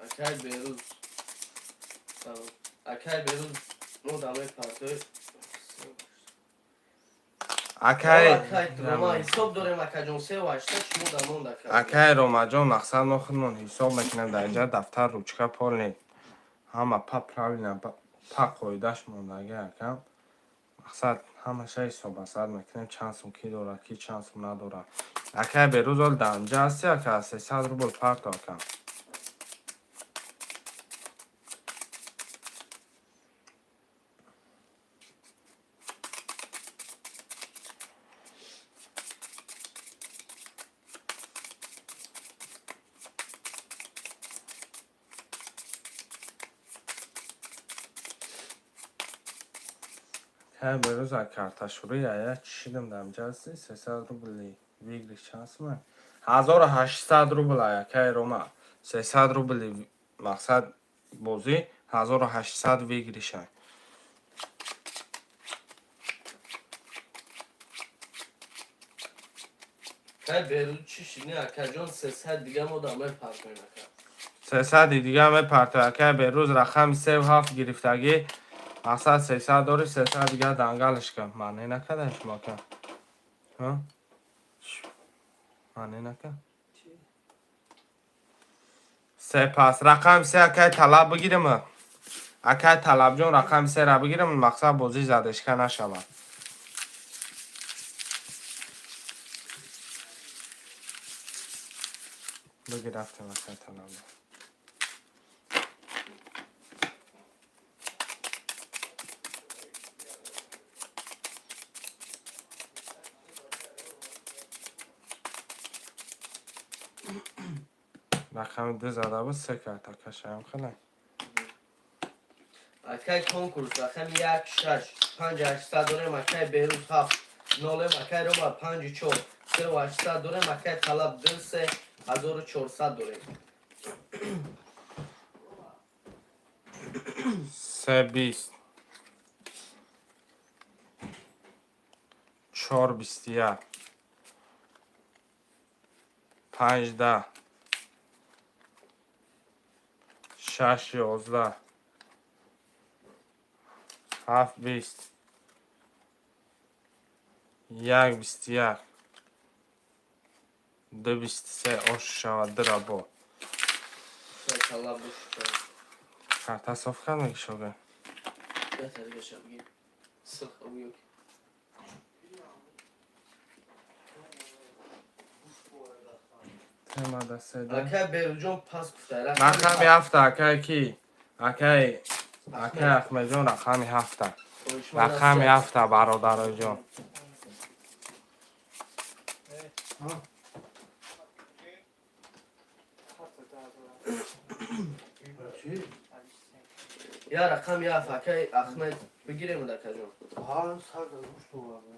Акай Беруз, акай Беруз, мо дар мепартоем. Акай Рома, ҳисоб дорем, акаҷон, 3800 шумо дар монда. Акай Ромаҷон, мақсад мо худмон ҳисоб мекунем. Дар инҷа дафтар, ручка, полный, ҳама па правильно, па қоидаш мондаги, акам. Мақсад, ҳамаша ҳисобасад мекунем, чанд сум ки дорад, ки чанд сум надорад. Акай Беруз, ол дар инҷа ҳасти, ака, 300 рубл парто, ака. Акай Беруз, карташӯрӣ ая чишидам, дар инҷа ҳасти, 300 рубли выигрыш чанд сума? 1800 рубл. Акай Рома, 300 рубли, мақсад, бозӣ 1800 выигрыша. Акай Беруз, чӣ шидни, акаҷон, 300 дига мо дар мепартоем, ака. 300-и дига мепартои, акай Беруз. Рақами сев ҳафт гирифтагӣ, мақсад, 300 дори, 300 дига дангалаш кун. Маъне накарда шумо, ака? Маъне нака? Се пас, рақами се, акай Талаб, бигирим. Акай Талабҷон, рақами сера бигирим, мақсад, бозӣ задешка нашавад. Бигир, рафтем, акай Талаб. Рақами ду зада буд, се карта кашаям хеле. Акай конкурс, рақами як шаш панҷ ҳаштсад дорем, акай Беруз, ҳафт нолем, акай Рома, панҷу чор, 3800 дорем, акай Талаб, ду се, 1400 дорем. Се 20, чор 21, панҷ 10, шаш 11, ҳафт 20, як 21, ду 23. Ош шавад, дура бо. Акай Талаб боши чавад. Карта соф кард меги, шога? Беҳтар дигаша бигир. Силха буё. Темада седа. Акай Беруҷон, пас гуфта. Рақами ҳафта, акай ки? Акай Ахмедҷон, рақами ҳафта. Рақами ҳафта, бародароҷон. Я рақами ҳафт, акай Ахмед, бигирем, акаҷон. Ҳа, сад гӯшт овардам.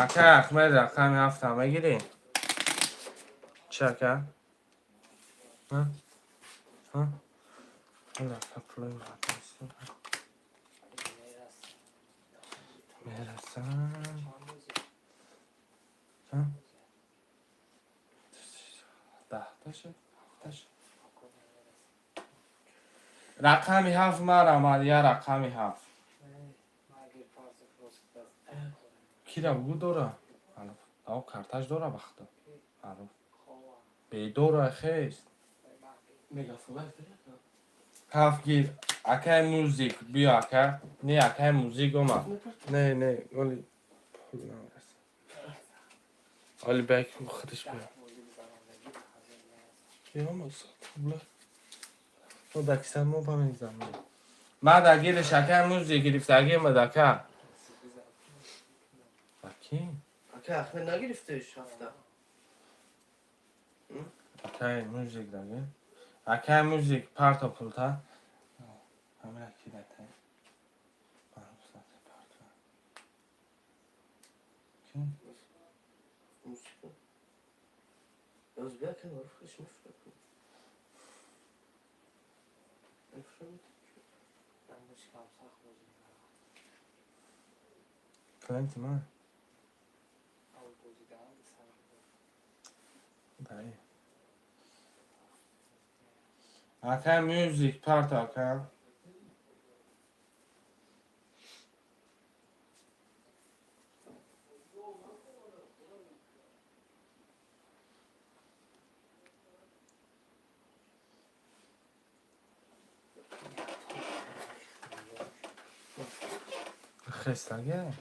Акай Ахмед, рақами ҳафта мегирӣ? Чи, ака? Ҳа? Ҳа? Ака, пулои мардум мерасам. Ҳа? 10-та шуд, ҳафта шуд. Рақами ҳафт марамад, я рақами ҳафт. Кира бугу дора? Ав карташ дора, бахто. Маъруф. Бедора хест. Мегафон лайф дорӣ, ака? Ҳафт гир. Акай Музик, биё, ака. Не, акай Музик омад. Не, не, оли пул намераса. Оли бек худаш биё. Биё, рубля. Мо дакисан мо ба мезанем. Ма да гириш, акай Музик гирифтагӣ омад, ака. Аки? Ака Ахмед нагирифтеш ҳафта. Акай Музик даги. Акай Музик, парто пулта. Ҳамина ки дата. Парто. Ки? Мусиқа. Ӯзбек ҳарфиш мефракун. Мефракун. Клиенти ман. Дай. Акай Мюзик, парто, ака. Хестага.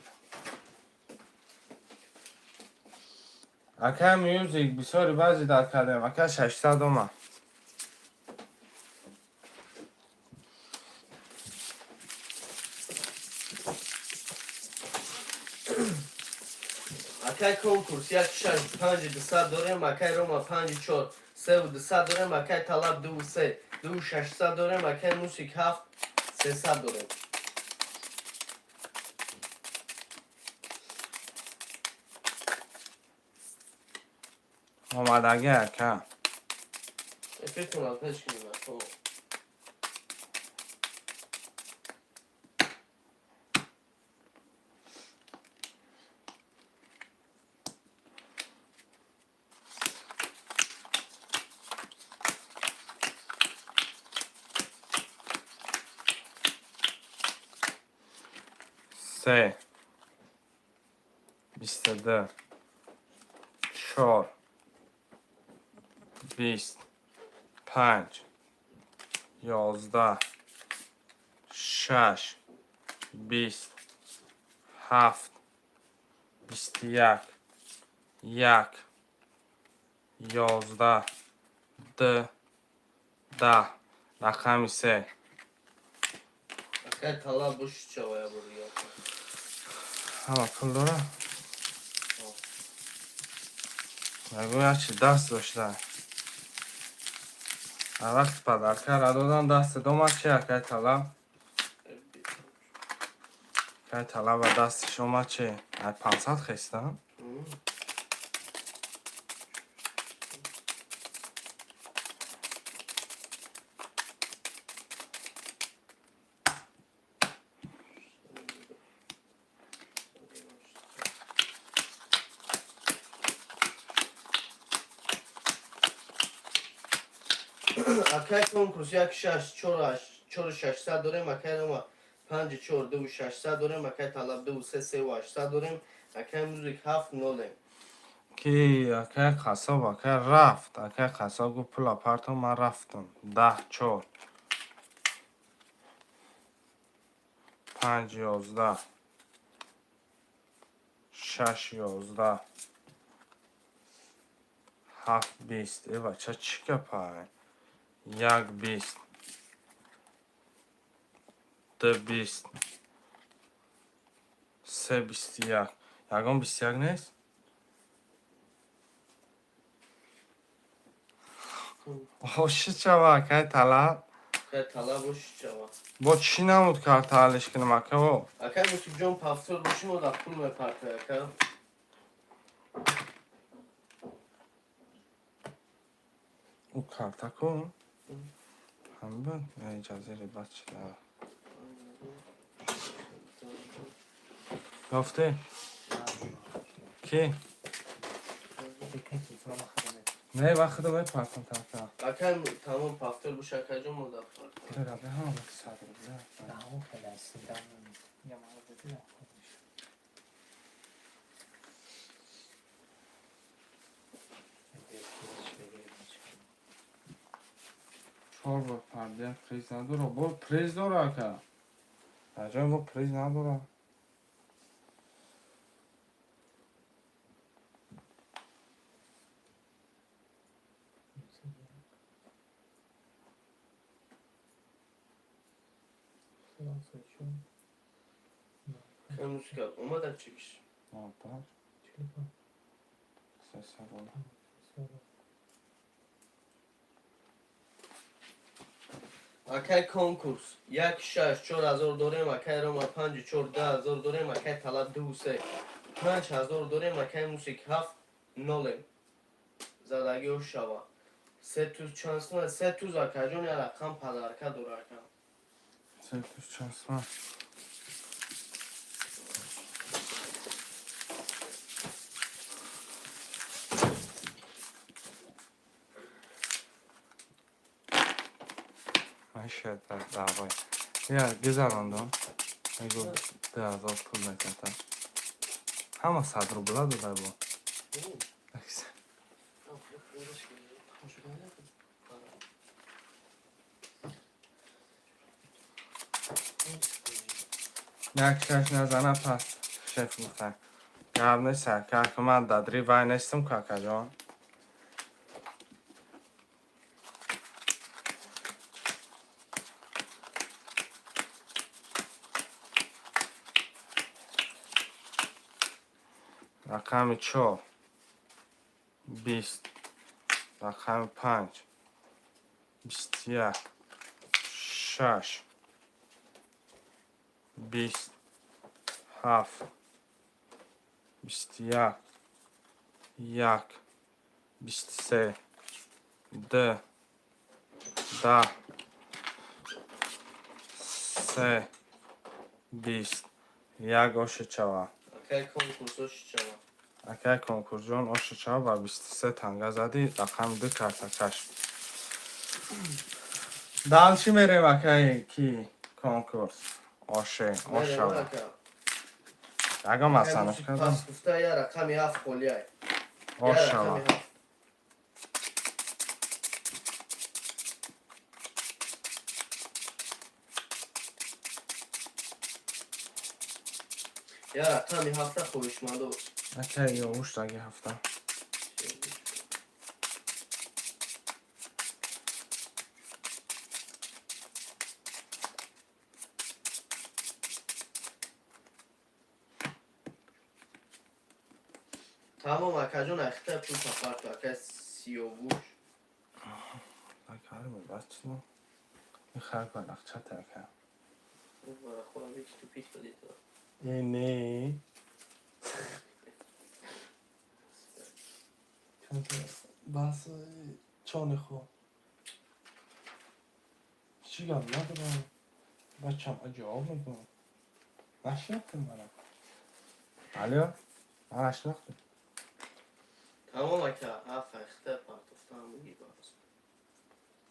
Ака Мюзик, бисёри баъзе дар кардем. Ака, 600 омад. Акай конкурс як шаш панҷи дусад дорем, акай Рома панҷи чор севу дусад дорем, акай Талаб дуву се дуву шашсад дорем, акай Мусик ҳафт сесад дорем. Омадагӣ, ака. Эфиртон аз пеш кунем, ако. Се, 22, чор, 20, панҷ, 11, шаш, 20, ҳафт, 21, як, 11, д, 10. Рақами се. Акай Талаб боши чавая бурига. Ҳама пул дора? Нагӯ якчи даст дошта. А вақти подарка додан дастет омад чи, акай Талаб? Акай Талаба дастиш омад чи? Ай 500 хестам? Акай конкурс як шаш чору шашсад дорем, акай Рома панҷи чор дуву шашсад дорем, акай Талаб дуву се севу ҳаштсад дорем, акай Музик ҳафт нолем. Ки акай қассоб, акай рафт. Акай қассоб гуфт, пула партом, ман рафтам. 10, чор, панҷ, 11, шаш, 11, ҳафт, 20. Э, бача, чӣ гапай? Як, 20, д, 20, се, 21. Ягон 21 нест? Оши чава, акай Талаб. Акай Талаб оши чава. Бо чӣ намуд карта ҳаллиш кунам, акао? Акай Мусикҷон, повтор боши, мо дар пул мепартай, ака. Ӯ карта ку? Ҳамба, ҷазири бача. Ёфте? Ки? Не, ва худо мепартам тарта. Акай тамом, повтор бош, акайҷон, мо дар партай. Раби ҳама 100 рубля. Наҳу хеле ямал. Чор бор пардия приз надора. Бо приз дора, ака. Дар ҷои мо приз надора. Мусика омада чикиш. 95. 300 рубл. Акай конкурс як шаш 4000 дорем, акай Рома панҷу чор 2000 дорем, акай Талаб ду се 5000 дорем, акай Мусик ҳафт нолем. Задагиҳо шава. Се туз чанд сум? Се туз, акаҷон, я рақам подарка дора, ака. Се туз чанд сум? Маша давай. Я гузарондам. Мегу 2000 пул мекардам. Ҳама 100 рубла дода бо. Як шаш назана пас шеф гуфта. Гап нест, ака, ман дадри вай нестам, какаҷон. Рақами чор 20, рақами панҷ 21, шаш 20, ҳафт 21, як 23, ду 10, се 20, як ошичава. Акай конкурс ошичава. Акай конкурсҷон, ошичава ба 23 танга задӣ, рақами ду картакаш. Дальше мерем, акай ки конкурс. Оше, ошава. Ягон масъала кардам. Пас гуфта я рақами ҳафт холиай. Ошава. Я рақами ҳафта хоҳишмандо. Акай ёвуш таги ҳафта. Тамом, акаҷон, ахта пул сафар ку, акай Сиёвуш. Акай бачно. Михай барақчата, ака. Барахора тупит додед. Э, не. Бас чони хо. Чӣ гап надорам. Бачам ҷавоб мекунам. Нашинохтем мана. Алё? Ман нашинохтем. Тамом, ака, ҳафт ахта партофтаам буги бас.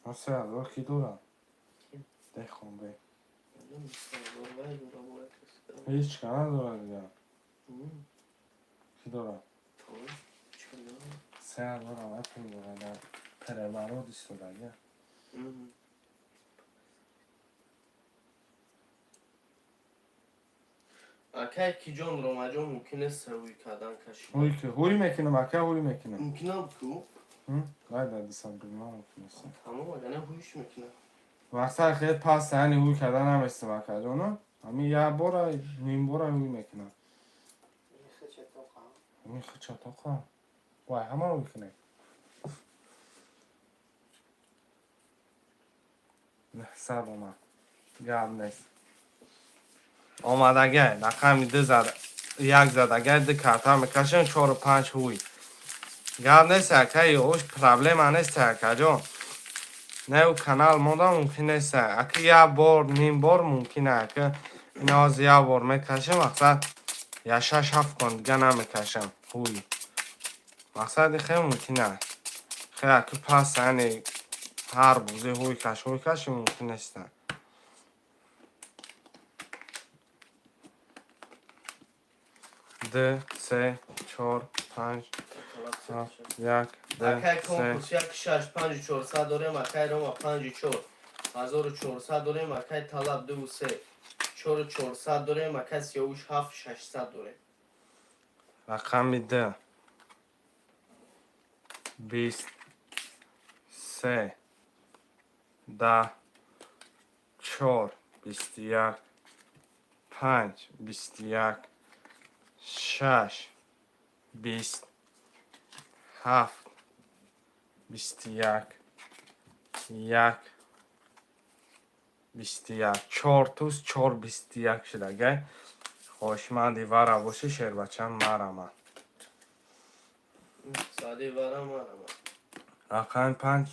Ман 3000 ки дорам? Ки? Дехонбе. Ҳеҷ ка надорад дигар. Ки дорад? 3000 ам пул дорад дар переворот истодага. Акай киҷон, Ромаҷон, мумкин нест ҳуй кардан кашида. Ҳуй ки ҳуй мекунам, ака, ҳуй мекунам. Мумкин набуд ку? Вай дар дисам билма мумкин нест. Тамом, ага не ҳуйш мекунам. Вақта хел пас яъне ҳуй кардан наместам, акаҷоно. Ҳамин як бора, ним бора ҳуй мекунам. Ҳамин хича тоқа. Вай ҳама ҳуй кунем. 900 омад. Гап нест. Омадагай, рақами ду зада, як задагай, ду карта мекашем, чору панҷ ҳуй. Гап нест, акай, ош проблема нест, акаҷон. Не, ӯ канал монда мумкин нест. Ака як бор, ним бор мумкин ака. Ин ҳозир як бор мекашем, мақсад я шаш ҳафт кон дига намекашам. Ҳуй. Мақсади хеле мумкин аст. Хеле ака пас яъне ҳар бозӣ ҳуй каш, ҳуй каш мумкин нест. Ду, се, чор, панҷ, ҳафт, як, Акай се. Конкурс як шаш панҷу чорсад дорем, акай Рома, панҷу чор ҳазору чорсад дорем, акай Талаб, дуву се чору чорсад дорем, акай Сиёвуш, ҳафт шашсад дорем. Рақами д, 20, се, 10, чор, 21, панҷ, 21, шаш, 20, ҳафт, 21, як, 21, чор туз, чор, 21 шудагай. Хоҳишманди вара бошӣ, шербачам, марама. Сади вара марама. Рақами панҷ,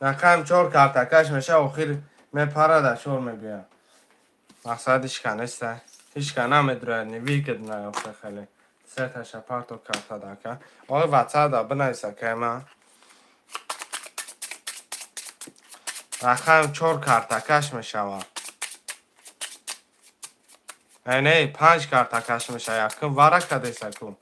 рақами чор картакаш меша, охир мепарада, чор мебиёяд. Мақсад ҳичка неста, ҳичка намедрояд, невыгодно охе хеле. Сеташа парто картадака. Ой, ватсада бинавис, акай ман. Рақами чор картакаш мешавад. Не, панҷ картакаш мешавад. Якум вара кадесаку.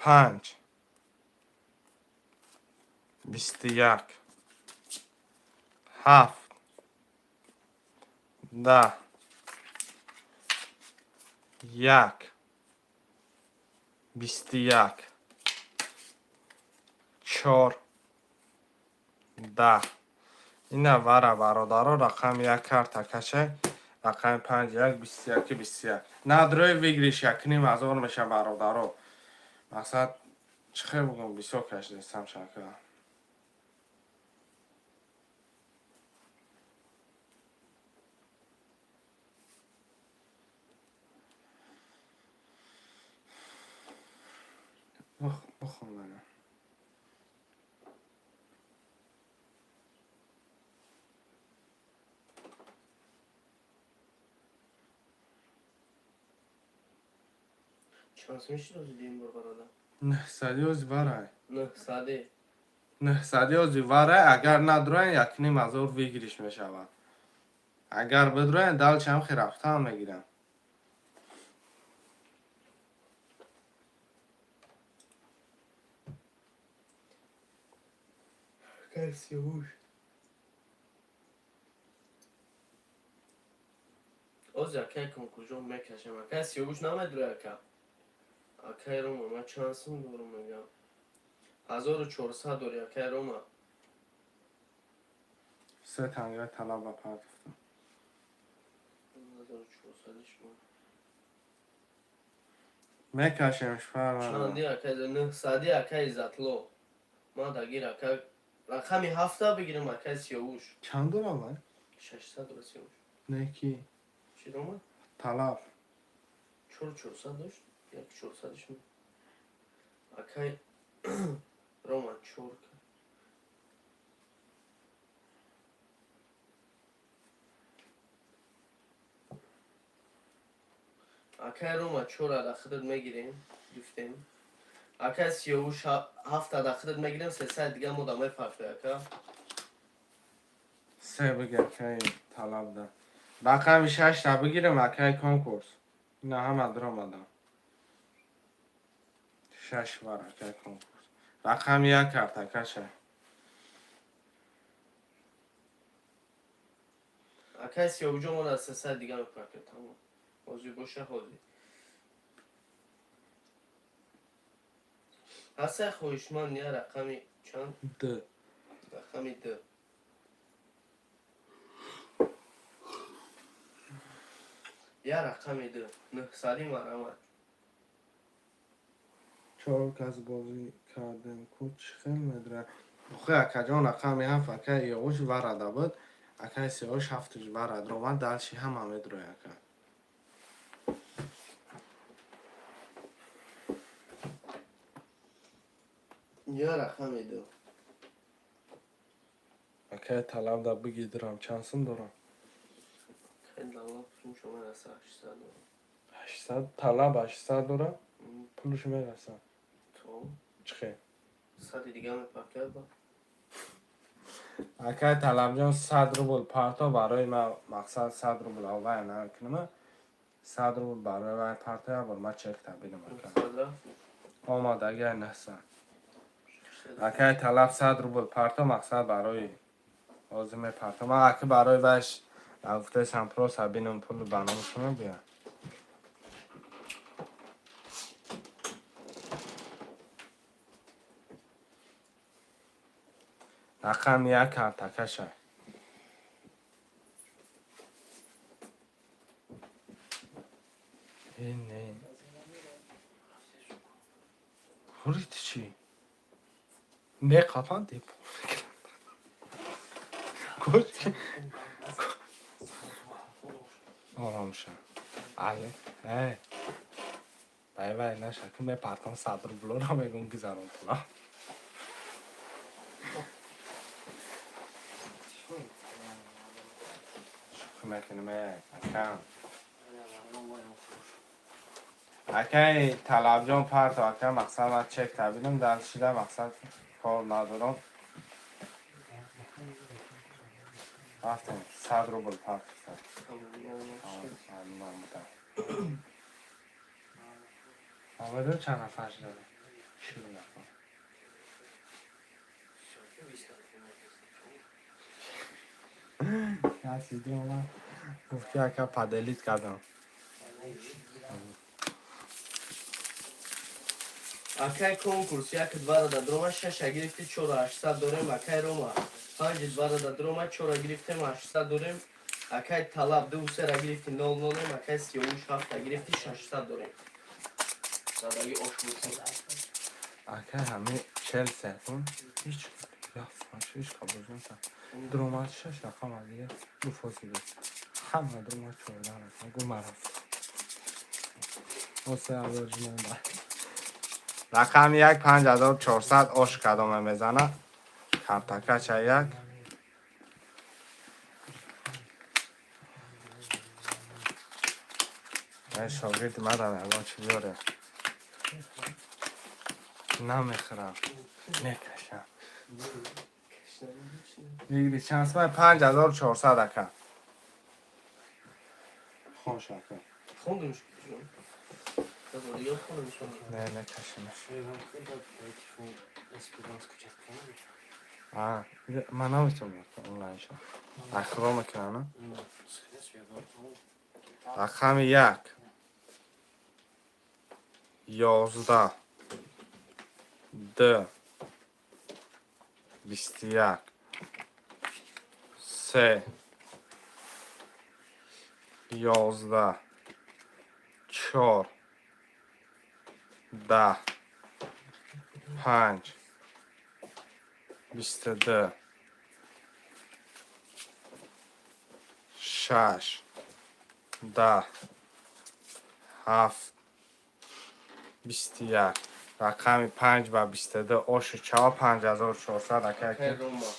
Панҷ, 21, ҳафт, 10, як, 21, чор, 10. Ина вара, бародаро, рақами як картакаше, рақами панҷ, як, 21, 21. Надрӯи выигрыш 1500 меша, бародаро. Мақсад чӣ хел бугум, бисёр кашидестам шака. Бихон мана. Чанд сум шуд ози дуюм бор, бародар? Нӯҳсади ози варай. Нӯҳсаде. Нӯҳсади ози варай, агар надроян, 1500 выигрыш мешавад. Агар бидроян, дальше хе рафтан мегирам. Акай Сиёвуш. Ози акай конкурсҷон мекашам. Акай Сиёвуш намедроя, ака. Акай Рома, ман чанд сум дорум, мегам. 1400 дори, акай Рома. Се танга талаба партофтам. 1400 шумо. Мекашем, шфар. Чанди, акай? Нӯҳсади, акай Иззатло. Ман дагир, ака, рақами ҳафта бигирам, акай Сиёвуш. Чанд дорам вай? 600 дора Сиёвуш. Не ки. Чӣ, Рома? Талаб. Чор чорсад дошт, як чорсадиш. Акай Рома, чор. Акай Рома, чор ада худат мегирем, гуфтем. Акай Сиёвуш, ҳафт ада худат мегирем, сесад дига мода мепартои, ака. Се бигир, акай талаб да. Рақами шашта бигирам, акай конкурс. Ина ҳама даромадам. Шаш вар, акай конкурс. Рақами як картакаша. Акай Сиёвуҷон, мода сесад дига мепартои, тамом. Ҳозир боша, ҳозир. Ҳастай хоҳишманд я рақами чанд? Д. Рақами д. Я рақами д. Нӯҳсади марамат. Чор кас бозӣ кардем ку, чӣ хел медра. Охи, акаҷон, рақами ҳафт акай Иёвуш варада буд. Акай Сиёвуш ҳафтуш варад ромад, дальше ҳама медроя, ака. Я рақами д. Акай талаб да бигирам, чанд сум дорам? Акай Талаб сум шума раса, 800 дорам. 800, талаб 800 дорам? Пулш мерасад. То. Чӣ хел? Сади дига мепартояд ба. Акай Талабҷон, 100 рубл парто барои ма. Мақсад, 100 рубл аввай накунама, 100 рубл барои вай парто. Як бор ма чекта бинам, ака. Сад рафт. Омад, агар наса. Акай Талаб, 100 рубл парто. Мақсад, барои ҳозир мепарто ман, ака, барои вайш гуфтаисам, просто бинам, пул ба номашона бия. Рақами як картакаша. Не хӯрити чӣ? Не қапан деп Кош ором ша. Але э бай бай наша, ки мепартам 100 рублоро, мегум, гузарон пула. Шӯхӣ мекунем, э акам. Акай Талабҷон, парто, ака. Мақсад, ман чек табидам дар шида, мақсад, кор надорам. Рафтем, 100 рубл партофта. Ман будам. Омадем, чанд нафар шуда? 40 нафар. Як чиз омад, гуфт, ки ака, поделить кардам. Акай, конкурс як двара да дрома, шаша гирифти, чора ҳаштсад дорем. Акай Рома, панҷи двара да дрома, чора гирифтем, 800 дорем. Акай Талаб, ду сера гирифти, нол нолем. Акай Сиёвуш, ҳафта гирифти, 600 дорем. Задаги ош бутин. Акай, ҳами 40 секунд ҳеч ҳеч қабул накард. Дромад шаш рақам, дига ду фосила ҳама дромад, 14 рақам. Гу марафт осе. Рақами як, 5400. Ош кадоме мезана? Картакача як. Шогирди мадам ягон чи биёре, намехӯрам, мекашам. Мегири чанд сомай? 5400, ака. Хош, ака. Хондумш. Дига хондумш. Не, накашимаш. А ман наметавонам онлайн шо ахро мекунам. Рақами як, 11, д, 21, се, 11, чор, 10, панҷ, 22, шаш, 10, ҳафт, 21. Рақами панҷ ба 22 ошу чава, 5400, ака. Акай Рома.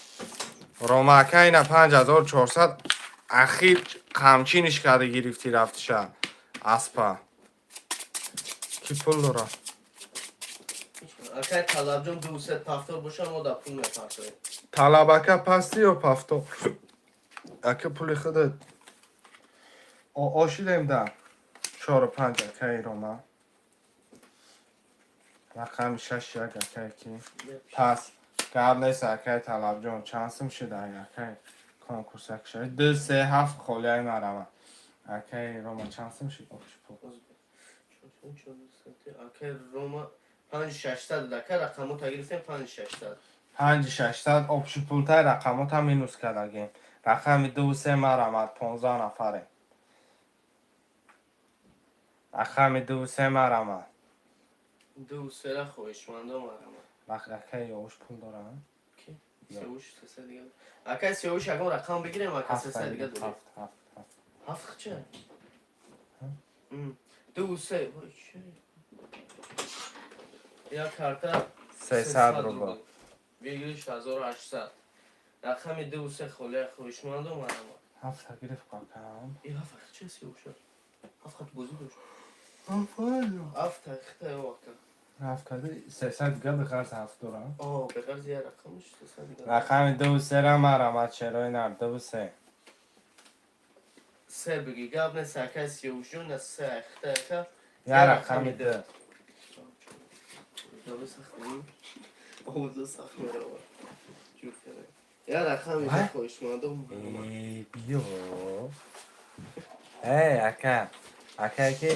Рома, ака, ина 5400. Ахир қамчиниш карда гирифтӣ, рафтиша аспа. Ки пул дора? Акай Талабҷон, ду сет пафтор боша, мо да пул мепартоем. Талаб, ака, пасти ё пафтор, ака, пули худат ошидем да чору панҷ. Акаи Рома, рақами шаш, як, акай, ки пас гап нест. Акай Талабҷон, чанд сум шуда, акай? Конкурс як шуд, ду, се, ҳафт холияи марама. Акай Рома, чанд сум шуд общий пул? Акай Рома, 5600. Ака, рақамота гирифтем, 5600. 5600 общий пултай, рақамота минус кардагем. Рақами ду, се марамад, 15 нафаре. Рақами ду, се марамад. Ду сера хоҳишмандо марама. Акай Ёвуш пул дорам. Ки Сиёвуш сеса дига. Акай Сиёвуш, ягон рақам бигирем, ака, сеса дига дорем. Ҳафт, ҳафт, ҳафт. Ҳафт ча? Ду, се. Вой, чӣ? Як карта. 300 рубл. Выигрыш 1800. Рақами ду, се холия хоҳишмандо марама. Ҳафта гирифт, какам. И ҳафт ча, Сиёвуша? Ҳафт хат бозӣ дошт. Ҳафта хита ё, ака. Ҳафт карди, 300 дига беғарз ҳафт дорам. О, беғарз я рақамш 300 дига. Рақами дуву сера марамад, шерои нар, дуву се. Се биги, гап нест, акай Сиёвушҷон, на се айхта ака. Я рақами ду. Давай сахт. Овоза сахт мерава. Ҷур кардем. Я рақами ду, Вай? хоҳишмандом. Э, биё. Эй, ака. Ака ки?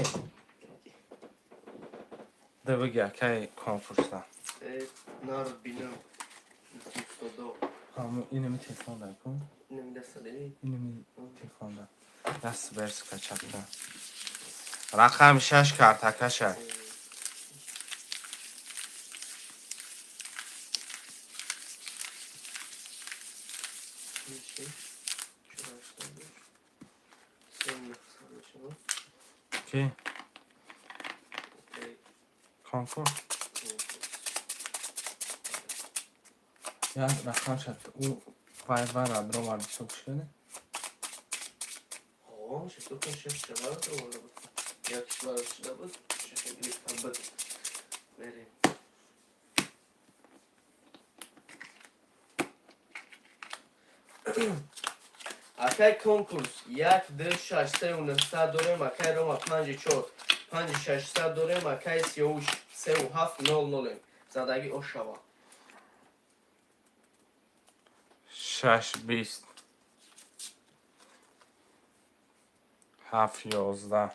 Ду биги, акаи конкурса. Э, нар бинам. Устодо. Ҳамун инами телефон дар кун. Инами даста дидӣ? Инами телефон дар. Даст берска чапта. Рақами шаш картакаша. Шаш, чор, ҳаштод, се, нӯҳсад мешавад. Ки? Окей. Конкурс. Я рақам шад. Ӯ вай вара дромар бисёр кушкане. О, шестокун шаш шабара оварда буд. Як кишвар шуда буд, шаша гирифта буд. Мерем. Акай конкурс як, ду, шаш, сеу нӯҳсад дорем, акай Рома панҷи чор, панҷи шашсад дорем, акай Сиёвуш сеу ҳафт нол нолем. Задагӣ ошава. Шаш бист. Ҳафт 11.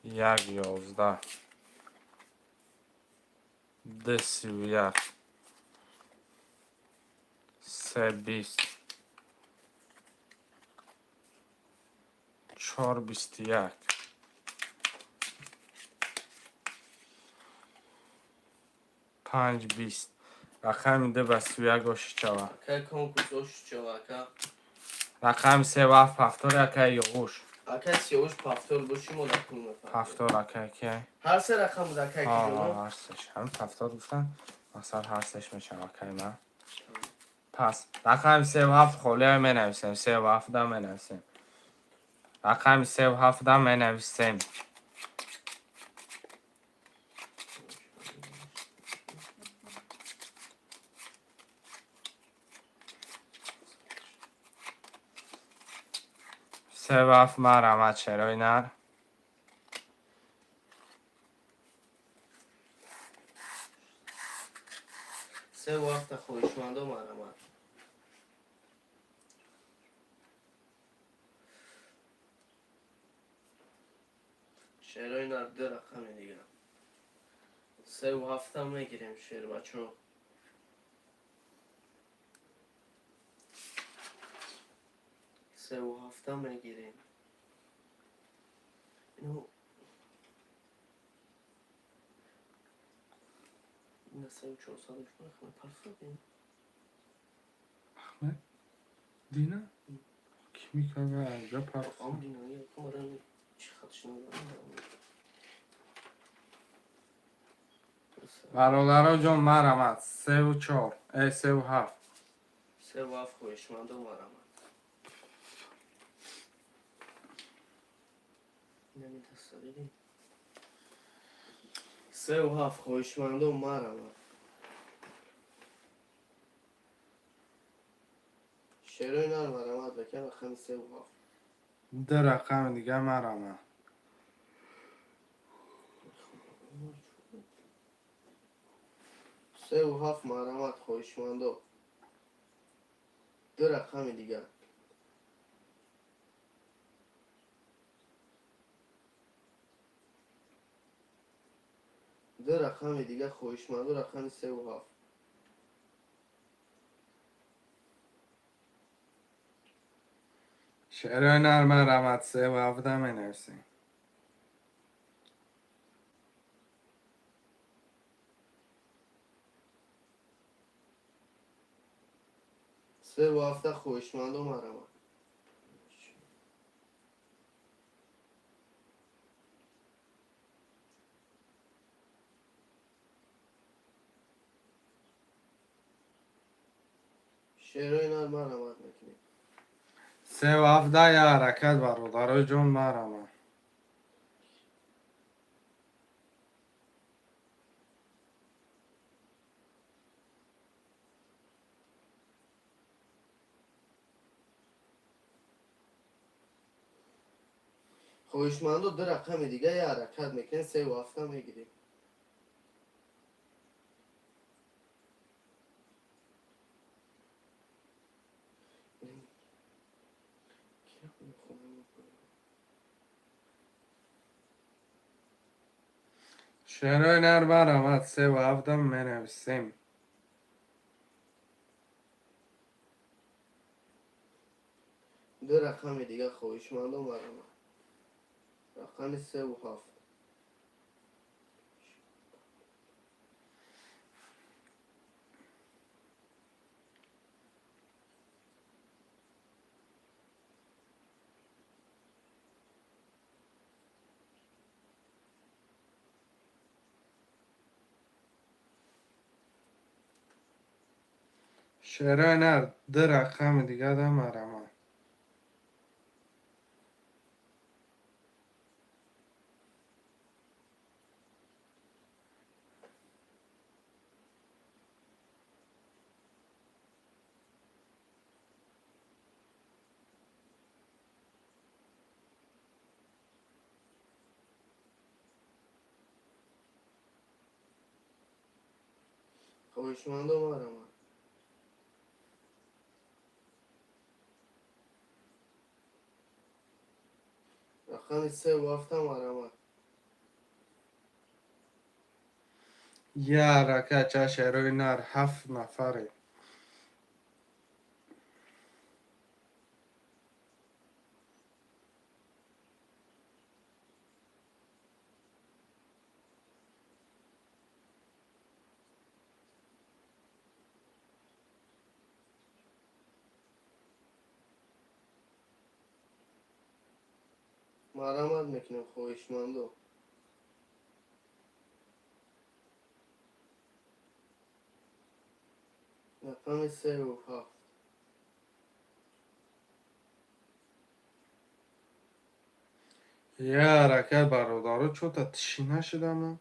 Як 11. Ду 31. Се 20. Чор 21. Панҷ 20. Рақами ду ба 31 ошичава. Акай конкурс ошичава, ака. Рақами севу ҳафт повтор, акай Ёғуш. Акай Сиёвуш повтор боши, мо дар пул мепардозем. Повтор, акай ки? Ҳар се рақам буд, акай киҷоно? Ҳар сеш. Ҳамин повтор гуфтан, мақсад ҳар сеш мешава, акай ман. Пас рақами севу ҳафт холия менависем, севу ҳафтда менависем. Рақами севу ҳафтда менависем. Севу ҳафт марамад, шерои нар. Севу ҳафта хоҳишмандо марамад. Шерои нар, ду рақами дигар. Севу ҳафта мегирем, шербачо. Севу ҳафта мегирем. Ино ина севу чорсаду парфадем. Ахмед? Дина? Ки микага аҷа парф? Ам дина якум ранги чӣ хатш надорам. Бародаро ҷон, марамад. Севу чор. Э, севу ҳафт. Севу ҳафт хоҳишмандо марамад. Инами даста дидӣ? Севу ҳафт хоҳишмандо марамад. Шерои нар марамад бака рақами севу ҳафт. Ду рақами дига марамад. Севу ҳафт марамад, хоҳишмандо. Ду рақами дигар. Ду рақами дигар, хоҳишмандо, рақами севу ҳафт. Шерои нар марамад, севу ҳафтда менависем. Севу ҳафта хоҳишмандо марамад. Шерои нар марамад мекунем. Севу ҳафтда я ҳаракат, бародарои ҷон, марамад. Хоҳишмандо, ду рақами дига я ҳаракат мекунем, севу ҳафта мегирем. Шерои нар, марҳамат, севу ҳафтам менависем. Ду рақами дига, хоҳишмандо, марҳамат, рақами севу ҳафт. Шерои нар, ду рақами дигада, марҳамат. Хоҳишмандо, марҳамат. Рақами севу ҳафта, марҳамат. Я ҳаракат ча, шерои нар, ҳафт нафаре. Марҳамат мекунем, хоҳишмандо. Рақами севу ҳафт. Я ҳаракат, бародаро, чё-то тишина шудама.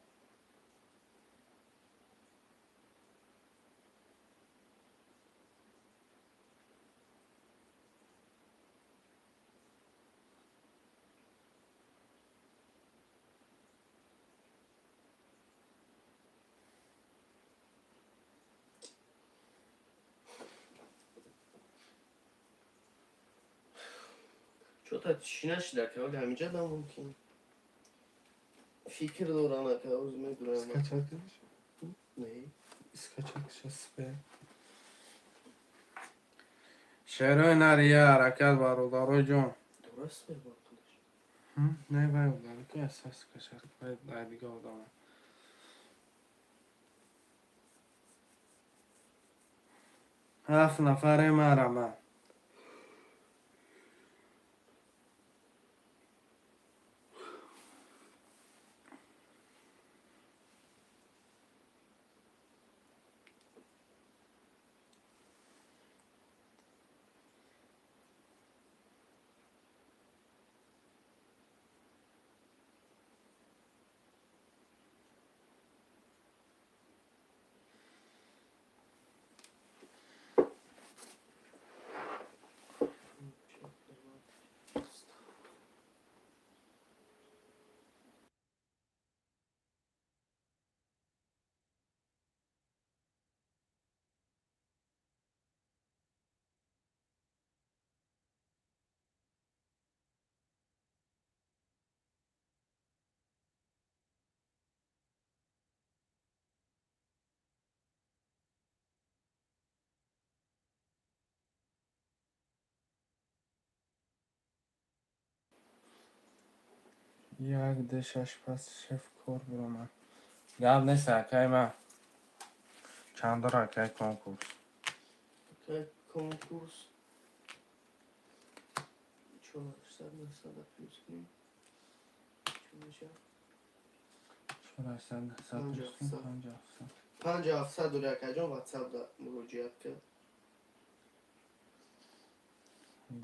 Чё-то тишина шуда, ка, вале ҳаминҷа да мумкин фикр дорам, ака, оз медурам. Скачать кардиш? Не. Скачать шаспе. Шерои нар, я ҳаракат, бародаро ҷон. Дураст мебарқадаш. Не, вай удали ки асас скачать, вай дай дига одама. Ҳафт нафаре, марҳамат. Як, ду, шаш, пас шеф кор биромад. Гап нест, акай ман. Чанд дора, акай, конкурс? Акай, конкурс чор ҳаштсад нӯҳсада плюс кунем, чӣ мешавад? Чор ҳаштсад нӯҳсад. Панҷ плюс кун. ҳафтсад. Панҷ ҳафтсад. Панҷ ҳафтсад дори, акаҷон, ватсап да муроҷиат кард.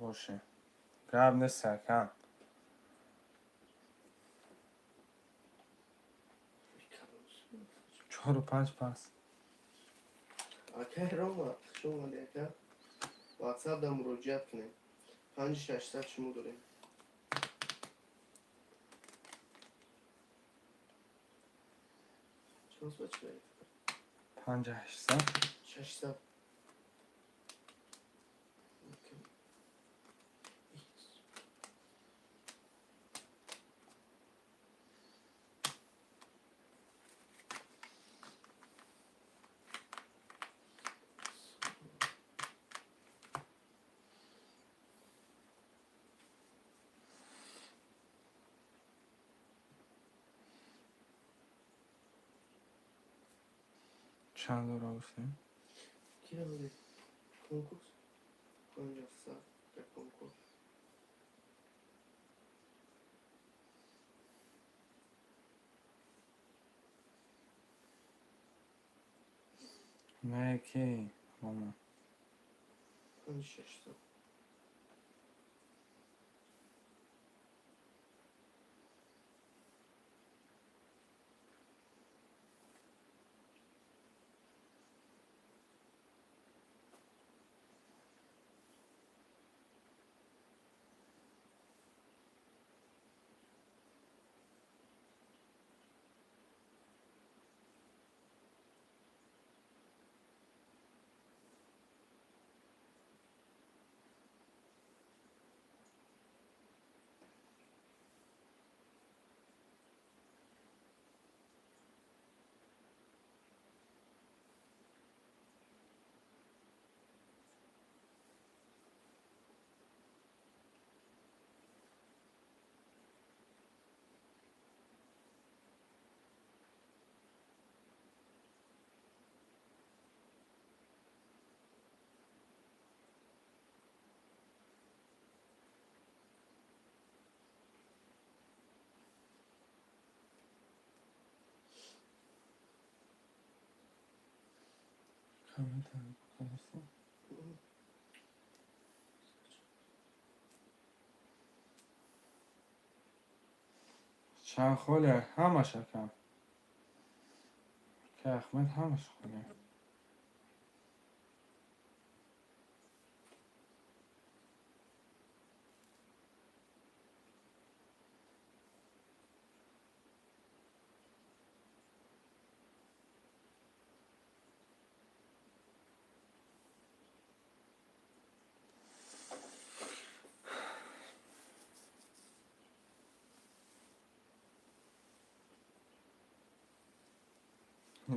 Боше, гап нест, ака. Чору панҷ пас. Акай Рома, хуш омадӣ, ака. Ватсап да муроҷиат кунем. Панҷи шашсад шумо дорем. Чанд? 5800. 600. Чанд дора гуфтем? Кира буди? Конкурс? 5700 дар конкурс. Не, ки Роман. 5600. Чанд холе ҳамаш, ака? Ки Ахмед, ҳамаш холе.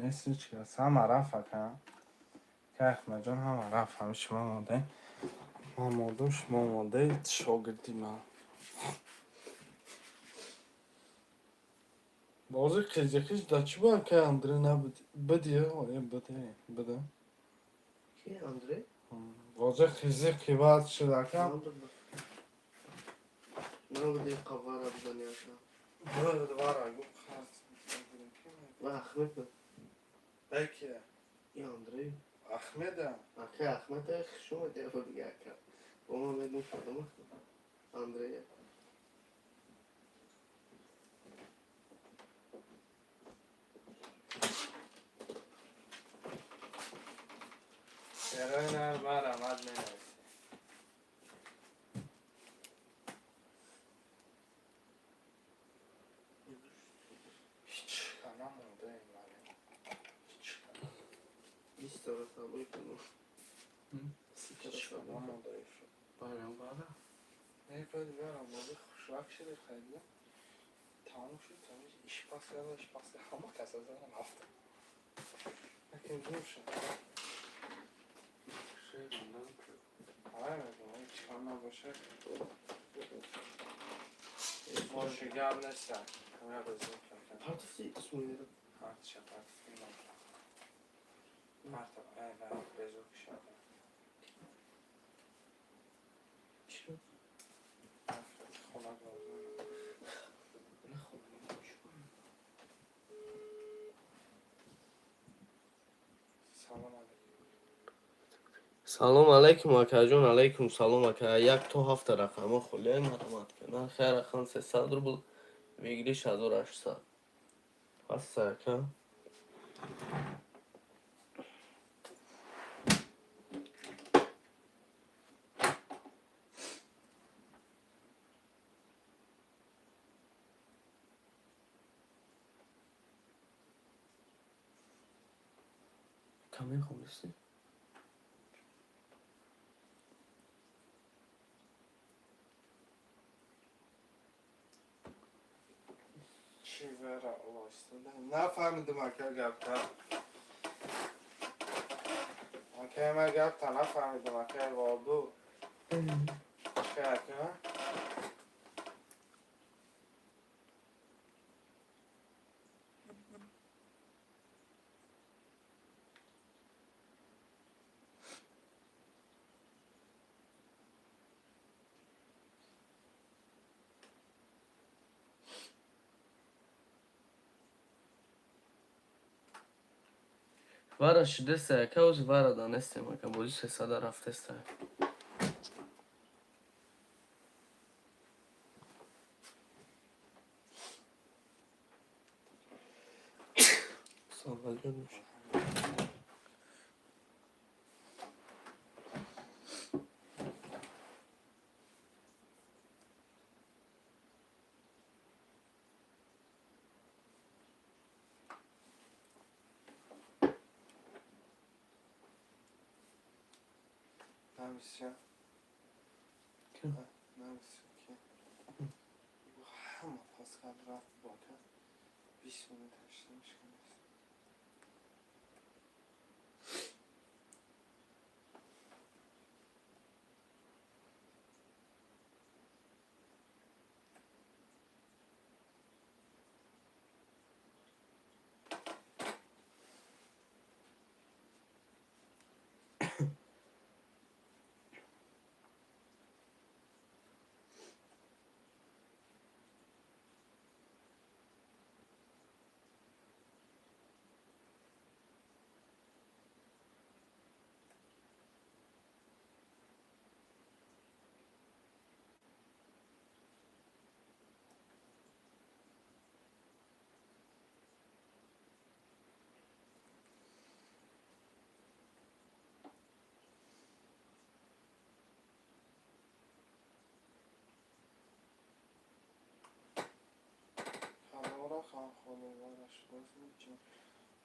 Нест, ҳеч кас, ҳама рафт, ака. Ки Ахмедҷон, ҳама рафт. Ҳами шумо монде, ман мондум, шумо монде, шогирди ман. Бози қизиқиш да чӣ бояд, ки Андре набуди? Биди, биди, биди. Ки Андре? Бози қизиқи баъд шуд, ака. Набуди, қаввара бизани, ака. Буд, вара гуфт, қарз. Ва Ахмед буд. Дай кия? И Андрей. Ахмеда. Ака Ахмед шумо дево дига, ака. Бо ман медум, кадом Ахмед? Андрея. Чаро марамад менависӣ? Ҳеч намонда, вале ҳеч. 20 тара сабр кунам. Ҳеч намонда. Байрам бара. Не, баъд барам, бози хушвақт шуди, хайда тамом шуд, тамом иш пас карда, иш пас ҳама каса задам, рафтам. Накин зур шуд. Ай, мегӯям, ҳеч кам набошад. Боши, гап нест. Камера безур кардам. Партофти Исмоилро. Партиша партофти партов, ай, вай, безур кушодам. Чиро? Хона бозор. Нахонам. Салом алейкум. Салом алейкум, акаҷон, алейкум салом, ака. Як то ҳафта рақамҳо холиай, марҳамат кун. Нархи ҳар рақам 300 рубл, выигрыш 1800. Ҳаста, ака. Камер хонисти? Чӣ вера лоистода? Нафаҳмидим, ака, гапта. Ака, ман гапта нафаҳмидим, ака Воду. Чӣ, ака? Вара шудеста, ака, ози вара данестем, ака, бози сесада рафтеста. Саламат бош. Нависия. Ки? Нависия ки. Ҳама паскал рафт бока. 20 минут ҳаштамиш кунест.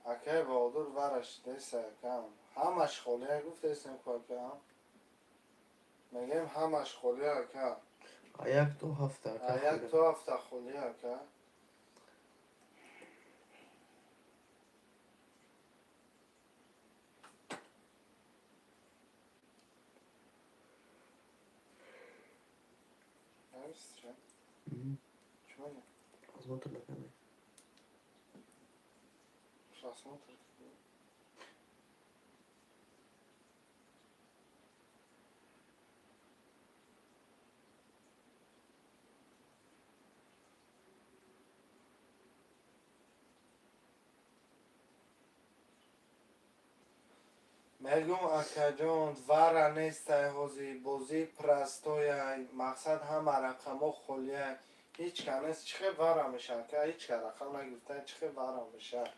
Акай Баҳодур, вара шудеста, акам. Ҳамаш холия гуфтестем ку, акам. Мегем, ҳамаш холия, ака. А як то ҳафта, ака. А як то ҳафта холия, ака. Нависти? Чӣ мегӯ? Просмотр накарда. Просмотр. Мегӯм, акаҷон, вара нестай ҳозир, бозӣ простояй, мақсад, ҳама рақамҳо холияй. Ҳеҷ ка нест, чӣ хел вара мешавад, ака? Ҳеҷ ка рақам нагирифта, чӣ хел вара мешавад?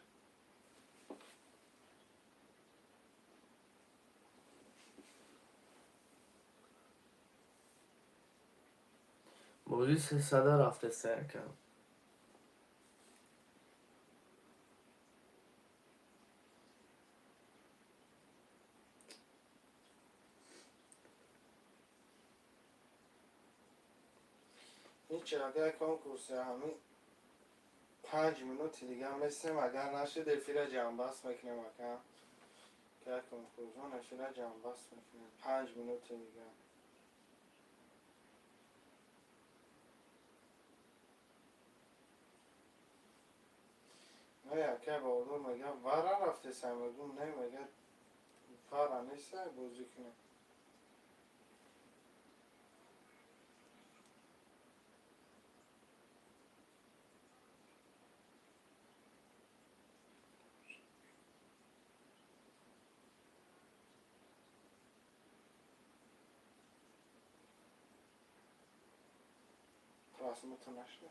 Бозӣ сесада рафтеста, ака. Ҳеҷ, агар конкурси ҳамин 5 минути дига месем, агар нашид, эфира ҷамъбаст мекунем, ака. Агар конкурсон, эфира ҷамъбаст мекунем 5 минути дига. Не, ака Баҳодур мега, вара рафтеса, мегум, не, мега, вара неста, бозӣ кунем. Просмотр нашли?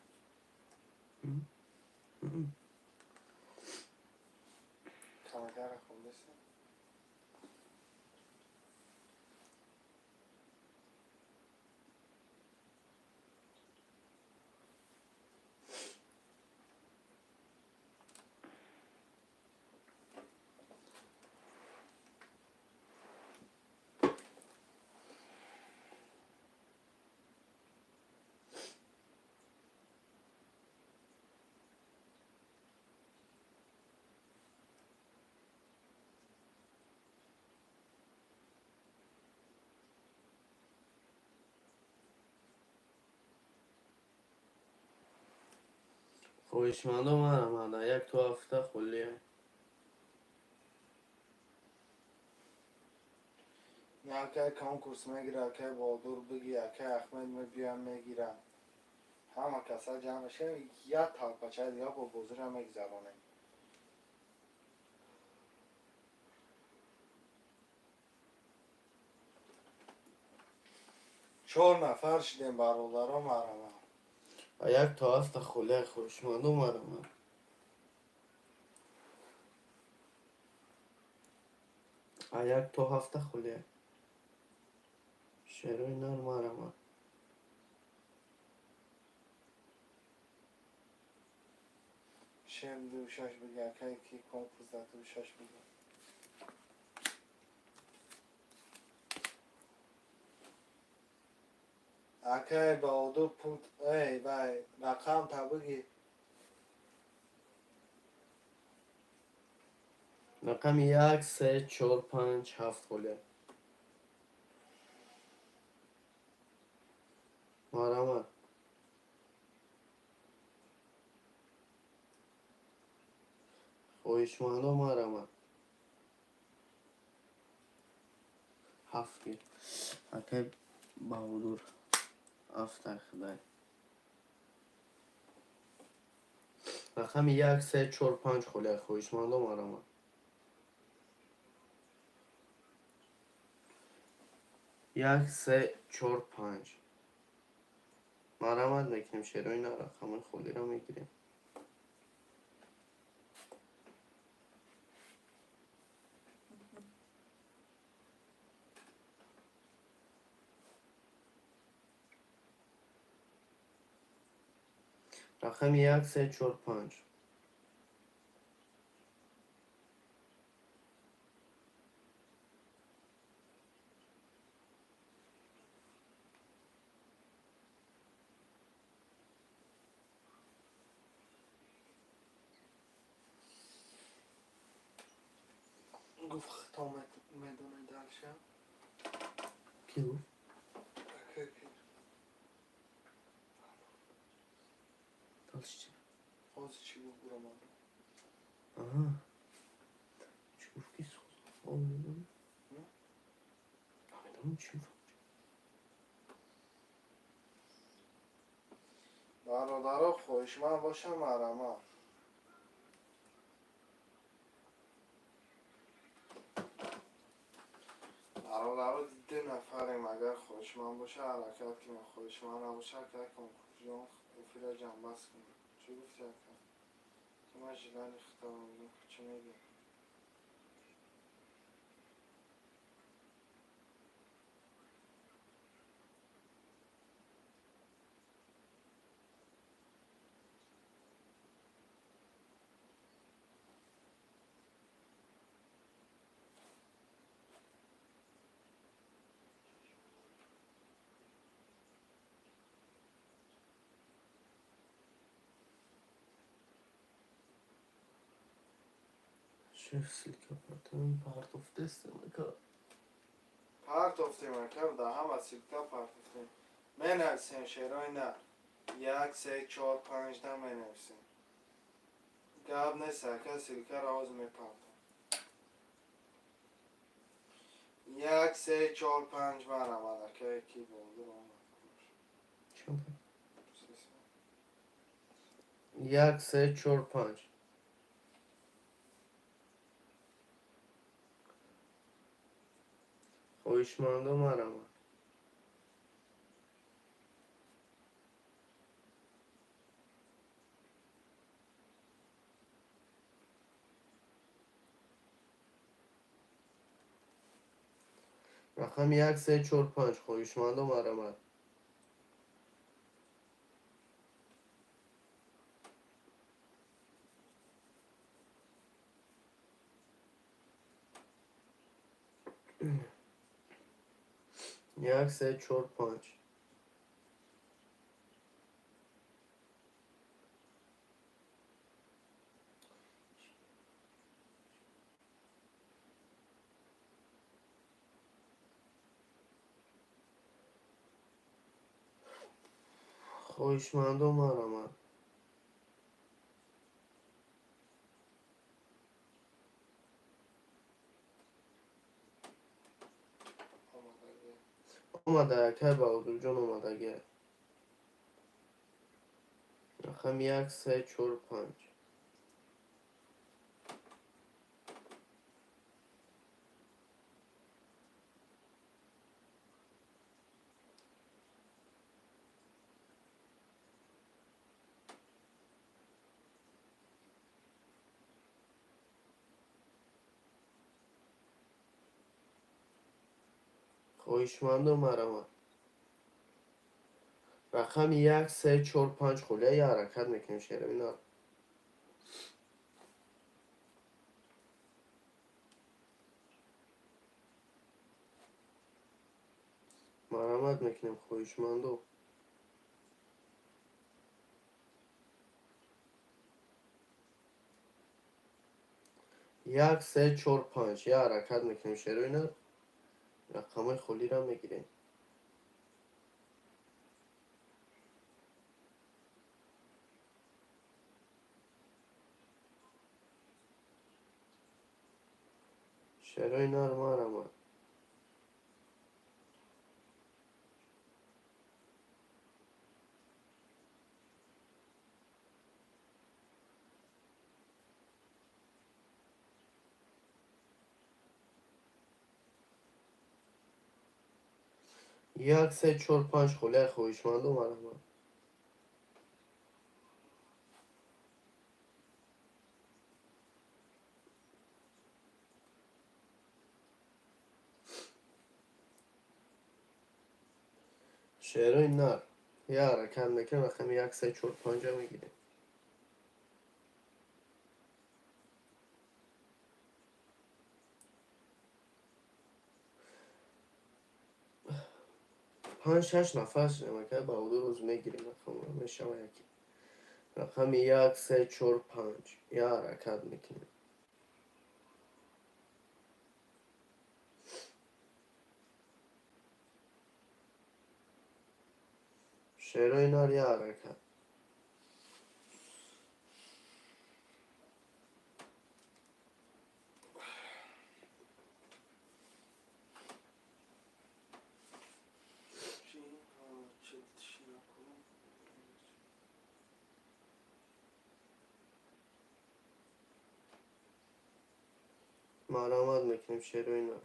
Комментарий хондеси? Хоҳишмандо, марҳамат, як то ҳафта холия. Акай конкурс мегира, акай Баҳодур биги, акай Ахмед мебиям, мегира. Ҳама каса ҷамъ мешавем, як талпачаи дига бо бозира мегузаронем. Чор нафар шидем, бародаро, марҳамат. Як то ҳафта холия, хоҳишмандо, марҳамат. Як то ҳафта холия. Шерои нар, марҳамат. Шер ду шаш биги, акай ки конкурс дар ду шаш биги. Акай Баҳодур, пул, эй вай, рақам та биги. Рақами як, се, чор, панҷ, ҳафт холия. Марҳамат. Хоҳишмандо, марҳамат. Ҳафт гир. Акай Баҳодур. Ҳафта хидай. Рақами як, се, чор, панҷ холия. Хоҳишмандо, марҳамат. Як, се, чор, панҷ. Марҳамат мекунем, шерои на, рақамҳои холиро мегирем. Рақами як, се, чор, панҷ. Гуфт, хито медонед дальше. Ки гуфт? Акай ки. Дальше чӣ? Ҳозир чӣ гуфт, буромад. Аҳа. Чӣ гуфт ки медонам? Намедонам чӣ гуфт. Бародаро, хоҳишманд боша, марҳамат. Бародаро, ду нафарем, агар хоҳишманд боша, ҳаракат кунем, хоҳишманд набоша, акай конкурсҷон, эфира ҷамъбаст кунем. Чӣ гуфти, ака? Ки ман желани хитам мегӯм, чӣ мегӯ? Шеф, ссылка потом партофтестем ака. Партофтем, ака, да ҳама ссылка партофтем. Менависем, шерои на. Як, се, чор, панҷ да менависем. Гап нест, ака, ссылкаро ҳозир мепартом. Як, се, чор, панҷ, марҳамат, ака, ки Баҳодур омад. Чанд? Як, се, чор, панҷ. Хоҳишмандо, марҳамат. Рақами як, се, чор, панҷ. Хоҳишмандо, марҳамат. Як, се, чор, панҷ. Хоҳишмандо, марҳамат. Омада, акай Баҳодурҷон, омадагия. Рақами як, се, чор, панҷ. Хоҳишманду марҳамат. Рақами як, се, чор, панҷ холия, я ҳаракат мекунем, шерои нар. Марҳамат мекунем, хоҳишманду. Як, се, чор, панҷ, я ҳаракат мекунем, шерои нар. Рақамҳои холиро мегирем. Шерои нар, марҳамат. Як, се, чор, панҷ холияи, хоҳишманду марҳамат. Шерои нар, я ҳаракат мекунем, рақами як, се, чор, панҷа мегирем. Панҷ, шаш нафар шудем, акай Баҳодур, рӯз мегирем рақамро, мешава яке. Рақами як, се, чор, панҷ, я ҳаракат мекунем. Шерои нар, я ҳаракат. Чи чи накунам? Марҳамат мекунем, шерои нар.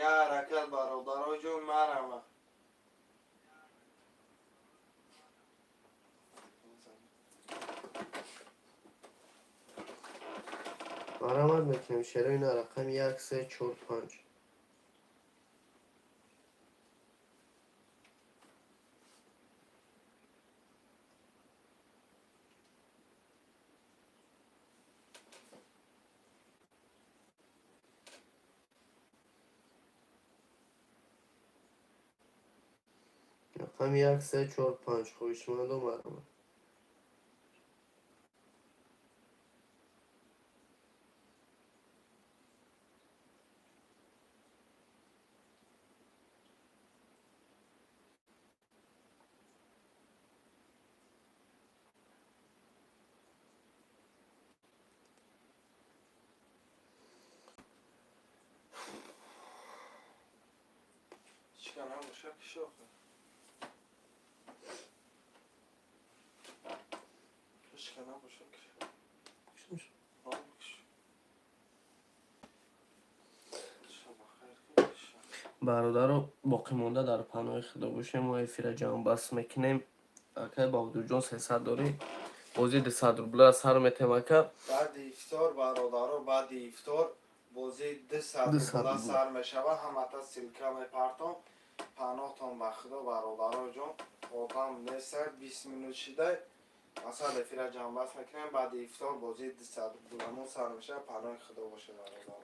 Я ҳаракат, бародаро ҷон, марҳамат. Марҳамат мекунем, шерои нар, рақами як, се, чор, панҷ. Рақами як, се, чор, панҷ, хоҳишманду марҳамат. Чика набоша, кишохе? Ҳечка набоша, кишо. Киш. Шабахайр, киша. Бародаро, боқимонда дар паноҳи худо бошем, мо эфира ҷамъбаст мекунем. Акай Баҳодурҷон, 300 дорӣ, бозии 200 рубла сар метем, ака. Баъди ифтор, бародаро, баъди ифтор бозии 200 200 рубла рубла. сар мешавад, ҳамата ссылка мепартом. Паноҳтон ба худо, бародаро ҷон, одам неста, 20 минут шидай, масалан, эфира ҷамъбаст мекунем. Баъди ифтор бозии 200 рубламон сар мешавад. Паноҳи худо боше, бародаро.